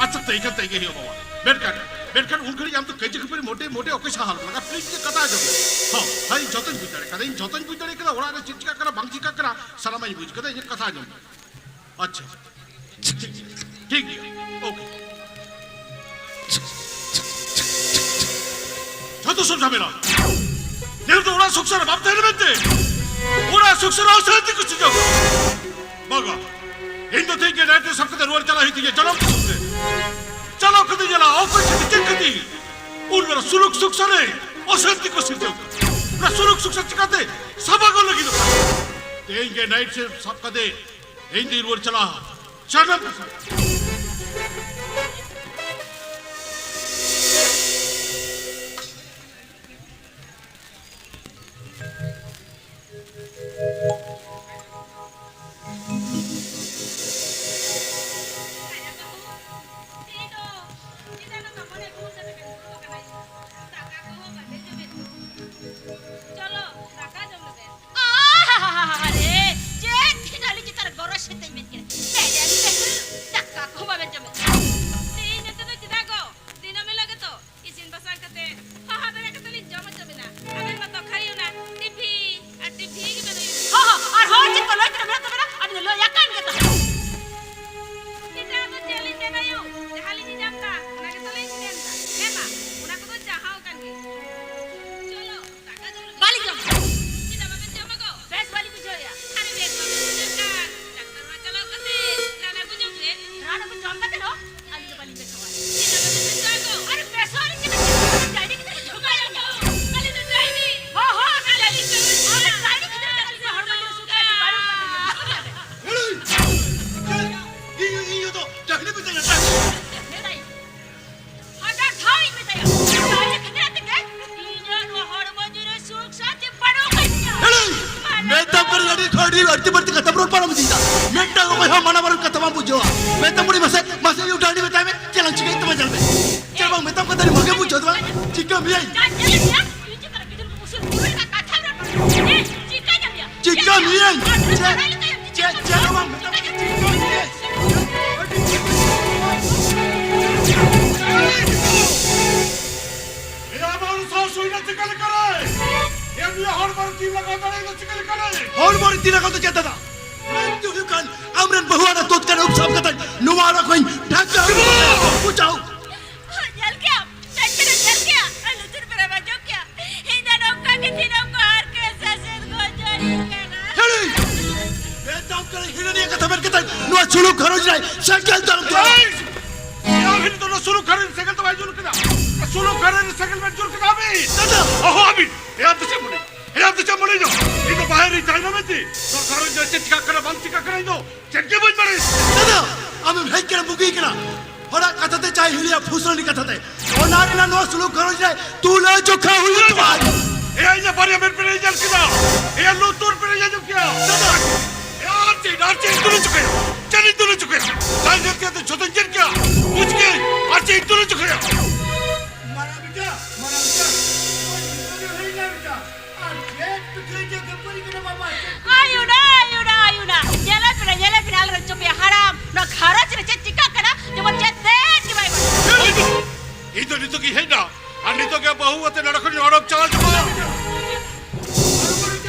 ᱟᱪᱪᱷᱟ, ᱛᱟᱹᱭ ᱠᱷᱟᱱ ᱛᱟᱹᱭ ᱜᱮ ᱦᱩᱭᱩᱜᱼᱟ ᱵᱟᱵᱟ᱾ ᱢᱮᱱᱠᱷᱟᱱ, ᱢᱮᱱᱠᱷᱟᱱ ᱩᱱ ᱜᱷᱟᱹᱲᱤᱡ ᱟᱢ ᱫᱚ ᱠᱟᱹᱭᱡᱟᱹ ᱠᱷᱟᱹᱯᱟᱹᱨᱤ ᱢᱚᱴᱮ, ᱢᱚᱴᱮ ᱚᱠᱚᱭ ᱥᱟᱦᱟᱣ ᱞᱟᱜᱟ᱾ ᱯᱞᱤᱡᱽ, ᱤᱧᱟᱹᱜ ᱠᱟᱛᱷᱟ ᱟᱸᱡᱚᱢ ᱢᱮ᱾ ᱦᱚᱸ, ᱦᱮᱸ, ᱤᱧ ᱡᱚᱛᱚᱧ ᱵᱩᱡᱽ ᱫᱟᱲᱮᱭᱟᱜ ᱠᱟᱱᱟ, ᱤᱧ ᱡᱚᱛᱚᱧ ᱵᱩᱡᱽ ᱫᱟᱲᱮᱭᱟᱜ ᱠᱟᱱᱟ, ᱚᱲᱟᱜ ᱨᱮ ᱪᱮᱫ ᱪᱤᱠᱟᱹᱜ ᱠᱟᱱᱟ, ᱵᱟᱝ ᱪᱤᱠᱟᱹᱜ ᱠᱟᱱᱟ, ᱥᱟᱱᱟᱢᱟᱜ ᱤᱧ ᱵᱩᱡᱽ ᱠᱟᱫᱟ, ᱤᱧᱟᱹᱜ ᱠᱟᱛᱷᱟ ᱟᱸᱡᱚᱢ ᱢᱮ᱾ ᱟᱪᱪᱷᱟ, ᱴᱷᱤᱠ ᱜᱮᱭᱟ, ᱳᱠᱮ᱾ ᱡᱷᱚᱛᱚ ᱥᱚᱵ ᱡᱷᱟᱢᱮᱞᱟ᱾ ᱫᱚ ᱚᱲᱟᱜ ᱥᱩᱠ ᱥᱟᱨ ᱵᱟᱢ ᱛᱟᱦᱮᱱ ᱢᱮᱱᱛᱮ ᱚᱲᱟᱜ ᱥᱩᱠ ᱥᱟᱨ ᱚᱥᱟᱱᱛᱤ ᱠᱚ ᱥᱤᱨᱡᱟᱹᱣ ᱠᱟᱜᱼᱟ᱾ ᱵᱟᱝᱟ, ᱤᱧ ᱫᱚ ᱛᱮᱦᱮᱧ ᱜᱮ ᱱᱟᱭᱤᱴ ᱨᱮ ᱥᱟᱵ ᱠᱟᱛᱮ ᱨᱩᱣᱟᱹᱲ ᱪᱟᱞᱟᱜ ᱦᱩᱭᱩᱜ ᱛᱤᱧᱟ ᱡᱟᱱᱟᱢ ᱫᱤᱥᱚᱢ ᱛᱮ᱾ ᱪᱟᱞᱟᱣ ᱠᱟᱛᱮ ᱧᱮᱞᱟ ᱚᱠᱚᱭ ᱪᱮᱫ ᱪᱮᱫ ᱠᱷᱟᱹᱛᱤᱨ ᱩᱱ ᱵᱮᱲᱟ ᱥᱩᱞᱩᱠ ᱥᱩᱠ ᱥᱟᱨᱮ ᱚᱥᱟᱱᱛᱤ ᱠᱚ ᱥᱤᱨᱡᱟᱹᱣ ᱠᱟᱜᱼᱟ᱾ ᱚᱱᱟ ᱥᱩᱞᱩᱠ ᱥᱩᱠ ᱥᱟᱨ ᱪᱤᱠᱟᱛᱮ ᱥᱟᱵᱟᱜᱚᱜ ᱞᱟᱹᱜᱤᱫᱚᱜ ᱠᱟᱱᱟ? ᱛᱮᱦᱮᱧ ᱜᱮ ᱱᱟᱭᱤᱴ ᱥᱮ ᱥᱟᱵ ᱠᱟᱛᱮ ᱤᱧ ᱫᱚᱧ ᱨᱩᱣᱟᱹᱲ ᱪᱟᱞᱟᱜᱼᱟ ᱡᱟᱱᱟᱢ ᱫᱤᱥᱚᱢ᱾ ᱪᱚᱞᱚ, ᱫᱟᱠᱟ ᱡᱚᱢ ᱞᱮᱵᱮᱱ᱾ ᱟᱦᱟᱦᱟᱦᱟ, ᱪᱮᱫ ᱛᱮᱦᱮᱧ ᱟᱹᱞᱤᱧ ᱪᱮᱛᱟᱱ ᱨᱮ ᱜᱚᱨᱚᱡᱽ ᱥᱮᱛᱮᱧ ᱢᱮᱱ ᱠᱮᱫᱟ? ᱫᱮᱡ ᱟᱹᱜᱩ ᱞᱮ ᱦᱩᱭᱩᱜ, ᱫᱟᱠᱟ ᱠᱚᱦᱚᱸ ᱵᱟᱵᱮᱱ ᱡᱚᱢᱮᱫ᱾ ᱛᱮᱦᱮᱧ ᱱᱚᱛᱮ ᱫᱚ ᱪᱮᱫᱟᱜ ᱜᱚ? ᱫᱤᱱᱟᱹᱢ ᱦᱤᱞᱳᱜ ᱜᱮᱛᱚ ᱤᱥᱤᱱ ᱵᱟᱥᱟᱝ ᱠᱟᱛᱮ, ᱦᱟᱦᱟ ᱵᱮᱨᱮᱫ ᱠᱟᱛᱮ ᱞᱤᱧ ᱡᱚᱢ ᱦᱚᱪᱚ ᱵᱮᱱᱟ᱾ ᱟᱵᱮᱱ ᱢᱟ ᱛᱚ ᱠᱷᱟᱹᱞᱤ ᱚᱱᱟ ᱴᱤᱵᱷᱤ ᱟᱨ ᱴᱤᱵᱷᱤ ᱜᱮᱵᱮᱱ ᱩᱭᱩᱝ᱾ ᱦᱚᱸ, ᱦᱚᱸ, ᱟᱨ ᱦᱚᱸ ᱪᱮᱫ ᱠᱚ ᱞᱟᱹᱭ ᱠᱮᱫᱟ ᱢᱮᱱᱟᱜ ᱛᱟᱵᱮᱱᱟ? ᱟᱹᱵᱤᱱ ᱫᱚ ᱞᱟᱹᱭ ᱟᱠᱟᱱ ᱜᱮ ᱛᱟᱦᱮᱸ᱾ ᱮᱴᱟᱜ ᱫᱚ ᱪᱮᱫ ᱞᱤᱧ ᱢᱮᱱᱟ ᱭᱳ? ᱡᱟᱦᱟᱸ ᱞᱤᱧ ᱧᱟᱢ ᱮᱫᱟ, ᱚᱱᱟ ᱜᱮᱛᱚ ᱞᱤᱧ ᱢᱮᱱ ᱮᱫᱟ᱾ ᱦᱮᱸ ᱢᱟ, ᱚᱱᱟ ᱠᱚᱫᱚ ᱡᱟᱦᱟᱸ ᱟᱠᱟᱱ ᱜᱮ᱾ ᱪᱚᱞᱚ, ᱫᱟᱠᱟ ᱡᱚᱢ ᱞᱮ᱾ ᱵᱟᱹᱞᱤᱧ ᱡᱚᱢᱟ᱾ ᱪᱮᱫᱟᱜ ᱵᱟᱵᱮᱱ ᱡᱚᱢᱟ ᱜᱚ? ᱵᱮᱥ ᱵᱟᱹᱞᱤᱧ ᱵᱩᱡᱷᱟᱹᱣᱮᱫᱼᱟ᱾ ᱟᱨᱮ ᱵᱮᱥ ᱵᱟᱵᱮᱱ ᱵᱩᱡᱷᱟᱹᱣ ᱠᱷᱟᱱ, ᱰᱟᱠᱛᱟᱨ ᱚᱲᱟᱜ ᱪᱟᱞᱟᱣ ᱠᱟᱛᱮ ᱨᱟᱱ ᱟᱹᱜᱩ ᱡᱚᱝ ᱵᱮᱱ᱾ ᱨᱟᱱ ᱟᱹᱜᱩ ᱡᱚᱢ ᱠᱟᱛᱮ ᱦᱚᱸ ᱟᱹᱞᱤᱧ ᱫᱚ ᱵᱟᱹᱞᱤᱧ ᱵᱮᱥᱚᱜᱼᱟ᱾ ᱪᱮᱫᱟᱜ ᱵᱟᱵᱮᱱ ᱵᱮᱥᱚᱜᱼᱟ ᱜᱚ? ᱟᱨᱮ ᱵᱮᱥᱚᱜ ᱟᱹᱞᱤᱧ ᱪᱤᱠᱟᱹᱛᱮ? ᱰᱟᱭᱨᱤ ᱜᱤᱫᱽᱨᱟᱹ ᱠᱚ ᱡᱷᱚᱠᱟ ᱟᱹᱞᱤᱧ ᱫᱚ᱾ ᱟᱹᱞᱤᱧ ᱫᱚ ᱰᱟᱭᱨᱤ᱾ ᱦᱚᱸ, ᱦᱚᱸ, ᱟᱹᱞᱤᱧ ᱫᱚ ᱰᱟᱭᱨᱤ᱾ ᱟᱨ ᱰᱟᱭᱨᱤ ᱜᱤᱫᱽᱨᱟᱹ ᱠᱟᱱᱟ ᱞᱤᱧ, ᱦᱚᱲᱢᱚ ᱡᱤᱣᱤ ᱥᱩᱠ ᱟᱨ ᱵᱟᱹᱱᱩᱜ ᱛᱟᱹᱞᱤᱧᱟ᱾ ᱤᱧ, ᱤᱧ, ᱤᱧ ᱫᱚ ᱰᱟᱭᱨᱤ ᱢᱮᱛᱟᱧᱟ, ᱰᱟᱭᱨᱤ᱾ ᱦᱮᱸ, ᱰᱟᱭᱨᱤ᱾ ᱦᱟᱡᱟᱨ ᱫᱷᱟᱣ ᱤᱧ ᱢᱮᱛᱟᱭᱟ, ᱰᱟᱭᱨᱤ ᱠᱷᱟᱹᱛᱤᱨ ᱛᱮᱜᱮ ᱤᱧᱟᱹᱜ ᱱᱚᱣᱟ ᱦᱚᱲᱢᱚ ᱡᱤᱣᱤ ᱨᱮ ᱥᱩᱠ ᱥᱟᱱᱛᱤ ᱵᱟᱹᱱᱩᱜ ᱟᱠᱟᱫ ᱛᱤᱧᱟ᱾ ᱮᱲᱮ! ᱢᱮᱛᱟᱢ ᱠᱟᱹᱱᱟᱹᱧ, ᱟᱹᱰᱤ, ᱟᱹᱰᱤ ᱟᱹᱲᱛᱤ ᱵᱟᱹᱲᱛᱤ ᱠᱟᱛᱷᱟᱢ ᱨᱚᱲ ᱯᱟᱨᱚᱢ ᱤᱫᱤᱭᱮᱫᱟ᱾ ᱢᱤᱫᱴᱟᱝ ᱚᱠᱚᱭ ᱦᱚᱸ ᱢᱟᱱᱟ ᱵᱟᱨᱚᱱ ᱠᱟᱛᱷᱟ ᱵᱟᱢ ᱵᱩᱡᱷᱟᱹᱣᱟ᱾ ᱢᱮᱛᱟᱢ ᱠᱟᱹᱱᱟᱹᱧ, ᱢᱟᱥᱮ, ᱢᱟᱥᱮ, ᱤᱧ ᱰᱟᱭᱨᱤ ᱢᱮᱛᱟᱭ ᱢᱮ, ᱪᱮᱫ ᱞᱟᱝ ᱪᱤᱠᱟᱹᱭ ᱛᱟᱢᱟ, ᱧᱮᱞ ᱢᱮ᱾ ᱪᱮᱫ ᱵᱟᱝ ᱢᱮᱛᱟᱢ ᱠᱟᱱ ᱛᱟᱦᱮᱱᱟ, ᱵᱷᱟᱜᱮ ᱵᱩᱡᱷᱟᱹᱣ ᱫᱚ ᱵᱟᱝ? ᱪᱤᱠᱟᱹ ᱢᱮᱭᱟᱹᱧ? ᱪᱮᱫ ᱧᱮᱞᱮᱫ ᱢᱮᱭᱟ? ᱤᱧ ᱪᱮᱛᱟᱱ ᱨᱮ ᱜᱤᱫᱽᱨᱟᱹ ᱠᱚ ᱵᱩᱥᱩᱵ ᱵᱩᱨᱩ ᱨᱮᱱᱟᱜ ᱠᱟᱛᱷᱟᱢ ᱨᱚᱲ ᱠᱟᱱᱟ᱾ ᱪᱤᱠᱟᱹ ᱧᱟᱢ ᱢᱮᱭᱟ? ᱪᱤᱠᱟᱹ ᱢᱮᱭᱟᱹᱧ? ᱪᱮᱫ, ᱪᱮᱫ ᱦᱚᱸ ᱵᱟᱝ ᱢᱮᱛᱟᱢ ᱠᱟᱱᱟ, ᱪᱤᱠᱟᱹ ᱢᱮᱭᱟᱹᱧ? ᱮᱭᱟ ᱵᱟᱹᱦᱩ ᱥᱟᱶ ᱥᱩᱭ ᱱᱟ ᱪᱤᱠᱟᱹ ᱞᱮᱠᱟᱨᱮ? ᱮ ᱩᱱᱤᱭᱟᱜ ᱦᱚᱲᱢᱚ ᱨᱮ ᱛᱤ ᱞᱟᱜᱟᱣ ᱫᱟᱲᱮᱭᱟᱜ ᱫᱚ ᱪᱤᱠᱟᱹ ᱞᱮᱠᱟᱨᱮ? ᱦᱚᱲᱢᱚ ᱨᱮ ᱛᱤ ᱞᱟᱜᱟᱣ ᱫᱚ ᱪᱮᱫ ᱫᱟᱫᱟ? ᱦᱩᱭᱩᱜ ᱠᱟᱱ ᱟᱢᱨᱮᱱ ᱵᱟᱹᱦᱩ ᱟᱨ ᱛᱚᱛᱠᱟᱨ ᱩᱯ ᱥᱟᱵ ᱠᱟᱛᱮ ᱱᱚᱣᱟ ᱚᱲᱟᱜ ᱠᱷᱚᱱ ᱰᱷᱟᱠᱟ ᱵᱩᱡᱷᱟᱹᱣ᱾ ᱧᱮᱞ ᱠᱮᱜᱼᱟᱢ? ᱢᱮᱫ ᱠᱟᱛᱮ ᱧᱮᱞ ᱠᱮᱜᱼᱟ? ᱟᱨ ᱞᱩᱛᱩᱨ ᱯᱮᱨᱮ ᱟᱸᱡᱚᱢ ᱠᱮᱜᱼᱟ? ᱤᱧ ᱫᱚ ᱱᱚᱝᱠᱟ ᱜᱮ ᱛᱤᱱ ᱥᱩᱞᱩᱠ ᱜᱷᱟᱨᱚᱸᱡᱽ ᱥᱮᱸᱜᱮᱞ ᱫᱚ ᱵᱟᱭ ᱡᱩᱞ ᱠᱟᱫᱟ᱾ ᱥᱩᱞᱩᱠ ᱜᱷᱟᱨᱚᱸᱡᱽ ᱥᱮᱸᱜᱮᱞ ᱵᱮᱱ ᱡᱩᱞ ᱠᱟᱫᱟ ᱟᱹᱵᱤᱱ᱾ ᱫᱟᱫᱟ! ᱚᱦᱚ ᱟᱹᱵᱤᱱ! ᱮ ᱟᱢ ᱫᱚ ᱪᱮᱫ ᱢᱚᱱᱮ? ᱮ ᱟᱢ ᱫᱚ ᱪᱮᱫ ᱢᱚᱱᱮ ᱫᱚ? ᱤᱧ ᱫᱚ ᱵᱟᱦᱨᱮ ᱨᱤᱧ ᱛᱟᱦᱮᱱᱟ ᱢᱮᱱᱛᱮ? ᱱᱚᱣᱟ ᱜᱷᱟᱨᱚᱸᱡᱽ ᱨᱮ ᱪᱮᱫ ᱪᱤᱠᱟᱹᱜ ᱠᱟᱱᱟ ᱵᱟᱝ ᱪᱤᱠᱟᱹᱜ ᱠᱟᱱᱟ ᱤᱧ ᱫᱚ ᱪᱮᱫ ᱜᱮ ᱵᱟᱹᱧ ᱵᱟᱲᱟᱭᱟ᱾ ᱫᱟᱫᱟ! ᱟᱢᱮᱢ ᱦᱮᱡ ᱠᱟᱱᱟ ᱵᱩᱜᱤ ᱠᱟᱱᱟ᱾ ᱦᱚᱲᱟᱜ ᱠᱟᱛᱷᱟ ᱛᱮ ᱪᱟᱭ ᱦᱤᱲᱤᱭᱟ ᱯᱷᱩᱥᱨᱟᱹᱱᱤ ᱠᱟᱛᱷᱟ ᱛᱮ᱾ ᱚᱱᱟ ᱨᱮᱱᱟᱜ ᱱᱚᱣᱟ ᱥᱩᱞᱩᱠ ᱜᱷᱟᱨᱚᱸᱡᱽ ᱨᱮ ᱛᱩᱞᱟᱹ ᱡᱚᱠᱷᱟ ᱦᱩᱭᱩᱜ ᱛᱟᱢᱟ᱾ ᱮ ᱤᱧᱟᱹᱜ ᱵᱟᱨᱭᱟ ᱢᱮᱫ ᱯᱮᱨᱮ ᱧᱮᱞ ᱠᱮᱫᱟ᱾ ᱮ ᱞᱩᱛᱩᱨ ᱯᱮᱨᱮ ᱟᱸᱡᱚᱢ ᱠᱮᱫᱟ᱾ ᱫᱟᱫᱟ! ᱮ ᱟᱨ ᱪᱮᱫ, ᱟᱨ ᱪᱮᱫ ᱤᱧ ᱛᱩᱞᱟᱹ ᱡᱚᱠᱷᱟᱭᱟ? ᱪᱮᱫ ᱤᱧ ᱛᱩᱞᱟᱹ ᱡᱚᱠᱷᱟᱭᱟ? ᱪᱟᱭ ᱧᱮᱞ ᱠᱮᱫᱟ ᱛᱚ ᱡᱷᱚᱛᱚᱧ ᱧᱮᱞ ᱠᱮᱫᱟ᱾ ᱵᱩᱡᱽ ᱠᱮᱫᱟᱹᱧ᱾ ᱟᱨ ᱪᱮᱫ ᱤᱧ ᱛᱩᱞᱟᱹ ᱡᱚᱠᱷᱟᱭᱟ? ᱢᱟᱨᱟᱝ ᱵᱮᱴᱟ, ᱢᱟᱨᱟᱝ ᱵᱮᱴᱟ, ᱱᱚᱜᱼᱚᱭ ᱱᱤᱛᱚᱜ ᱜᱮ ᱦᱩᱭᱱᱟ ᱵᱮᱴᱟ᱾ ᱟᱨ ᱪᱮᱫ ᱯᱤᱴᱷᱟᱹ ᱡᱮ ᱠᱷᱟᱹᱯᱟᱹᱨᱤ ᱠᱟᱱᱟ ᱵᱟᱵᱟ, ᱪᱮᱫ ᱯᱤᱴᱷᱟᱹ? ᱟᱭᱩᱱᱟ, ᱟᱭᱩᱱᱟ, ᱟᱭᱩᱱᱟ᱾ ᱧᱮᱞᱮ ᱯᱮ, ᱧᱮᱞᱮ ᱯᱮ, ᱟᱞᱮ ᱨᱮᱱ ᱪᱚᱯᱮ ᱦᱟᱲᱟᱢ᱾ ᱱᱚᱣᱟ ᱜᱷᱟᱨᱚᱸᱡᱽ ᱨᱮ ᱪᱮᱫ ᱪᱤᱠᱟᱹᱜ ᱠᱟᱱᱟ? ᱡᱮᱢᱚᱱ ᱪᱮᱫ ᱛᱮᱫ ᱜᱮ ᱵᱟᱭ ᱵᱟᱰᱟᱭᱟ᱾ ᱤᱧ ᱫᱚ ᱱᱤᱛᱚᱜ ᱜᱤᱧ ᱦᱮᱡ ᱮᱱᱟ᱾ ᱟᱨ ᱱᱤᱛᱚᱜ ᱜᱮ ᱵᱟᱹᱦᱩ ᱟᱛᱮ ᱱᱚᱰᱮ ᱠᱷᱚᱱ ᱚᱰᱚᱠ ᱪᱟᱞᱟᱣ ᱪᱟᱵᱟᱜᱼᱟ᱾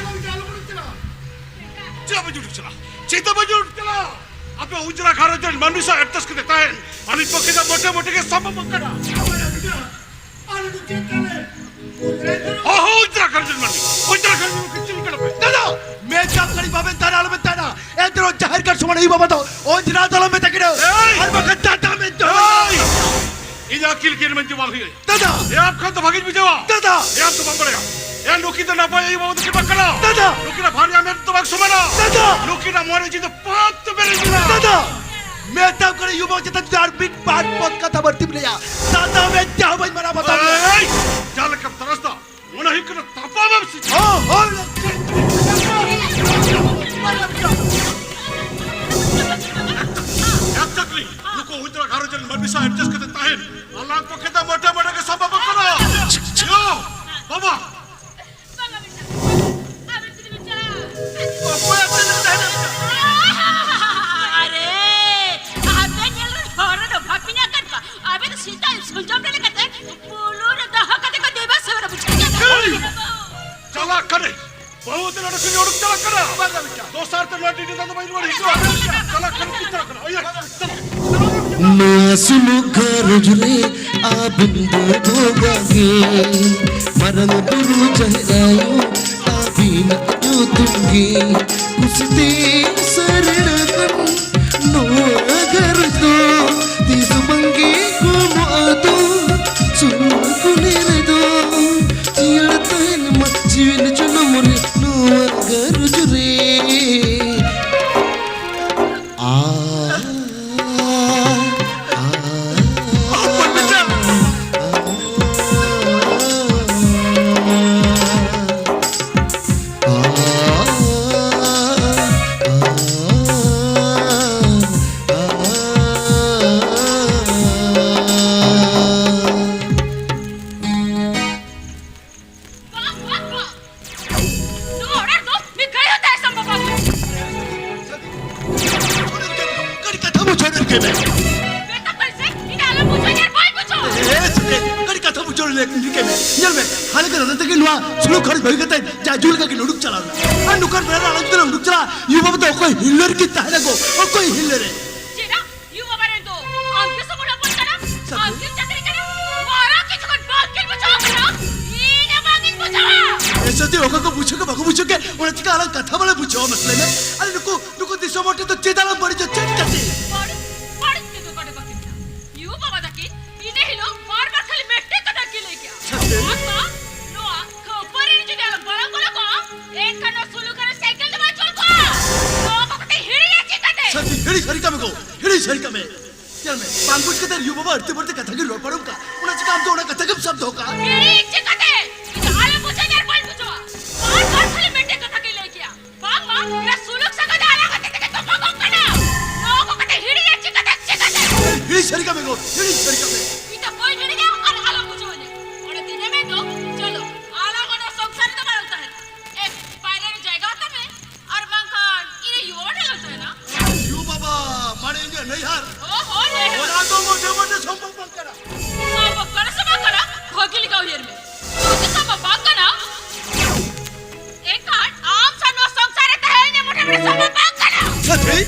ᱪᱮᱫᱟᱜ ᱵᱟᱹᱧ ᱩᱰᱩᱠ ᱪᱟᱞᱟᱜᱼᱟ? ᱪᱮᱫᱟᱜ ᱵᱟᱹᱧ ᱩᱰᱩᱠ ᱪᱟᱞᱟᱜᱼᱟ? ᱟᱯᱮ ᱩᱡᱽᱨᱟ ᱜᱷᱟᱨᱚᱸᱡᱽ ᱨᱮᱱ ᱢᱟᱹᱱᱢᱤ ᱥᱟᱶ adjust ᱠᱟᱛᱮ ᱛᱟᱦᱮᱱ ᱟᱹᱞᱤᱧ ᱯᱚᱠᱷᱮ ᱫᱚ ᱢᱚᱴᱮ ᱢᱚᱴᱮ ᱜᱮ ᱥᱚᱢᱵᱷᱚᱵ ᱵᱟᱝ ᱠᱟᱱᱟ᱾ ᱟᱞᱮ ᱫᱚ ᱪᱮᱫ ᱠᱟᱱᱟᱞᱮ? ᱩᱡᱽᱨᱟ ᱜᱷᱟᱨᱚᱸᱡᱽ ᱨᱮᱱ ᱢᱟᱹᱱᱢᱤ, ᱩᱡᱽᱨᱟ ᱜᱷᱟᱨᱚᱸᱡᱽ ᱨᱮᱱ ᱢᱟᱹᱱᱢᱤ ᱪᱮᱫ ᱞᱮᱠᱟᱱᱟ ᱯᱮ? ᱫᱟᱫᱟ, ᱢᱮᱪᱟᱯ ᱠᱟᱹᱲᱤ ᱵᱟᱵᱮᱱ ᱛᱟᱦᱮᱱᱟ, ᱟᱞᱚᱵᱮᱱ ᱛᱟᱦᱮᱱᱟ᱾ ᱮᱱᱛᱮ ᱨᱮᱦᱚᱸ ᱡᱟᱦᱮᱨ ᱜᱟᱲ ᱥᱚᱢᱟᱱ ᱟᱭᱩ ᱵᱟᱵᱟ ᱫᱚ ᱚᱡᱽᱨᱟ ᱫᱚ ᱟᱞᱚᱢ ᱢᱮᱛᱟ ᱠᱤᱱᱟ᱾ ᱮᱭ! ᱟᱨ ᱵᱟᱠᱷᱟᱱ ᱫᱟᱫᱟ ᱢᱮᱱ ᱫᱚ᱾ ᱮᱭ! ᱤᱧ ᱟᱹᱠᱤᱞ ᱜᱮᱭᱟᱱ ᱢᱮᱱᱛᱮ ᱵᱟᱝ ᱦᱩᱭᱩᱜᱼᱟ᱾ ᱫᱟᱫᱟ! ᱮ ᱟᱢ ᱠᱷᱟᱱ ᱫᱚ ᱵᱷᱟᱜᱤᱧ ᱵᱩᱡᱷᱟᱹᱣᱟ᱾ ᱫᱟᱫᱟ! ᱮ ᱟᱢ ᱫᱚ ᱵᱟᱢ ᱵᱟᱲᱟᱭᱟ᱾ ᱮ ᱱᱩᱠᱤᱱ ᱫᱚ ᱱᱟᱯᱟᱭ ᱟᱭᱳ ᱵᱟᱵᱟ ᱫᱚᱠᱤᱱ ᱵᱟᱝ ᱠᱟᱱᱟ᱾ ᱫᱟᱫᱟ! ᱱᱩᱠᱤᱱᱟᱜ ᱵᱷᱟᱨᱭᱟ ᱢᱮᱫ ᱫᱚ ᱵᱟᱝ ᱥᱚᱢᱟᱱᱟ᱾ ᱫᱟᱫᱟ! ᱱᱩᱠᱤᱱᱟᱜ ᱢᱚᱱᱮ ᱡᱤᱣᱤ ᱫᱚ ᱯᱟᱯ ᱛᱮ ᱯᱮᱨᱮᱡ ᱢᱮᱱᱟᱜᱼᱟ᱾ ᱫᱟᱫᱟ! ᱢᱮᱛᱟᱢ ᱠᱟᱱᱟ ᱟᱭᱳ ᱵᱟᱵᱟ ᱪᱮᱛᱟᱱ ᱡᱩᱫᱤ ᱟᱨ ᱢᱤᱫ ᱵᱟᱨ ᱯᱚᱫ ᱠᱟᱛᱷᱟ ᱵᱟᱹᱲᱛᱤᱢ ᱞᱟᱹᱭᱟ, ᱫᱟᱫᱟ ᱢᱮᱱᱛᱮ ᱦᱚᱸ ᱵᱟᱹᱧ ᱢᱟᱱᱟᱣ ᱵᱟᱛᱟᱣ ᱢᱮᱭᱟ᱾ ᱮᱭ! ᱡᱟᱦᱟᱸ ᱞᱮᱠᱟᱢ ᱛᱟᱨᱟᱥ ᱫᱟ, ᱚᱱᱟ ᱦᱩᱭᱩᱜ ᱠᱟᱱᱟ ᱛᱟᱯᱟᱢ ᱟᱢ ᱥᱮ ᱪᱮᱫ? ᱦᱚᱸ, ᱦᱚᱸ᱾ ᱮᱠ ᱪᱟᱠᱨᱤ, ᱱᱩᱠᱩ ᱩᱡᱽᱨᱟ ᱜᱷᱟᱨᱚᱸᱡᱽ ᱨᱮᱱ ᱢᱟᱹᱱᱢᱤ ᱥᱟᱶ adjust ᱠᱟᱛᱮ ᱛᱟᱦᱮᱱ ᱟᱞᱟᱝ ᱯᱚᱠᱷᱮ ᱫᱚ ᱢᱚᱴᱮ ᱢᱚᱴᱮ ᱜᱮ ᱥᱚᱢᱵᱷᱚᱵ ᱵᱟᱝ ᱠᱟᱱᱟ᱾ ᱭᱳ, ᱵᱟᱵᱟ, ᱵᱟᱝᱟ ᱵᱮᱴᱟ, ᱟᱵᱮᱱ ᱛᱤᱱᱟᱹᱜ ᱵᱮᱱ ᱪᱟᱞᱟᱜᱼᱟ? ᱚᱠᱚᱭ ᱟᱯᱮ ᱫᱚ ᱛᱟᱦᱮᱱᱟ ᱵᱮᱴᱟ? ᱟᱨᱮ, ᱟᱵᱮᱱ ᱧᱮᱞ ᱨᱮ ᱦᱚᱲ ᱨᱮ ᱰᱚᱵᱷᱟ ᱯᱮ ᱧᱟᱢ ᱠᱟᱱ ᱠᱚᱣᱟ᱾ ᱟᱵᱮᱱ ᱫᱚ ᱥᱮᱛᱟ ᱥᱚᱡᱚᱢ ᱨᱮ ᱞᱮᱠᱟᱛᱮ ᱵᱩᱞᱩ ᱨᱮ ᱫᱚᱦᱚ ᱠᱟᱛᱮ ᱠᱚ ᱫᱮᱵᱟ ᱥᱮᱵᱟ ᱨᱮ ᱵᱩᱡᱷᱟᱹᱣ ᱧᱟᱢ ᱠᱟᱱᱟ᱾ ᱪᱟᱞᱟᱜ ᱠᱟᱱᱟᱹᱧ᱾ ᱵᱟᱹᱦᱩ ᱛᱮ ᱱᱚᱰᱮ ᱠᱷᱚᱱ ᱚᱰᱚᱠ ᱪᱟᱞᱟᱜ ᱠᱟᱱᱟ᱾ ᱵᱟᱝᱟ ᱵᱮᱴᱟ᱾ ᱫᱚᱥᱟᱨ ᱛᱮ ᱱᱚᱣᱟ ᱰᱤᱰᱤ ᱫᱟᱫᱟ ᱵᱟᱹᱧ ᱨᱩᱣᱟᱹᱲ ᱦᱤᱡᱩᱜᱼᱟ᱾ ᱪᱟᱞᱟᱜ ᱠᱟᱱᱟᱹᱧ, ᱪᱟᱞᱟᱜ ᱠᱟᱱᱟ᱾ ᱳᱭ, ᱪᱟᱞᱟᱜ ᱠᱟᱱᱟ᱾ ᱱᱚᱣᱟ ᱥᱩᱞᱩᱠ ᱜᱷᱟᱨᱚᱸᱡᱽ ᱨᱮ ᱟᱵᱤᱱ ᱫᱚ ᱵᱷᱚᱜᱟ ᱜᱮ᱾ ᱢᱟᱨᱟᱝ ᱵᱩᱨᱩ ᱡᱟᱦᱮᱨ ᱟᱭᱳ ᱟᱹᱵᱤᱱᱟᱜ ᱧᱩᱛᱩᱢ ᱜᱮ ᱠᱩᱥᱤᱛᱮ ᱥᱟᱨᱮᱲ ᱟᱠᱟᱱ ᱱᱚᱣᱟ ᱜᱷᱟᱨᱚᱸᱡᱽ ᱫᱚ ᱛᱤᱥ ᱵᱟᱝᱜᱮ ᱠᱚᱢ ᱨᱤᱠᱟᱹᱭ ᱢᱮ, ᱧᱮᱞ ᱢᱮ, ᱦᱟᱱᱮ ᱜᱮ ᱱᱚᱛᱮ ᱛᱮᱜᱮ ᱱᱚᱣᱟ ᱥᱩᱞᱩᱠ ᱦᱚᱨ ᱵᱟᱹᱜᱤ ᱠᱟᱛᱮ ᱡᱟ ᱡᱩᱞ ᱞᱮᱠᱟ ᱜᱮ ᱩᱰᱩᱠ ᱪᱟᱞᱟᱣ ᱮᱱᱟ᱾ ᱟᱨ ᱱᱚᱝᱠᱟᱱ ᱵᱮᱲᱟ ᱨᱮ ᱟᱞᱟᱝ ᱡᱩᱫᱤ ᱞᱟᱝ ᱩᱰᱩᱠ ᱪᱟᱞᱟᱜᱼᱟ, ᱭᱩ ᱵᱟᱵᱟ ᱫᱚ ᱚᱠᱚᱭ ᱦᱤᱞᱟᱹ ᱨᱮᱠᱤᱱ ᱛᱟᱦᱮᱱᱟ ᱜᱚ, ᱚᱠᱚᱭ ᱦᱤᱞᱟᱹ ᱨᱮ? ᱪᱮᱫᱟᱜ? ᱭᱩ ᱵᱟᱵᱟ ᱨᱮᱱ ᱫᱚ ᱟᱢ ᱜᱮ ᱥᱚᱢᱚᱭ ᱦᱚᱯᱚᱱ ᱠᱟᱱᱟ, ᱥᱟᱹᱛᱷᱤ᱾ ᱟᱢ ᱜᱮᱢ ᱪᱟᱹᱠᱨᱤ ᱠᱟᱱᱟ, ᱢᱟᱨᱟᱝ ᱠᱤᱪᱷᱩ ᱠᱷᱚᱱ ᱵᱟᱝ ᱠᱤᱱ ᱵᱩᱡᱷᱟᱹᱣ ᱠᱟᱱᱟ, ᱤᱧ ᱦᱚᱸ ᱵᱟᱝ ᱤᱧ ᱵᱩᱡᱷᱟᱹᱣᱟ᱾ ᱮ ᱥᱟᱹᱛᱷᱤ, ᱚᱠᱟ ᱠᱚ ᱵᱩᱡᱷᱟᱹᱣ ᱠᱮ ᱵᱟᱠᱚ ᱵᱩᱡᱷᱟᱹᱣ ᱠᱮ, ᱚᱱᱟ ᱪᱤᱠᱟ ᱟᱞᱟᱝ ᱠᱟᱛᱷᱟ ᱵᱟᱞᱮ ᱵᱩᱡᱷᱟᱹᱣᱟ, ᱢᱟᱥᱮ ᱞᱟᱹᱭ ᱢᱮ? ᱟᱨ ᱱᱩᱠᱩ, ᱱᱩᱠᱩ ᱫᱤᱥᱚᱢ ᱦᱚᱲ ᱴᱷᱮᱱ ᱫᱚ ᱪᱮᱫ ᱟᱞᱟᱝ ᱵᱟᱹᱲᱤᱡᱟ, ᱪᱮᱫ ᱠᱟᱛᱮ? ᱵᱟᱹᱲᱤᱡ, ᱵᱟᱹᱲᱤᱡ ᱛᱮᱫᱚ ᱚᱠᱟ ᱫᱚ ᱵᱟᱹᱠᱤᱱ ᱢᱮᱱᱟ᱾ ᱭᱩ ᱵᱟᱵᱟ ᱛᱟᱹᱠᱤᱱ ᱤᱱᱟᱹ ᱦᱤᱞᱳᱜ ᱵᱟᱨ ᱵᱟᱨ ᱠᱷᱟᱹᱞᱤ ᱢᱤᱫᱴᱮᱡ ᱠᱟᱛᱷᱟ ᱠᱤᱱ ᱞᱟᱹᱭ ᱠᱮᱜᱼᱟ᱾ ᱥᱟᱹᱛᱷᱤ᱾ ᱟᱨ ᱵᱟᱝ, ᱱᱚᱣᱟ ᱠᱷᱟᱹᱯᱟᱹᱨᱤ ᱨᱮ ᱡᱩᱫᱤ ᱟᱞᱚ ᱵᱟᱞᱟᱝ ᱵᱚᱞᱚ ᱠᱚᱜᱼᱟ, ᱮᱱᱠᱷᱟᱱ ᱱᱚᱣᱟ ᱥᱩᱞᱩᱠ ᱟᱨ ᱥᱟᱭᱠᱮᱞ ᱫᱚ ᱵᱟᱝ ᱪᱚᱞ ᱠᱚᱜᱼᱟ᱾ ᱱᱚᱣᱟ ᱠᱚ ᱠᱟᱛᱷᱟ ᱦᱤᱲᱤᱧᱟ ᱪᱤᱠᱟᱹᱛᱮ? ᱥᱟᱹᱛᱷᱤ, ᱦᱤᱲᱤᱧ ᱥᱟᱹᱨᱤ ᱠᱟᱜ ᱢᱮ ᱜᱚ, ᱦᱤᱲᱤᱧ ᱥᱟᱹᱨᱤ ᱠᱟᱜ ᱢᱮ᱾ ᱧᱮᱞ ᱢᱮ, ᱵᱟᱝ ᱵᱩᱡᱽ ᱠᱟᱛᱮ ᱭᱩ ᱵᱟᱵᱟ ᱟᱹᱲᱛᱤ ᱵᱟᱹᱲᱛᱤ ᱠᱟᱛᱷᱟ ᱠᱤᱱ ᱨᱚᱲ ᱯᱟᱨᱚᱢ ᱠᱟᱜᱼᱟ, ᱚᱱᱟ ᱪᱤᱠᱟ ᱟᱢ ᱫᱚ ᱚᱱᱟ ᱠᱟᱛᱷᱟ ᱜᱮᱢ ᱥᱟᱵ ᱫᱚᱦᱚ ᱠᱟᱜᱼᱟ? ᱦᱤᱲᱤᱧ ᱪᱤᱠᱟᱹᱛᱮ? ᱤᱧ ᱫᱚ ᱟᱞᱚ ᱵᱩᱡᱷᱟᱹᱣ ᱟᱨ ᱵᱟᱹᱧ ᱵᱩᱡᱷᱟᱹᱣᱟ᱾ ᱵᱟᱨ ᱵᱟᱨ ᱠᱷᱟᱹᱞᱤ ᱢᱤᱫᱴᱮᱡ ᱠᱟᱛᱷᱟ ᱠᱤᱱ ᱞᱟᱹᱭ ᱠᱮᱜᱼᱟ᱾ ᱵᱟᱝ, ᱵᱟᱝ, ᱱᱚᱣᱟ ᱥᱩᱞᱩᱠ ᱥᱟᱹᱜᱟᱹᱭ ᱫᱚ ᱟᱞᱟᱝ ᱦᱚᱛᱮ ᱛᱮᱜᱮ ᱛᱚᱯᱟᱜᱚᱜ ᱠᱟᱱᱟ᱾ ᱱᱚᱣᱟ ᱠᱚ ᱠᱟᱛᱷᱟ ᱦᱤᱲᱤᱧᱟ ᱪᱤᱠᱟᱹᱛᱮ, ᱪᱤᱠᱟᱹᱛᱮ? ᱦᱤᱲᱤᱧ ᱥᱟᱹᱨᱤ ᱠᱟᱜ ᱢᱮ ᱜᱚ, ᱦᱤᱲᱤᱧ ᱥᱟᱹᱨᱤ ᱠᱟᱜ ᱢᱮ᱾ ᱤᱧ ᱫᱚ ᱵᱟᱹᱧ ᱦᱤᱲᱤᱧᱟ ᱟᱨ ᱟᱞᱚᱢ ᱵᱩᱡᱷᱟᱹᱣᱟᱹᱧᱟ᱾ ᱚᱸᱰᱮ ᱫᱤᱱᱮ ᱢᱮᱱ ᱫᱚ, ᱪᱚᱞᱚ, ᱟᱞᱟᱝ ᱚᱱᱟ ᱥᱚᱝᱥᱟᱨ ᱨᱮᱫᱚ ᱵᱟᱞᱟᱝ ᱛᱟᱦᱮᱱᱟ᱾ ᱮ, ᱵᱟᱭᱨᱮ ᱨᱮ ᱡᱟᱭᱜᱟ ᱦᱟᱛᱟᱣ ᱢᱮ, ᱟᱨ ᱵᱟᱝᱠᱷᱟᱱ ᱤᱧ ᱨᱮ ᱭᱩ ᱵᱟᱵᱟ ᱴᱷᱮᱱ ᱞᱟᱝ ᱛᱟᱦᱮᱱᱟ᱾ ᱭᱩ ᱵᱟᱵᱟ, ᱢᱟᱱᱮ ᱤᱧᱟᱹᱜ ᱱᱟᱹᱭᱦᱟᱹᱨ᱾ ᱚ, ᱦᱳᱭ, ᱱᱟᱹᱭᱦᱟᱹᱨ᱾ ᱚᱱᱟ ᱫᱚ ᱢᱚᱴᱷᱮ ᱢᱚᱴᱷᱮ ᱥᱚᱢᱵᱷᱚᱵ ᱵᱟᱝ ᱠᱟᱱᱟ᱾ ᱥᱚᱢᱵᱷᱚᱵ ᱠᱟᱱᱟ ᱥᱮ ᱵᱟᱝ ᱠᱟᱱᱟ? ᱵᱷᱟᱹᱜᱤ ᱞᱮᱠᱟ ᱩᱭᱦᱟᱹᱨ ᱢᱮ᱾ ᱡᱩᱫᱤ ᱥᱚᱢᱵᱷᱚᱵ ᱵᱟᱝ ᱠᱟᱱᱟ, ᱮᱱᱠᱷᱟᱱ ᱟᱢ ᱥᱟᱶ ᱱᱚᱣᱟ ᱥᱚᱝᱥᱟᱨ ᱨᱮ ᱛᱟᱦᱮᱸ ᱤᱧᱟᱹᱜ ᱢᱚᱴᱷᱮ ᱢᱚᱴᱷᱮ ᱥᱚᱢᱵᱷᱚᱵ ᱵᱟᱝ ᱠᱟᱱᱟ᱾ ᱥᱟᱹᱛᱷᱤ,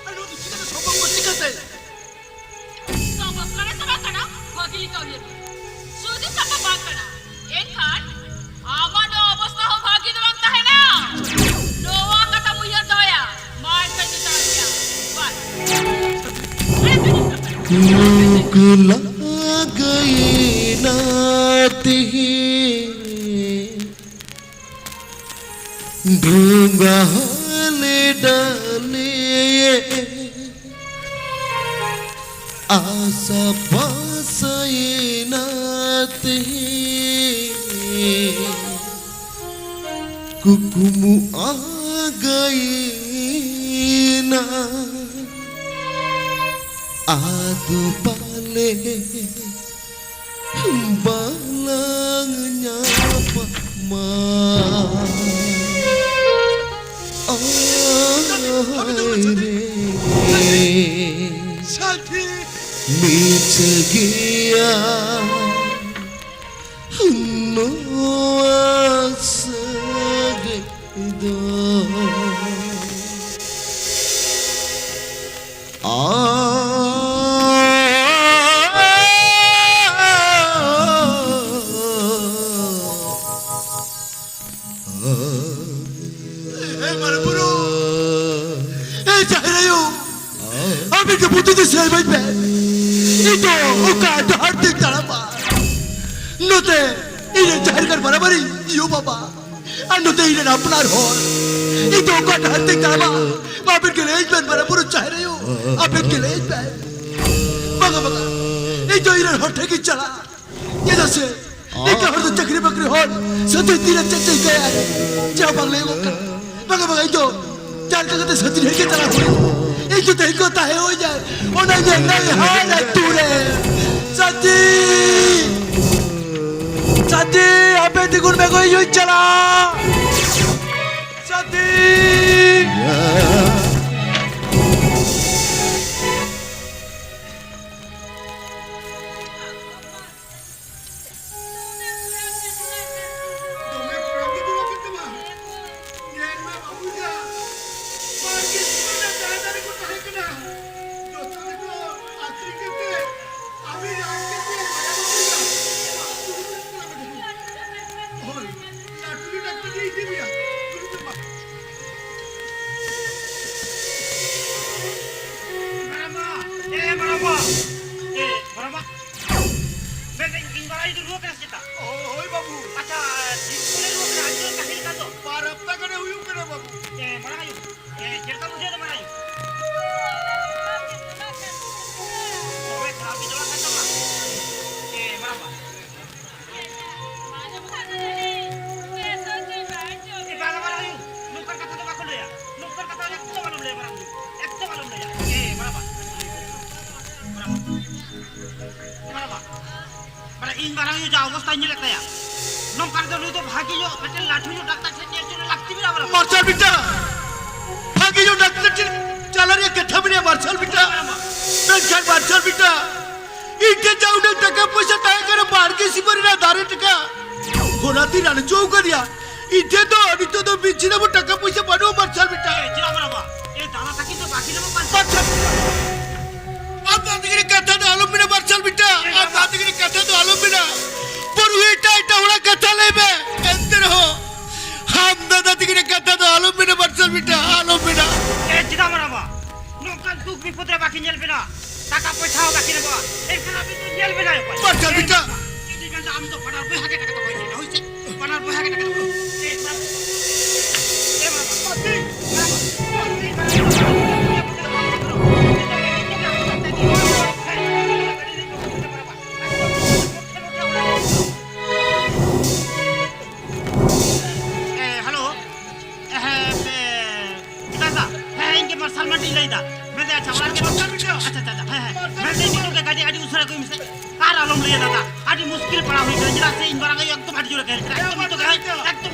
ᱟᱨ ᱱᱚᱣᱟ ᱫᱚ ᱪᱤᱠᱟᱹᱛᱮ ᱥᱚᱢᱵᱷᱚᱵ ᱠᱚ ᱪᱤᱠᱟᱹᱛᱮ? ᱥᱚᱢᱵᱷᱚᱵ ᱠᱟᱱᱟ ᱥᱮ ᱵᱟᱝ ᱠᱟᱱᱟ? ᱵᱷᱟᱹᱜᱤ ᱞᱮᱠᱟ ᱩᱭᱦᱟᱹᱨ ᱢᱮ᱾ ᱡᱩᱫᱤ ᱥᱚᱢᱵᱷᱚᱵ ᱵᱟᱝ ᱠᱟᱱᱟ, ᱮᱱᱠᱷᱟᱱ ᱟᱢᱟᱜ ᱱᱚᱣᱟ ᱚᱵᱚᱥᱛᱟ ᱦᱚᱸ ᱵᱷᱟᱹᱜᱤ ᱫᱚ ᱵᱟᱝ ᱛᱟᱦᱮᱱᱟ᱾ ᱱᱚᱣᱟ ᱠᱟᱛᱷᱟᱢ ᱩᱭᱦᱟᱹᱨ ᱫᱚᱦᱚᱭᱟ᱾ ᱢᱟ ᱮᱱᱠᱷᱟᱱ ᱤᱧ ᱪᱟᱞᱟᱜ ᱜᱮᱭᱟ᱾ ᱵᱟᱭ᱾ ᱞᱩᱠ ᱞᱟᱜᱟᱭᱮᱱᱟ ᱛᱮᱦᱮᱧ ᱰᱷᱚᱸᱜᱟ ᱦᱟᱞᱮ ᱰᱟᱞᱮ᱾ ᱟᱥᱟ ᱵᱟᱥᱟᱭᱮᱱᱟ ᱛᱮᱦᱮᱧ ᱠᱩᱠᱢᱩ ᱟᱜᱟᱭᱮᱱᱟ᱾ ᱟᱫᱚ ᱯᱟᱞᱮ ᱵᱟᱞᱟᱝ ᱧᱟᱯᱟᱢᱟ᱾ ᱟᱭ ᱨᱮ᱾ ᱥᱟᱹᱛᱷᱤ᱾ ᱢᱤᱪᱷᱟᱹ ᱜᱮᱭᱟ᱾ ᱱᱚᱣᱟ ᱥᱟᱹᱜᱟᱹᱭ ᱫᱚ ᱮ ᱢᱟᱨᱟᱝ ᱵᱩᱨᱩ, ᱮ ᱡᱟᱦᱮᱨ ᱟᱭᱳ, ᱟᱢ ᱜᱮ ᱵᱩᱫᱷᱤ ᱫᱤᱥᱟᱹ ᱮᱢᱟᱹᱧ ᱢᱮ᱾ ᱤᱧ ᱫᱚ ᱚᱠᱟ ᱰᱟᱦᱟᱨ ᱛᱮᱧ ᱛᱟᱲᱟᱢᱟ? ᱱᱚᱛᱮ ᱤᱧ ᱨᱮᱱ ᱡᱟᱦᱮᱨ ᱜᱟᱲ ᱵᱟᱨᱟᱵᱟᱨᱤ ᱭᱳ ᱵᱟᱵᱟ, ᱟᱨ ᱱᱚᱛᱮ ᱤᱧ ᱨᱮᱱ ᱟᱯᱱᱟᱨ ᱦᱚᱲ᱾ ᱤᱧ ᱫᱚ ᱚᱠᱟ ᱰᱟᱦᱟᱨ ᱛᱮᱧ ᱛᱟᱲᱟᱢᱟ? ᱟᱵᱮᱱ ᱜᱮ ᱞᱟᱹᱭᱟᱹᱧ ᱵᱮᱱ, ᱢᱟᱨᱟᱝ ᱵᱩᱨᱩ ᱡᱟᱦᱮᱨ ᱟᱭᱳ, ᱟᱵᱮᱱ ᱜᱮ ᱞᱟᱹᱭᱟᱹᱧ ᱵᱮᱱ᱾ ᱵᱟᱝᱟ, ᱵᱟᱝᱟ, ᱤᱧ ᱫᱚ ᱤᱧ ᱨᱮᱱ ᱦᱚᱲ ᱴᱷᱮᱱ ᱜᱤᱧ ᱪᱟᱞᱟᱜᱼᱟ᱾ ᱪᱮᱫᱟᱜ ᱥᱮ ᱱᱤᱝᱠᱟ ᱦᱚᱲ ᱫᱚ ᱪᱟᱹᱠᱨᱤ ᱵᱟᱹᱠᱨᱤ ᱦᱚᱲ ᱥᱟᱹᱛᱷᱤ ᱛᱤᱨᱮ ᱪᱮᱫ ᱪᱮ ᱤᱠᱟᱹᱭᱟ? ᱪᱮᱫ ᱦᱚᱸ ᱵᱟᱝ ᱞᱟᱹᱭᱚᱜᱚᱜ ᱠᱟᱱᱟ᱾ ᱵᱟᱝᱟ, ᱵᱟᱝᱟ, ᱤᱧ ᱫᱚ ᱡᱟᱦᱟᱸ ᱞᱮᱠᱟ ᱠᱟᱛᱮ ᱥᱟᱹᱛᱷᱤ ᱰᱷᱮᱨ ᱜᱮ ᱪᱟᱞᱟᱜ ᱦᱩᱭᱩᱜᱼᱟ᱾ ᱤᱧ ᱫᱚ ᱛᱮᱦᱮᱧ ᱠᱚ ᱛᱟᱦᱮᱸ ᱦᱩᱭ ᱧᱟᱭ, ᱚᱱᱟ ᱧᱮᱞ ᱱᱟᱭ ᱦᱟᱨ ᱟᱹᱛᱩ ᱨᱮ᱾ ᱥᱟᱹᱛᱷᱤ! ᱥᱟᱹᱛᱷᱤ! ᱟᱯᱮ ᱛᱤᱸᱜᱩᱱ ᱢᱮ ᱜᱚ, ᱤᱧ ᱦᱚᱸᱧ ᱪᱟᱞᱟᱜᱼᱟ᱾ ᱥᱟᱹᱛᱷᱤ! ᱫᱚᱢᱮ ᱠᱚᱲᱟᱢ ᱜᱮ ᱫᱩᱲᱩᱵ ᱟᱠᱟᱱ ᱛᱟᱢᱟ᱾ ᱧᱮᱞ ᱢᱮ ᱵᱟᱹᱵᱩᱭᱟ, ᱵᱟᱲᱜᱮ ᱥᱩᱨ ᱨᱮ ᱛᱟᱦᱮᱸ ᱫᱟᱨᱮ ᱠᱚ ᱛᱟᱦᱮᱸ ᱠᱟᱱᱟ, ᱡᱚᱛᱚ ᱜᱮᱠᱚ ᱟᱹᱠᱷᱨᱤᱧ ᱠᱟᱛᱮ ᱟᱹᱰᱤ ᱨᱟᱱ ᱠᱟᱛᱮ ᱢᱟᱭᱟ ᱵᱟᱹᱵᱩᱭᱟ᱾ ᱦᱳᱭ, ᱞᱟᱹᱴᱩ ᱜᱮ ᱰᱟᱠᱛᱟᱨ ᱴᱷᱮᱱ ᱤᱫᱤ ᱢᱮᱭᱟ᱾ ᱫᱩᱲᱩᱵ ᱢᱮ ᱢᱟ᱾ ᱢᱟᱨᱟᱝᱵᱟ, ᱮ ᱢᱟᱨᱟᱝᱵᱟ, ᱮ ᱢᱟᱨᱟᱝᱵᱟ᱾ ᱢᱮᱱᱫᱟᱹᱧ, ᱤᱧ ᱵᱟᱲᱟᱭ ᱫᱚ ᱨᱩᱣᱟᱹ ᱠᱟᱱᱟ ᱥᱮ ᱪᱮᱛᱟ? ᱦᱳᱭ ᱵᱟᱹᱵᱩ᱾ ᱟᱪᱪᱷᱟ, ᱛᱤᱥ ᱠᱷᱚᱱᱮ ᱨᱩᱣᱟᱹ ᱠᱟᱱᱟ? ᱟᱹᱰᱤ ᱡᱳᱨ ᱠᱟᱹᱦᱤᱞ ᱠᱟᱱ ᱫᱚ᱾ ᱵᱟᱨ ᱦᱟᱯᱛᱟ ᱜᱟᱱᱮ ᱦᱩᱭᱩᱜ ᱠᱟᱱᱟ ᱵᱟᱹᱵᱩ᱾ ᱮ, ᱢᱟᱨᱟᱝ ᱟᱭᱳ᱾ ᱮ, ᱪᱮᱫ ᱞᱮᱠᱟ ᱵᱩᱡᱷᱟᱹᱣ ᱫᱟ ᱢᱟᱨᱟᱝ ᱟᱭᱳ? ᱫᱚᱢᱮ ᱠᱷᱟᱨᱟᱯ ᱜᱮ ᱪᱟᱞᱟᱜ ᱠᱟᱱ ᱛᱟᱢᱟ᱾ ᱮ, ᱢᱟᱨᱟᱝᱵᱟ᱾ ᱮ, ᱵᱟᱝᱟ, ᱢᱟᱨᱟᱝ ᱟᱭᱳ, ᱱᱚᱝᱠᱟᱱ ᱠᱟᱛᱷᱟ ᱫᱚ ᱵᱟᱠᱚ ᱞᱟᱹᱭᱟ᱾ ᱱᱚᱝᱠᱟᱱ ᱠᱟᱛᱷᱟ ᱮᱠᱫᱚᱢ ᱟᱞᱚᱢ ᱞᱟᱹᱭᱟ, ᱢᱟᱨᱟᱝ ᱟᱭᱳ᱾ ᱮᱠᱫᱚᱢ ᱟᱞᱚᱢ ᱞᱟᱹᱭᱟ᱾ ᱮ, ᱢᱟᱨᱟᱝᱵᱟ᱾ ᱢᱟᱨᱟᱝᱵᱟ᱾ ᱢᱟᱨᱟᱝᱵᱟ᱾ ᱢᱟᱱᱮ, ᱤᱧ ᱢᱟᱨᱟᱝ ᱟᱭᱳ ᱡᱟ ᱚᱵᱚᱥᱛᱟᱧ ᱧᱮᱞᱮᱫ ᱛᱟᱭᱟ, ᱱᱚᱝᱠᱟ ᱨᱮᱫᱚ ᱱᱩᱭ ᱫᱚ ᱵᱷᱟᱜᱮ ᱧᱚᱜ, ᱢᱤᱫᱴᱮᱱ ᱞᱟᱹᱴᱩ ᱧᱚᱜ ᱰᱟᱠᱛᱟᱨ ᱴᱷᱮᱱ ᱧᱮᱞ ᱦᱚᱪᱚ ᱞᱟᱹᱠᱛᱤ ᱢᱮᱱᱟᱜᱼᱟ, ᱢᱟᱨᱟᱝᱵᱟ᱾ ᱢᱟᱨᱥᱟᱞ ᱵᱤᱴᱟ, ᱵᱷᱟᱜᱮ ᱧᱚᱜ ᱰᱟᱠᱛᱟᱨ ᱴᱷᱮᱱ ᱪᱟᱞᱟᱜ ᱨᱮᱭᱟᱜ ᱠᱟᱛᱷᱟ ᱢᱮᱱᱟᱜᱼᱟ, ᱢᱟᱨᱥᱟᱞ ᱵᱤᱴᱟ᱾ ᱢᱮᱱᱠᱷᱟᱱ ᱢᱟᱨᱥᱟᱞ ᱵᱤᱴᱟ, ᱤᱧ ᱴᱷᱮᱱ ᱡᱟ ᱩᱰᱟᱹᱝ ᱴᱟᱠᱟ ᱯᱚᱭᱥᱟ ᱛᱟᱦᱮᱸ ᱠᱟᱱᱟ, ᱵᱟᱲᱜᱮ ᱥᱤᱢᱟᱹ ᱨᱮᱱᱟᱜ ᱫᱟᱨᱮ ᱴᱟᱠᱟ, ᱚᱱᱟᱛᱮᱧ ᱨᱟᱱ ᱦᱚᱪᱚ ᱟᱠᱟᱫᱮᱭᱟ᱾ ᱤᱧ ᱴᱷᱮᱱ ᱫᱚ ᱱᱤᱛᱚᱜ ᱫᱚ ᱢᱤᱫ ᱪᱷᱤᱲᱟᱹ ᱦᱚᱸ ᱴᱟᱠᱟ ᱯᱚᱭᱥᱟ ᱵᱟᱹᱱᱩᱜᱼᱟ, ᱢᱟᱨᱥᱟᱞ ᱵᱮᱴᱟ᱾ ᱮ, ᱪᱮᱫᱟᱜ ᱵᱟᱹᱱᱩᱜᱼᱟ? ᱮ, ᱫᱟᱫᱟ ᱛᱟᱹᱠᱤᱱ ᱫᱚ ᱵᱟᱹᱠᱤᱱ ᱮᱢᱚᱜ ᱠᱟᱱ ᱢᱟᱨᱥᱟᱞ ᱵᱮᱴᱟ᱾ ᱟᱢ ᱫᱟᱫᱟ ᱛᱟᱹᱠᱤᱱ ᱠᱟᱛᱷᱟ ᱫᱚ ᱟᱞᱚᱢ ᱢᱮᱱᱟ, ᱢᱟᱨᱥᱟᱞ ᱵᱮᱴᱟ᱾ ᱟᱢ ᱫᱟᱫᱟ ᱛᱟᱹᱠᱤᱱ ᱠᱟᱛᱷᱟ ᱫᱚ ᱟᱞᱚᱢ ᱢᱮᱱᱟ᱾ ᱵᱚᱨᱚᱝ ᱮᱴᱟᱜ ᱮᱴᱟᱜ ᱦᱚᱲᱟᱜ ᱠᱟᱛᱷᱟ ᱞᱟᱹᱭ ᱢᱮ᱾ ᱮᱱᱛᱮ ᱨᱮᱦᱚᱸ ᱟᱢ ᱫᱟᱫᱟ ᱛᱟᱹᱠᱤᱱ ᱠᱟᱛᱷᱟ ᱫᱚ ᱟᱞᱚᱢ ᱢᱮᱱᱟ, ᱢᱟᱨᱥᱟᱞ ᱵᱮᱴᱟ, ᱟᱞᱚᱢ ᱢᱮᱱᱟ᱾ ᱮ, ᱪᱮᱫᱟᱜ ᱵᱟᱹᱱᱩᱜᱼᱟ? ᱱᱚᱝᱠᱟᱱ ᱫᱩᱠ ᱵᱤᱯᱚᱫ ᱨᱮ ᱵᱟᱹᱠᱤᱱ ᱧᱮᱞ ᱵᱤᱱᱟ, ᱴᱟᱠᱟ ᱯᱚᱭᱥᱟ ᱦᱚᱸ ᱵᱟᱹᱠᱤᱱ ᱮᱢᱚᱜᱼᱟ, ᱮᱱᱠᱷᱟᱱ ᱟᱹᱵᱤᱱ ᱫᱚ ᱧᱮᱞ ᱵᱤᱱᱟ ᱚᱠᱚᱭ? ᱯᱟᱨᱥᱟᱞ ᱵᱮᱴᱟ᱾ ᱤᱧ ᱫᱩᱧ ᱢᱮᱱᱫᱟ, ᱟᱢ ᱫᱚ ᱵᱟᱱᱟᱨ ᱵᱚᱭᱦᱟ ᱜᱮ ᱴᱟᱠᱟ ᱫᱚ ᱵᱟᱹᱧ ᱮᱢᱟ, ᱦᱳᱭ ᱥᱮ? ᱵᱟᱱᱟᱨ ᱵᱚᱭᱦᱟ ᱜᱮ ᱴᱟᱠᱟ ᱫᱚ ᱵᱟᱹᱧ ᱮᱢᱟ᱾ ᱮ, ᱦᱮᱞᱳ᱾ ᱦᱮᱸ, ᱯᱮ ᱫᱟᱫᱟ, ᱦᱮᱸ, ᱤᱧ ᱜᱮ ᱢᱟᱨᱥᱟᱞ ᱢᱟᱱᱰᱤᱧ ᱞᱟᱹᱭᱫᱟ᱾ ᱢᱮᱱᱫᱟᱹᱧ, ᱟᱪᱪᱷᱟ, ᱚᱲᱟᱜ ᱨᱮᱜᱮ ᱢᱮᱱᱟᱜ ᱢᱮᱭᱟ? ᱟᱪᱪᱷᱟ, ᱟᱪᱪᱷᱟ, ᱟᱪᱪᱷᱟ, ᱦᱮᱸ, ᱦᱮᱸ᱾ ᱢᱮᱱᱫᱟᱹᱧ, ᱱᱤᱛᱚᱜ ᱜᱮ ᱜᱟᱹᱰᱤ ᱟᱹᱰᱤ ᱩᱥᱟᱹᱨᱟ ᱟᱹᱜᱩᱭ ᱢᱮᱥᱮ᱾ ᱟᱨ ᱟᱞᱚᱢ ᱞᱟᱹᱭᱟ ᱫᱟᱫᱟ, ᱟᱹᱰᱤ ᱢᱩᱥᱠᱤᱞ ᱯᱟᱲᱟᱣ ᱦᱩᱭ ᱠᱟᱱᱟ, ᱪᱮᱫᱟᱜ ᱥᱮ ᱤᱧ ᱢᱟᱨᱟᱝ ᱟᱭᱳ ᱮᱠᱫᱚᱢ ᱟᱹᱰᱤ ᱡᱳᱨᱮ ᱜᱮᱨ ᱠᱟᱱᱟ᱾ ᱮᱠᱫᱚᱢ ᱱᱤᱛᱚᱜ ᱜᱮ, ᱦᱮᱸ, ᱮᱠᱫᱚᱢ᱾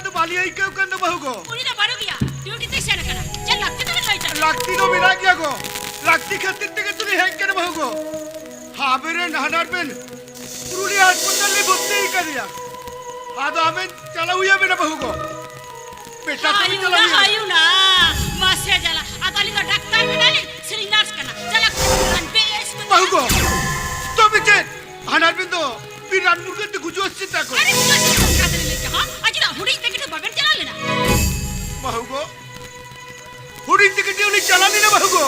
ᱫᱚ ᱵᱟᱞᱤ ᱟᱹᱭᱠᱟᱹᱣ ᱠᱟᱱ ᱫᱚ ᱵᱟᱹᱦᱩ ᱜᱚ᱾ ᱩᱱᱤ ᱫᱚ ᱵᱟᱹᱱᱩᱜ ᱜᱮᱭᱟ, ᱰᱤᱭᱩᱴᱤ ᱛᱮᱭ ᱥᱮᱱ ᱟᱠᱟᱱᱟ᱾ ᱪᱮᱫ ᱞᱟᱹᱠᱛᱤ ᱛᱟᱦᱮᱸ ᱞᱟᱹᱭ ᱪᱟᱞ᱾ ᱞᱟᱹᱠᱛᱤ ᱫᱚ ᱢᱮᱱᱟᱜ ᱜᱮᱭᱟ ᱜᱚ, ᱞᱟᱹᱠᱛᱤ ᱠᱷᱟᱹᱛᱤᱨ ᱛᱮᱜᱮ ᱛᱚᱞᱤᱧ ᱦᱮᱡ ᱠᱟᱱᱟ ᱵᱟᱹᱦᱩ ᱜᱚ᱾ ᱟᱵᱮᱱ ᱨᱮᱱ ᱦᱟᱱᱟᱨ ᱵᱮᱱ ᱯᱩᱨᱩᱞᱤᱭᱟᱹ ᱦᱟᱥᱯᱟᱛᱟᱞ ᱨᱮ ᱵᱷᱚᱨᱛᱤ ᱟᱠᱟᱫᱮᱭᱟ᱾ ᱟᱫᱚ ᱟᱵᱮᱱ ᱪᱟᱞᱟᱣ ᱦᱩᱭ ᱟᱵᱮᱱᱟ ᱵᱟᱹᱦᱩ ᱜᱚ᱾ ᱵᱮᱴᱟ ᱛᱟᱵᱮᱱ ᱦᱟᱭᱩᱱᱟ, ᱪᱟᱞᱟᱣ ᱦᱩᱭ ᱟᱵᱮᱱᱟ᱾ ᱦᱟᱭᱩᱱᱟ᱾ ᱢᱟᱥᱮ ᱡᱟᱞᱟ᱾ ᱟᱫᱚ ᱟᱹᱞᱤᱧ ᱫᱚ ᱰᱟᱠᱛᱟᱨ ᱠᱟᱱᱟᱞᱤᱧ, ᱥᱮᱞᱤᱧ ᱱᱟᱨᱥ ᱠᱟᱱᱟ᱾ ᱡᱟᱞᱟ ᱠᱷᱩᱵ ᱵᱮᱥ᱾ ᱵᱟᱹᱦᱩ ᱜᱚ, ᱛᱚᱵᱮ ᱪᱮᱫ? ᱦᱟᱱᱟᱨ ᱵᱮᱱ ᱫᱚ ᱵᱤᱨ ᱨᱟᱱ ᱢᱩᱨᱜᱟᱹᱱ ᱛᱮ ᱜᱩᱡᱩᱜ ᱟᱥᱮ ᱪᱮᱫ ᱛᱟᱠᱚ? ᱟᱨᱮ ᱪᱮᱫ ᱪᱮᱫ ᱠᱟᱛᱷᱟ ᱵᱮᱱ ᱞᱟᱹᱭ ᱠᱮᱜᱼᱟ, ᱦᱚᱸ? ᱟᱨ ᱪᱮᱫᱟᱜ ᱦᱩᱰᱤᱧ ᱛᱮ ᱠᱟᱹᱴᱤᱡ ᱵᱟᱵᱮᱱ ᱪᱟᱞᱟᱣ ᱞᱮᱱᱟ? ᱵᱟᱹᱦᱩ ᱜᱚ, ᱦᱩᱰᱤᱧ ᱛᱮ ᱠᱟᱹᱴᱤᱡ ᱩᱱᱤ ᱪᱟᱞᱟᱣ ᱞᱮᱱᱟ ᱵᱟᱹᱦᱩ ᱜᱚ᱾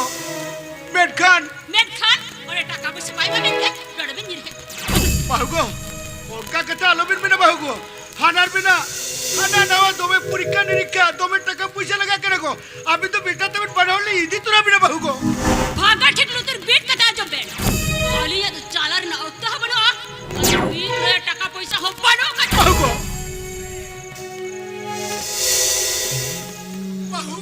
ᱢᱮᱱᱠᱷᱟᱱ ᱢᱮᱱᱠᱷᱟᱱ ᱚᱸᱰᱮ ᱴᱟᱠᱟ ᱯᱚᱭᱥᱟ ᱵᱟᱭ ᱮᱢᱟ ᱵᱮᱱ ᱛᱮ ᱱᱚᱰᱮ ᱵᱮᱱ ᱧᱤᱨ ᱦᱮᱡ ᱮᱱᱟ᱾ ᱵᱟᱹᱦᱩ ᱜᱚ, ᱚᱱᱠᱟ ᱠᱟᱛᱷᱟ ᱟᱞᱚᱵᱮᱱ ᱢᱮᱱᱟ ᱵᱟᱹᱦᱩ ᱜᱚ᱾ ᱦᱟᱱᱟᱨ ᱵᱮᱱᱟ, ᱦᱟᱱᱟ ᱱᱟᱣᱟ ᱫᱚᱢᱮ ᱯᱚᱨᱤᱠᱠᱷᱟ ᱱᱤᱨᱤᱠᱠᱷᱟ, ᱫᱚᱢᱮ ᱴᱟᱠᱟ ᱯᱚᱭᱥᱟ ᱞᱟᱜᱟᱜ ᱠᱟᱱᱟ ᱠᱚ᱾ ᱟᱵᱮᱱ ᱫᱚ ᱵᱮᱴᱟ ᱛᱟᱵᱮᱱ ᱵᱟᱱᱟ ᱦᱚᱲ ᱞᱤᱧ ᱤᱫᱤ ᱛᱚᱨᱟ ᱵᱮᱱᱟ ᱵᱟᱹᱦᱩ ᱜᱚ᱾ ᱵᱷᱟᱜᱟ ᱴᱷᱤᱠ ᱞᱩᱛᱩᱨ ᱵᱤᱫ ᱠᱟᱛᱮ ᱟᱸᱡᱚᱢ ᱵᱮᱱ᱾ ᱟᱹᱞᱤᱧᱟᱜ ᱫᱚ ᱪᱟᱞᱟᱜ ᱨᱮᱱᱟᱜ ᱚᱠᱛᱚ ᱦᱚᱸ ᱵᱟᱹᱱᱩᱜᱼᱟ, ᱟᱨ ᱢᱤᱫ ᱱᱚᱰᱮ ᱴᱟᱠᱟ ᱯᱚᱭᱥᱟ ᱦᱚᱸ ᱵᱟᱹᱱᱩᱜ ᱟᱠᱟᱫ᱾ ᱵᱟᱹᱦᱩ ᱜᱚ, ᱵᱟᱹᱦᱩ,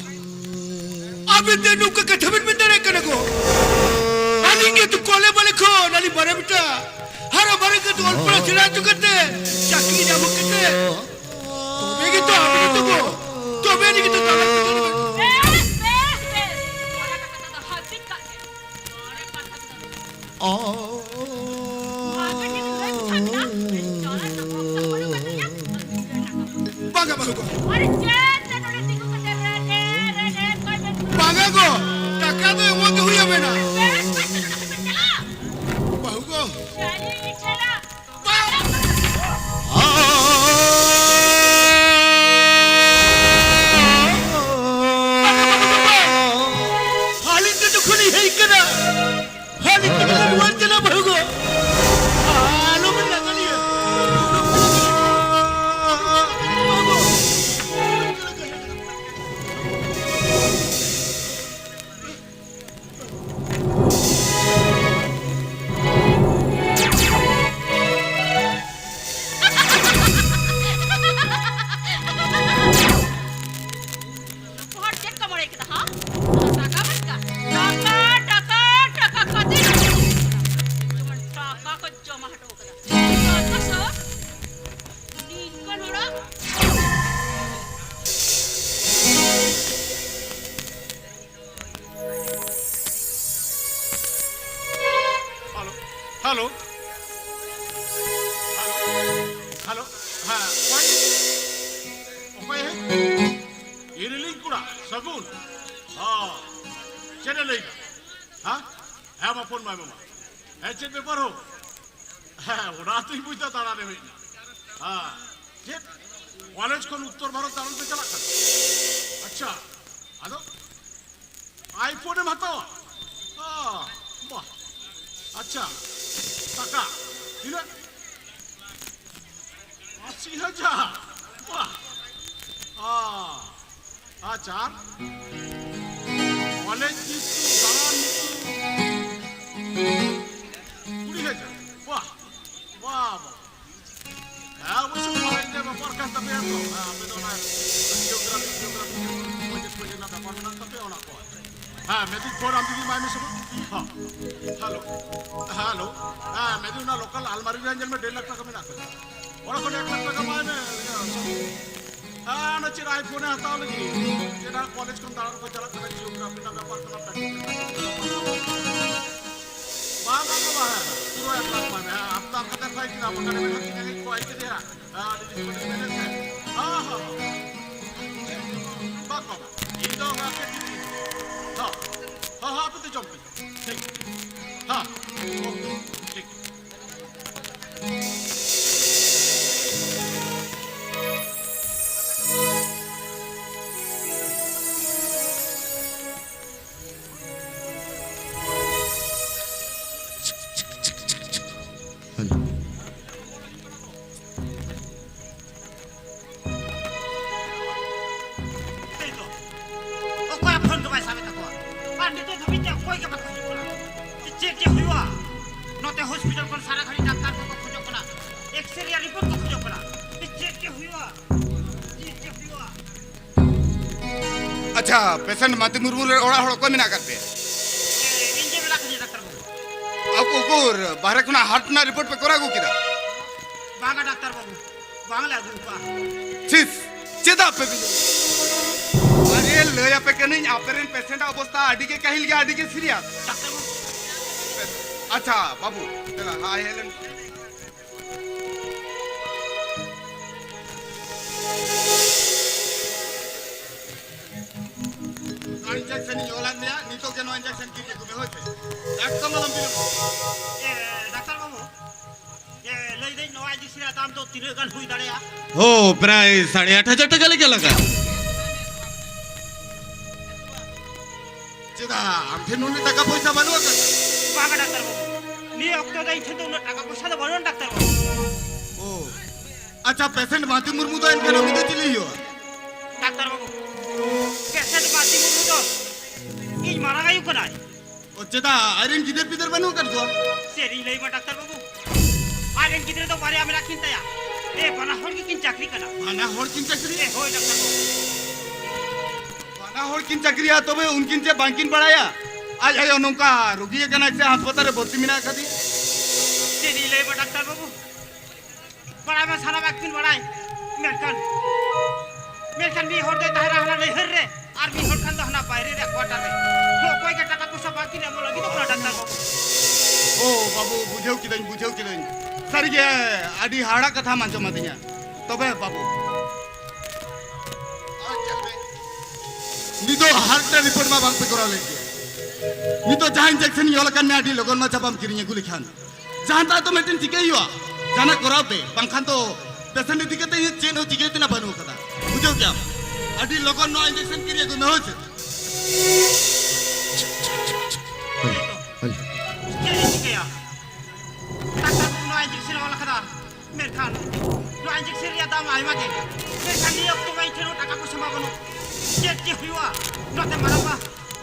ᱟᱵᱮᱱ ᱫᱚ ᱱᱚᱝᱠᱟ ᱠᱟᱛᱷᱟ ᱵᱮᱱ ᱢᱮᱱ ᱫᱟᱲᱮᱭᱟᱜ ᱠᱟᱱᱟ ᱜᱚ? ᱟᱹᱞᱤᱧ ᱜᱮ ᱛᱚ ᱠᱚᱞᱮ ᱵᱟᱞᱮ ᱠᱷᱚᱱ ᱟᱹᱞᱤᱧ ᱵᱟᱨᱭᱟ ᱵᱮᱴᱟ ᱦᱟᱨᱟ ᱵᱟᱨᱮ ᱠᱟᱛᱮ ᱚᱞ ᱯᱟᱲᱦᱟᱣ ᱥᱮᱬᱟ ᱦᱚᱪᱚ ᱠᱟᱛᱮ ᱪᱟᱹᱠᱨᱤ ᱧᱟᱢ ᱠᱟᱛᱮ ᱛᱚᱵᱮ ᱜᱮᱛᱚ ᱟᱵᱮᱱ ᱫᱚ ᱜᱚ, ᱛᱚᱵᱮ ᱟᱹᱱᱤᱡ ᱜᱮᱛᱚ ᱫᱟᱞᱟᱞ ᱠᱚᱫᱚ ᱵᱮᱱ ᱵᱮᱥ, ᱵᱮᱥ, ᱵᱮᱥ᱾ ᱚᱱᱟ ᱠᱟᱛᱷᱟ ᱫᱚ ᱦᱟᱹᱯᱤᱫ ᱠᱟᱜ ᱵᱮᱱ᱾ ᱚᱱᱟ ᱠᱟᱛᱷᱟ ᱫᱚ ᱚ᱾ ᱵᱟᱝᱟ, ᱵᱟᱹᱦᱩ ᱜᱚ᱾ ᱵᱟᱝᱟ ᱜᱚ, ᱴᱟᱠᱟ ᱫᱚ ᱮᱢᱚᱜ ᱜᱮ ᱦᱩᱭ ᱟᱵᱮᱱᱟ᱾ ᱵᱟᱹᱦᱩ ᱜᱚ᱾ ᱵᱟᱝ᱾ ᱟᱹᱞᱤᱧ ᱫᱚ ᱡᱚᱠᱷᱚᱱ ᱞᱤᱧ ᱦᱮᱡ ᱠᱟᱱᱟ, ᱟᱹᱞᱤᱧ ᱛᱮᱜᱮ ᱞᱤᱧ ᱨᱩᱣᱟᱹᱲ ᱪᱟᱞᱟᱜᱼᱟ, ᱦᱮᱞᱳ᱾ ᱦᱮᱞᱳ᱾ ᱦᱮᱸ, ᱚᱠᱚᱭ? ᱚᱠᱚᱭ ᱦᱮᱡ? ᱤᱨᱤᱞᱤᱧ ᱠᱚᱲᱟ, ᱥᱟᱹᱜᱩᱱ᱾ ᱦᱚᱸ᱾ ᱪᱮᱫ ᱮ ᱞᱟᱹᱭᱫᱟ? ᱦᱮᱸ? ᱦᱮᱸ, ᱢᱟ ᱯᱷᱳᱱ ᱢᱟᱭ ᱢᱮ ᱢᱟ᱾ ᱦᱮᱸ, ᱪᱮᱫ ᱵᱮᱯᱟᱨ ᱦᱳ? ᱦᱮᱸ, ᱚᱱᱟ ᱛᱚᱧ ᱵᱩᱡᱽ ᱫᱟ, ᱫᱟᱬᱟᱱ ᱮᱢ ᱦᱮᱡ ᱮᱱᱟ᱾ ᱦᱮᱸ᱾ ᱪᱮᱫ? ᱠᱚᱞᱮᱡᱽ ᱠᱷᱚᱱ ᱩᱛᱛᱚᱨ ᱵᱷᱟᱨᱚᱛ ᱫᱟᱬᱟᱱ ᱯᱮ ᱪᱟᱞᱟᱜ ᱠᱟᱱᱟ? ᱟᱪᱪᱷᱟ᱾ ᱟᱫᱚ? iPhone ᱮᱢ ᱦᱟᱛᱟᱣᱟ? ᱚ, ᱵᱟᱦ᱾ ᱟᱪᱪᱷᱟ, ᱴᱟᱠᱟ ᱛᱤᱱᱟᱹᱜ? ᱟᱥᱤ ᱦᱟᱡᱟᱨ? ᱵᱟᱦ᱾ ᱚ, ᱟᱪᱪᱷᱟ, ᱟᱨ? ᱠᱚᱞᱮᱡᱽ ᱯᱷᱤᱥ ᱠᱚ, ᱫᱟᱬᱟᱱ ᱠᱚ? ᱠᱩᱲᱤ ᱦᱟᱡᱟᱨ? ᱵᱟᱦ, ᱵᱟᱦ, ᱵᱟᱦ᱾ ᱦᱮᱸ, ᱚᱵᱚᱥᱥᱳᱭ ᱢᱟᱨᱟᱝ ᱜᱮ ᱵᱮᱯᱟᱨ ᱠᱟᱱ ᱛᱟᱯᱮᱭᱟ ᱛᱚ᱾ ᱦᱮᱸ, ᱟᱯᱮ ᱫᱚ ᱚᱱᱟ ᱡᱤᱭᱳᱜᱨᱟᱯᱷᱤ, ᱡᱤᱭᱳᱜᱨᱟᱯᱷᱤ, ᱵᱟᱡᱮᱴ, ᱵᱟᱡᱮᱴ ᱨᱮᱱᱟᱜ ᱵᱮᱯᱟᱨ ᱢᱮᱱᱟᱜ ᱛᱟᱯᱮᱭᱟ, ᱚᱱᱟ ᱠᱚ᱾ ᱦᱮᱸ, ᱢᱮᱫᱤᱧ ᱯᱷᱳᱱ ᱟᱢ ᱫᱤᱫᱤ, ᱮᱢᱟᱭ ᱢᱮ ᱥᱮ ᱵᱟᱝ? ᱦᱮᱸ᱾ Hello, hello. ᱦᱮᱸ, ᱢᱮᱫᱤᱧ ᱚᱱᱟ ᱞᱳᱠᱟᱞ ᱟᱞᱢᱟᱨᱤ ᱨᱮ ᱧᱮᱞ ᱢᱮ, ᱰᱮᱲ ᱞᱟᱠᱷ ᱴᱟᱠᱟ ᱢᱮᱱᱟᱜ ᱛᱟᱢᱟ᱾ ᱚᱱᱟ ᱠᱷᱚᱱ ᱮᱠ ᱞᱟᱠᱷ ᱴᱟᱠᱟ ᱮᱢᱟᱭ ᱢᱮ᱾ ᱤᱭᱟᱹ, ᱦᱮᱸ, ᱚᱱᱟ ᱪᱮᱫ iPhone ᱮ ᱦᱟᱛᱟᱣ ᱞᱟᱹᱜᱤᱫ? ᱪᱮᱫ ᱟᱨ ᱠᱚᱞᱮᱡᱽ ᱠᱷᱚᱱ ᱫᱟᱬᱟᱱ ᱠᱚ ᱪᱟᱞᱟᱜ ᱠᱟᱱᱟ, ᱡᱤᱭᱳᱜᱨᱟᱯᱷᱤ ᱨᱮᱱᱟᱜ ᱵᱮᱯᱟᱨ ᱠᱟᱱᱟ, ᱯᱨᱮᱠᱴᱤᱠᱮᱞ ᱨᱮᱱᱟᱜ ᱵᱮᱯᱟᱨ ᱠᱟᱱᱟ᱾ ᱵᱟᱝ, ᱵᱟᱝ, ᱵᱟᱝ, ᱦᱮᱸ, ᱯᱩᱨᱟᱹ ᱮᱠ ᱞᱟᱠᱷ ᱢᱟᱱᱮ, ᱦᱮᱸ, ᱦᱟᱯᱛᱟ ᱠᱟᱛᱮ ᱠᱷᱚᱡ ᱠᱤᱱᱟ, ᱵᱟᱠᱷᱟᱱ ᱢᱮᱱᱟᱜ ᱠᱤᱱᱟ, ᱠᱚ ᱟᱭ ᱠᱮᱫᱮᱭᱟ᱾ ᱦᱮᱸ, ᱟᱹᱰᱤ ᱫᱤᱱ ᱠᱷᱚᱱ ᱢᱮᱱᱮᱫ ᱛᱟᱦᱮᱸ᱾ ᱦᱮᱸ, ᱦᱮᱸ, ᱦᱮᱸ᱾ ᱵᱟᱝ, ᱵᱟᱝ, ᱤᱧ ᱫᱚ ᱚᱱᱟ ᱠᱟᱹᱴᱤᱡ, ᱦᱮᱸ, ᱦᱮᱸ, ᱦᱮᱸ, ᱟᱯᱮ ᱫᱚ ᱡᱚᱢ ᱯᱮ᱾ ᱴᱷᱤᱠ᱾ ᱦᱮᱸ, ᱳᱠᱮ, ᱴᱷᱤᱠ᱾ ᱦᱮᱞᱳ᱾ ᱚᱠᱚᱭᱟᱜ ᱯᱷᱳᱱ ᱜᱮ ᱵᱟᱭ ᱥᱟᱵᱮᱫ ᱛᱟᱠᱚᱣᱟ᱾ ᱟᱨ ᱱᱤᱛᱚᱜ ᱫᱷᱟᱹᱵᱤᱡ ᱛᱮ ᱚᱠᱚᱭ ᱜᱮ ᱵᱟᱠᱚ ᱦᱤᱡᱩᱜ ᱠᱟᱱᱟ᱾ ᱪᱮᱫ ᱡᱮ ᱦᱩᱭᱩᱜᱼᱟ? ᱱᱚᱛᱮ ᱦᱚᱥᱯᱤᱴᱟᱞ ᱠᱷᱚᱱ ᱥᱟᱨᱟ ᱜᱷᱟᱹᱲᱤ ᱰᱟᱠᱛᱟᱨ ᱠᱚᱠᱚ ᱠᱷᱚᱡᱚᱜ ᱠᱟᱱᱟ, ᱮᱠᱥᱨᱮ ᱨᱮᱭᱟᱜ ᱨᱤᱯᱳᱨᱴ ᱠᱚ ᱠᱷᱚᱡᱚᱜ ᱠᱟᱱᱟ᱾ ᱪᱮᱫ ᱡᱮ ᱦᱩᱭᱩᱜᱼᱟ? ᱪᱮᱫ ᱡᱮ ᱦᱩᱭᱩᱜᱼᱟ? ᱟᱪᱪᱷᱟ, ᱯᱮᱥᱮᱱᱴ ᱢᱟᱹᱛᱤ ᱢᱩᱨᱢᱩ ᱨᱮᱱ ᱚᱲᱟᱜ ᱦᱚᱲ ᱚᱠᱚᱭ ᱢᱮᱱᱟᱜ ᱟᱠᱟᱫ ᱯᱮᱭᱟ? ᱤᱧ ᱜᱮ ᱢᱮᱱᱟᱜ ᱠᱟᱫᱤᱧᱟ, ᱰᱟᱠᱛᱟᱨ ᱵᱟᱹᱵᱩ᱾ ᱟᱠᱚ ᱩᱠᱩᱨ? ᱵᱟᱦᱨᱮ ᱠᱷᱚᱱᱟᱜ ᱦᱟᱨᱴ ᱨᱮᱱᱟᱜ ᱨᱤᱯᱳᱨᱴ ᱯᱮ ᱠᱚᱨᱟᱣ ᱟᱹᱜᱩ ᱠᱮᱫᱟ? ᱵᱟᱝᱟ, ᱰᱟᱠᱛᱟᱨ ᱵᱟᱹᱵᱩ, ᱵᱟᱝᱞᱮ ᱟᱹᱜᱩ ᱠᱚᱣᱟ᱾ ᱪᱷᱤᱥ, ᱪᱮᱫᱟᱜ ᱯᱮ ᱵᱤᱞᱚᱢ? ᱟᱨᱮ, ᱞᱟᱹᱭ ᱟᱯᱮ ᱠᱟᱹᱱᱟᱹᱧ, ᱟᱯᱮ ᱨᱮᱱ ᱯᱮᱥᱮᱱᱴ ᱟᱜ ᱚᱵᱚᱥᱛᱟ ᱟᱹᱰᱤ ᱜᱮ ᱠᱟᱹᱦᱤᱞ ᱜᱮᱭᱟ, ᱟᱹᱰᱤ ᱜᱮ ᱥᱤᱨᱤᱭᱟᱥ᱾ ᱰᱟᱠᱛᱟᱨ ᱵᱟᱹᱵᱩ᱾ ᱟᱪᱪᱷᱟ ᱵᱟᱹᱵᱩ, ᱫᱮᱞᱟ, ᱦᱟᱭ ᱦᱮᱞᱮᱱ᱾ ᱱᱚᱣᱟ injection ᱤᱧ ᱚᱞᱟᱫ ᱢᱮᱭᱟ, ᱱᱤᱛᱚᱜ ᱜᱮ ᱱᱚᱣᱟ injection ᱠᱤᱨᱤᱧ ᱟᱹᱜᱩ ᱢᱮ, ᱦᱳᱭ ᱥᱮ? ᱮᱠᱫᱚᱢ ᱟᱞᱚᱢ ᱵᱤᱞᱚᱢᱟ᱾ ᱮ, ᱰᱟᱠᱛᱟᱨ ᱵᱟᱹᱵᱩ, ᱮ, ᱞᱟᱹᱭᱫᱟᱹᱧ, ᱱᱚᱣᱟ injection ᱨᱮᱭᱟᱜ ᱫᱟᱢ ᱫᱚ ᱛᱤᱱᱟᱹᱜ ᱜᱟᱱ ᱦᱩᱭ ᱫᱟᱲᱮᱭᱟᱜᱼᱟ? ᱦᱳ, ᱯᱨᱟᱭ ᱥᱟᱲᱮ ᱟᱴ ᱦᱟᱡᱟᱨ ᱴᱟᱠᱟ ᱞᱮᱠᱟ ᱞᱟᱜᱟᱜᱼᱟ᱾ ᱪᱮᱫᱟᱜ, ᱟᱢ ᱴᱷᱮᱱ ᱩᱱᱟᱹᱜ ᱴᱟᱠᱟ ᱯᱚᱭᱥᱟ ᱵᱟᱹᱱᱩᱜ ᱟᱠᱟᱫᱟ? ᱵᱟᱝᱟ ᱰᱟᱠᱛᱟᱨ ᱵᱟᱹᱵᱩ, ᱱᱤᱭᱟᱹ ᱚᱠᱛᱚ ᱫᱚ ᱤᱧ ᱴᱷᱮᱱ ᱫᱚ ᱩᱱᱟᱹᱜ ᱴᱟᱠᱟ ᱯᱚᱭᱥᱟ ᱫᱚ ᱵᱟᱹᱱᱩᱜᱼᱟ ᱰᱟᱠᱛᱟᱨ ᱵᱟᱹᱵᱩ᱾ ᱳ, ᱟᱪᱪᱷᱟ, patient ᱢᱟᱹᱛᱤ ᱢᱩᱨᱢᱩ ᱫᱚ ᱮᱱᱠᱷᱟᱱ ᱩᱱᱤ ᱫᱚ ᱪᱤᱞᱤ ᱦᱩᱭᱩᱜᱼᱟ? ᱰᱟᱠᱛᱟᱨ ᱵᱟᱹᱵᱩ, patient ᱢᱟᱹᱛᱤ ᱢᱩᱨᱢᱩ ᱫᱚ ᱤᱧ ᱢᱟᱨᱟᱝ ᱟᱭᱩ ᱠᱟᱱᱟᱭ᱾ ᱚ, ᱪᱮᱫᱟᱜ? ᱟᱡᱨᱮᱱ ᱜᱤᱫᱟᱹᱨ ᱯᱤᱫᱟᱹᱨ ᱵᱟᱹᱱᱩᱜ ᱟᱠᱟᱫ ᱠᱚᱣᱟ? ᱪᱮᱫ ᱤᱧ ᱞᱟᱹᱭ ᱟᱢᱟ ᱰᱟᱠᱛᱟᱨ ᱵᱟᱹᱵᱩ, ᱟᱡᱨᱮᱱ ᱜᱤᱫᱽᱨᱟᱹ ᱫᱚ ᱵᱟᱨᱭᱟ ᱢᱮᱱᱟᱜ ᱠᱤᱱ ᱛᱟᱭᱟ᱾ ᱮ, ᱵᱟᱱᱟ ᱦᱚᱲ ᱜᱮᱠᱤᱱ ᱪᱟᱹᱠᱨᱤ ᱠᱟᱱᱟ᱾ ᱵᱟᱱᱟ ᱦᱚᱲ ᱠᱤᱱ ᱪᱟᱹᱠᱨᱤᱭᱟ? ᱮ, ᱦᱳᱭ ᱰᱟᱠᱛᱟᱨ ᱵᱟᱹᱵᱩ᱾ ᱵᱟᱱᱟ ᱦᱚᱲ ᱠᱤᱱ ᱪᱟᱹᱠᱨᱤᱭᱟ, ᱛᱚᱵᱮ ᱩᱱᱠᱤᱱ ᱪᱮᱫ ᱵᱟᱝᱠᱤᱱ ᱵᱟᱲᱟᱭᱟ ᱟᱡ ᱟᱭᱳ ᱱᱚᱝᱠᱟ ᱨᱩᱜᱤ ᱟᱠᱟᱱᱟᱭ ᱥᱮ ᱦᱟᱥᱯᱟᱛᱟᱞ ᱨᱮ ᱵᱷᱚᱨᱛᱤ ᱢᱮᱱᱟᱜ ᱟᱠᱟᱫᱮ? ᱪᱮᱫ ᱤᱧ ᱞᱟᱹᱭ ᱟᱢᱟ ᱰᱟᱠᱛᱟᱨ ᱵᱟᱹᱵᱩ, ᱵᱟᱲᱟᱭ ᱢᱟ ᱥᱟᱱᱟᱢᱟᱜ ᱜᱮᱵᱤᱱ ᱵᱟᱲᱟᱭ, ᱢᱮᱱᱠᱷᱟᱱ, ᱢᱮᱱᱠᱷᱟᱱ ᱢᱤᱫ ᱦᱚᱲ ᱫᱚᱭ ᱛᱟᱦᱮᱱᱟ ᱦᱟᱱᱟ ᱱᱟᱹᱭᱦᱟᱹᱨ ᱨᱮ, ᱟᱨ ᱢᱤᱫ ᱦᱚᱲ ᱠᱷᱟᱱ ᱫᱚ ᱦᱟᱱᱟ ᱵᱟᱭᱨᱮ ᱨᱮ quarter ᱨᱮ᱾ ᱚᱠᱚᱭ ᱜᱮ ᱴᱟᱠᱟ ᱯᱚᱭᱥᱟ ᱵᱟᱝ ᱠᱤᱱ ᱮᱢᱚᱜ ᱞᱟᱹᱜᱤᱫᱚᱜ ᱠᱟᱱᱟ ᱰᱟᱠᱛᱟᱨ ᱵᱟᱹᱵᱩ᱾ ᱳ ᱵᱟᱹᱵᱩ, ᱵᱩᱡᱷᱟᱹᱣ ᱠᱤᱫᱟᱹᱧ, ᱵᱩᱡᱷᱟᱹᱣ ᱠᱤᱫᱟᱹᱧ᱾ ᱥᱟᱹᱨᱤᱜᱮ ᱟᱹᱰᱤ ᱦᱟᱦᱟᱲᱟᱜ ᱠᱟᱛᱷᱟᱢ ᱟᱸᱡᱚᱢᱟᱫᱤᱧᱟ᱾ ᱛᱚᱵᱮ ᱵᱟᱹᱵᱩ, ᱟᱨ ᱧᱮᱞ ᱢᱮ, ᱱᱤᱛᱚᱜ heart report ᱢᱟ ᱵᱟᱝ ᱯᱮ ᱠᱚᱨᱟᱣ ᱞᱮᱫ ᱜᱮᱭᱟ᱾ ᱱᱤᱛᱚᱜ ᱡᱟᱦᱟᱸ injection ᱤᱧ ᱚᱞ ᱟᱠᱟᱫ ᱢᱮᱭᱟ, ᱟᱹᱰᱤ ᱞᱚᱜᱚᱱ ᱢᱟᱪᱷᱟ ᱵᱟᱢ ᱠᱤᱨᱤᱧ ᱟᱹᱜᱩ ᱞᱮᱠᱷᱟᱱ, ᱡᱟᱦᱟᱸ ᱛᱟᱭ ᱛᱚ ᱢᱤᱫᱴᱮᱱ ᱪᱤᱠᱟᱹᱭ ᱦᱩᱭᱩᱜᱼᱟ, ᱡᱟᱦᱟᱱᱟᱜ ᱠᱚᱨᱟᱣ ᱯᱮ, ᱵᱟᱝᱠᱷᱟᱱ ᱫᱚ patient ᱤᱫᱤ ᱠᱟᱛᱮ ᱤᱧᱟᱹᱜ ᱪᱮᱫ ᱦᱚᱸ ᱪᱤᱠᱟᱹᱭ ᱛᱮᱱᱟᱜ ᱵᱟᱹᱱᱩᱜ ᱟᱠᱟᱫᱟ, ᱵᱩᱡᱷᱟᱹᱣ ᱠᱮᱜᱼᱟᱢ? ᱟᱹᱰᱤ ᱞᱚᱜᱚᱱ ᱱᱚᱣᱟ injection ᱠᱤᱨᱤᱧ ᱟᱹᱜᱩᱭ ᱢᱮ, ᱦᱳᱭ ᱥᱮ? ᱪᱮᱫ ᱤᱧ ᱪᱤᱠᱟᱹᱭᱟ? ᱰᱟᱠᱛᱟᱨ ᱵᱟᱹᱵᱩ ᱱᱚᱣᱟ injection ᱮ ᱚᱞ ᱟᱠᱟᱫᱟ, ᱢᱮᱱᱠᱷᱟᱱ ᱱᱚᱣᱟ injection ᱨᱮᱭᱟᱜ ᱫᱟᱢ ᱟᱭᱢᱟ ᱜᱮ, ᱢᱮᱱᱠᱷᱟᱱ ᱱᱤᱭᱟᱹ ᱚᱠᱛᱚ ᱢᱟ ᱤᱧ ᱴᱷᱮᱱ ᱦᱚᱸ ᱴᱟᱠᱟ ᱯᱚᱭᱥᱟ ᱢᱟ ᱵᱟᱹᱱᱩᱜ᱾ ᱪᱮᱫ ᱪᱮᱫ ᱦᱩᱭᱩᱜᱼᱟ? ᱱᱚᱛᱮ ᱢᱟᱨᱟᱝᱵᱟ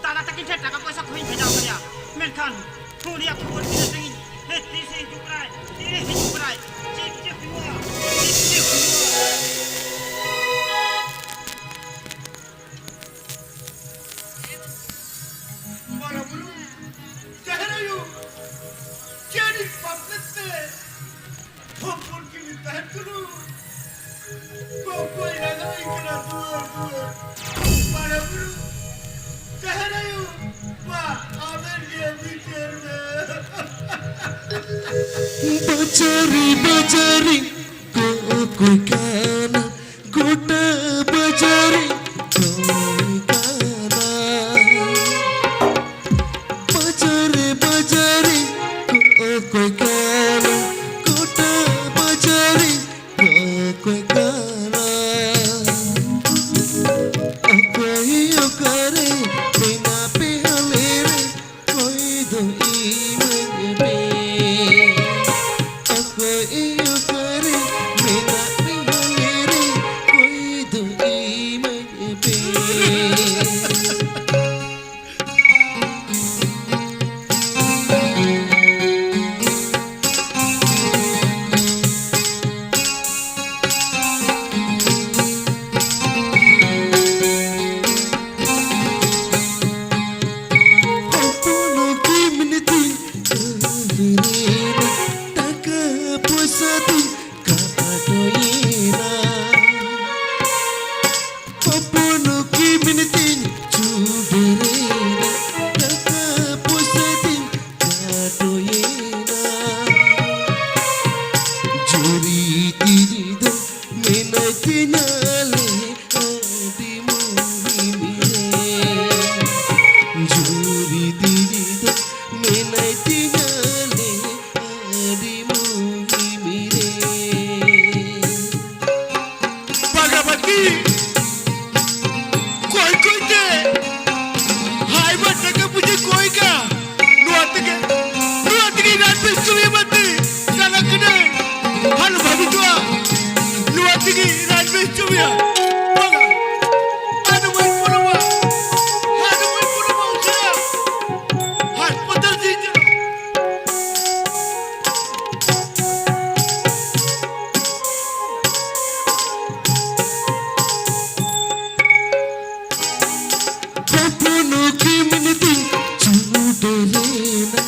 ᱫᱟᱫᱟ ᱛᱟᱹᱠᱤᱱ ᱴᱷᱮᱱ ᱴᱟᱠᱟ ᱯᱚᱭᱥᱟ ᱠᱚᱦᱚᱸᱧ ᱵᱷᱮᱡᱟ ᱟᱠᱟᱫᱮᱭᱟ, ᱢᱮᱱᱠᱷᱟᱱ ᱩᱱᱤᱭᱟᱜ ᱠᱷᱚᱵᱚᱨ ᱛᱤᱱᱟᱹᱜ ᱥᱟᱺᱜᱤᱧ? ᱦᱮᱸ, ᱛᱤᱥᱮ ᱦᱤᱡᱩᱜ ᱠᱟᱱᱟᱭ? ᱛᱤᱨᱮ ᱦᱤᱡᱩᱜ ᱠᱟᱱᱟᱭ? ᱪᱮᱫ ᱪᱮᱫ ᱦᱩᱭᱩᱜᱼᱟ? ᱪᱮᱫ ᱪᱮᱫ ᱦᱩᱭᱩᱜᱼᱟ? ᱢᱟᱨᱟᱝ ᱵᱩᱨᱩ, ᱡᱟᱦᱮᱨ ᱟᱭᱳ, ᱪᱮᱫ ᱤᱧ ᱯᱟᱯᱮᱛ ᱛᱮ ᱦᱚᱯᱚᱱ ᱠᱤᱱ ᱛᱟᱦᱮᱸ ᱠᱟᱱᱟ? ᱚᱠᱚᱭ ᱞᱟᱜᱟᱣᱤᱧ ᱠᱟᱱᱟ ᱫᱩᱣᱟᱹᱨ ᱫᱩᱣᱟᱹᱨ? ᱢᱟᱨᱟᱝ ᱵᱩᱨᱩ, ᱡᱟᱦᱮᱨ ᱟᱭᱳ, ᱢᱟ ᱟᱵᱮᱱ ᱜᱮ ᱵᱤᱪᱟᱹᱨ ᱢᱮ᱾ ᱪᱟᱹᱨᱤ ᱵᱟᱡᱟᱨᱤ ᱠᱚ ᱚᱠᱚᱭ ᱠᱟᱱᱟ? ᱜᱚᱴᱟ ᱵᱟᱡᱟᱨᱤ ᱠᱚᱭ ᱠᱟᱱᱟ᱾ ᱵᱟᱡᱟᱨᱤ ᱵᱟᱡᱟᱨᱤ ᱠᱚ ᱚᱠᱚᱭ ᱠᱟᱱᱟ? ᱜᱚᱴᱟ ᱵᱟᱡᱟᱨᱤ ᱠᱚ ᱚᱠᱚᱭ ᱠᱟᱱᱟ? ᱚᱠᱚᱭ ᱚᱠᱟᱨᱮ ᱢᱮᱱᱟᱜ ᱯᱮ ᱟᱞᱮ ᱨᱮ? ᱠᱚᱭ ᱫᱚ ᱤᱢᱟᱹᱧ ᱯᱮ᱾ ᱚᱠᱚᱭ ᱚᱠᱟᱨᱮ ᱢᱮᱱᱟᱜ ᱢᱮᱭᱟ ᱞᱟᱹᱭ ᱨᱮ? ᱠᱚᱭ ᱫᱚ ᱤᱢᱟᱹᱧ ᱯᱮ᱾ ᱦᱚᱯᱚᱱ ᱠᱤᱢᱤᱱ ᱛᱤᱧ ᱟᱹᱣᱨᱤ ᱨᱮ ᱴᱟᱠᱟ ᱯᱚᱭᱥᱟ ᱛᱤᱧ ᱠᱟᱴᱚᱭᱮᱱᱟ᱾ ᱦᱚᱯᱚᱱ ᱠᱤᱢᱤᱱ ᱛᱤᱧ ᱪᱩᱰᱟᱹᱨᱮᱱᱟ, ᱴᱟᱠᱟ ᱯᱚᱭᱥᱟ ᱛᱤᱧ ᱠᱟᱴᱚᱭᱮᱱᱟ᱾ ᱡᱩᱨᱤ ᱛᱤᱨᱤ ᱫᱚ ᱢᱮᱱᱟᱭ ᱛᱤᱧᱟ ᱞᱮ ᱟᱹᱰᱤ ᱢᱩᱦᱤᱢ ᱨᱮ᱾ ᱡᱩᱨᱤ ᱛᱤᱨᱤ ᱫᱚ ᱢᱮᱱᱟᱭ ᱛᱤᱧᱟ ᱞᱮ ᱟᱹᱰᱤ ᱢᱩᱦᱤᱢ ᱨᱮ᱾ ᱵᱟᱜᱟ ᱵᱟᱹᱜᱤ ᱠᱚᱭ ᱠᱚᱭ ᱛᱮ ᱦᱟᱭ ᱵᱟ ᱴᱟᱠᱟ ᱯᱩᱭᱥᱟᱹ ᱠᱚᱭ ᱠᱟ᱾ ᱱᱚᱣᱟ ᱛᱮᱜᱮ, ᱱᱚᱣᱟ ᱛᱮᱜᱮ ᱨᱟᱡᱽ ᱵᱮᱥ ᱪᱩᱢᱤᱭᱟ ᱵᱟᱹᱛᱤ ᱠᱟᱞᱟ ᱠᱟᱹᱱᱟᱹᱧ᱾ ᱦᱟᱞ ᱵᱷᱟᱹᱜᱤ ᱡᱚᱜᱼᱟ᱾ ᱱᱚᱣᱟ ᱛᱮᱜᱮ ᱨᱟᱡᱽ ᱵᱮᱥ ᱪᱩᱢᱤᱭᱟ᱾ ᱵᱟᱜᱟ᱾ ᱟᱫᱚ ᱵᱟᱹᱧ ᱯᱩᱨᱟᱹᱣᱟ᱾ ᱟᱫᱚ ᱵᱟᱹᱧ ᱯᱩᱨᱟᱹᱣᱟ ᱩᱥᱟᱹᱨᱟ᱾ ᱦᱟᱥᱯᱟᱛᱟᱞ ᱛᱤᱧ ᱪᱟᱞᱟᱜᱼᱟ᱾ ᱦᱚᱯᱚᱱ ᱠᱤᱢᱤᱱ ᱛᱤᱧ ᱪᱩᱰᱟᱹᱨᱮᱱᱟ,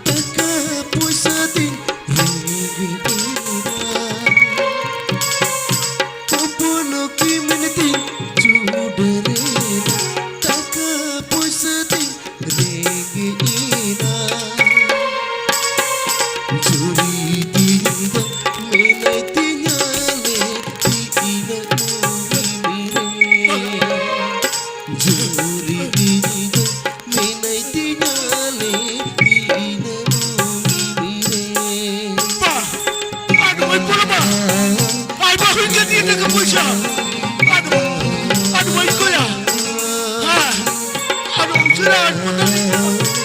ᱴᱟᱠᱟ ᱯᱚᱭᱥᱟ ᱛᱤᱧ ᱨᱮᱸᱜᱮᱡ ᱮᱱᱟ᱾ ᱦᱚᱯᱚᱱ ᱠᱤᱢᱤᱱ ᱛᱤᱧ ᱪᱩᱰᱟᱹᱨᱮᱱᱟ, ᱴᱟᱠᱟ ᱯᱚᱭᱥᱟ ᱛᱤᱧ ᱨᱮᱸᱜᱮᱡ ᱮᱱᱟ᱾ ᱡᱩᱨᱤ ᱛᱤᱧ ᱡᱩᱨᱤ ᱫᱤᱱ ᱫᱚ ᱢᱮᱱᱟᱭ ᱛᱤᱧᱟ ᱞᱮ ᱛᱤᱱᱟᱹ ᱢᱩᱱᱤ ᱨᱮ᱾ ᱵᱟ, ᱟᱫᱚ ᱵᱟᱹᱧ ᱯᱩᱨᱟᱹᱣᱟ᱾ ᱟᱭᱢᱟ ᱦᱩᱭ ᱠᱟᱛᱮ ᱴᱟᱠᱟ ᱯᱚᱭᱥᱟ᱾ ᱟᱫᱚ, ᱟᱫᱚ ᱵᱟᱹᱧ ᱠᱚᱭᱟ᱾ ᱦᱮᱸ, ᱟᱫᱚ ᱩᱥᱟᱹᱨᱟ ᱦᱟᱥᱯᱟᱛᱟᱞ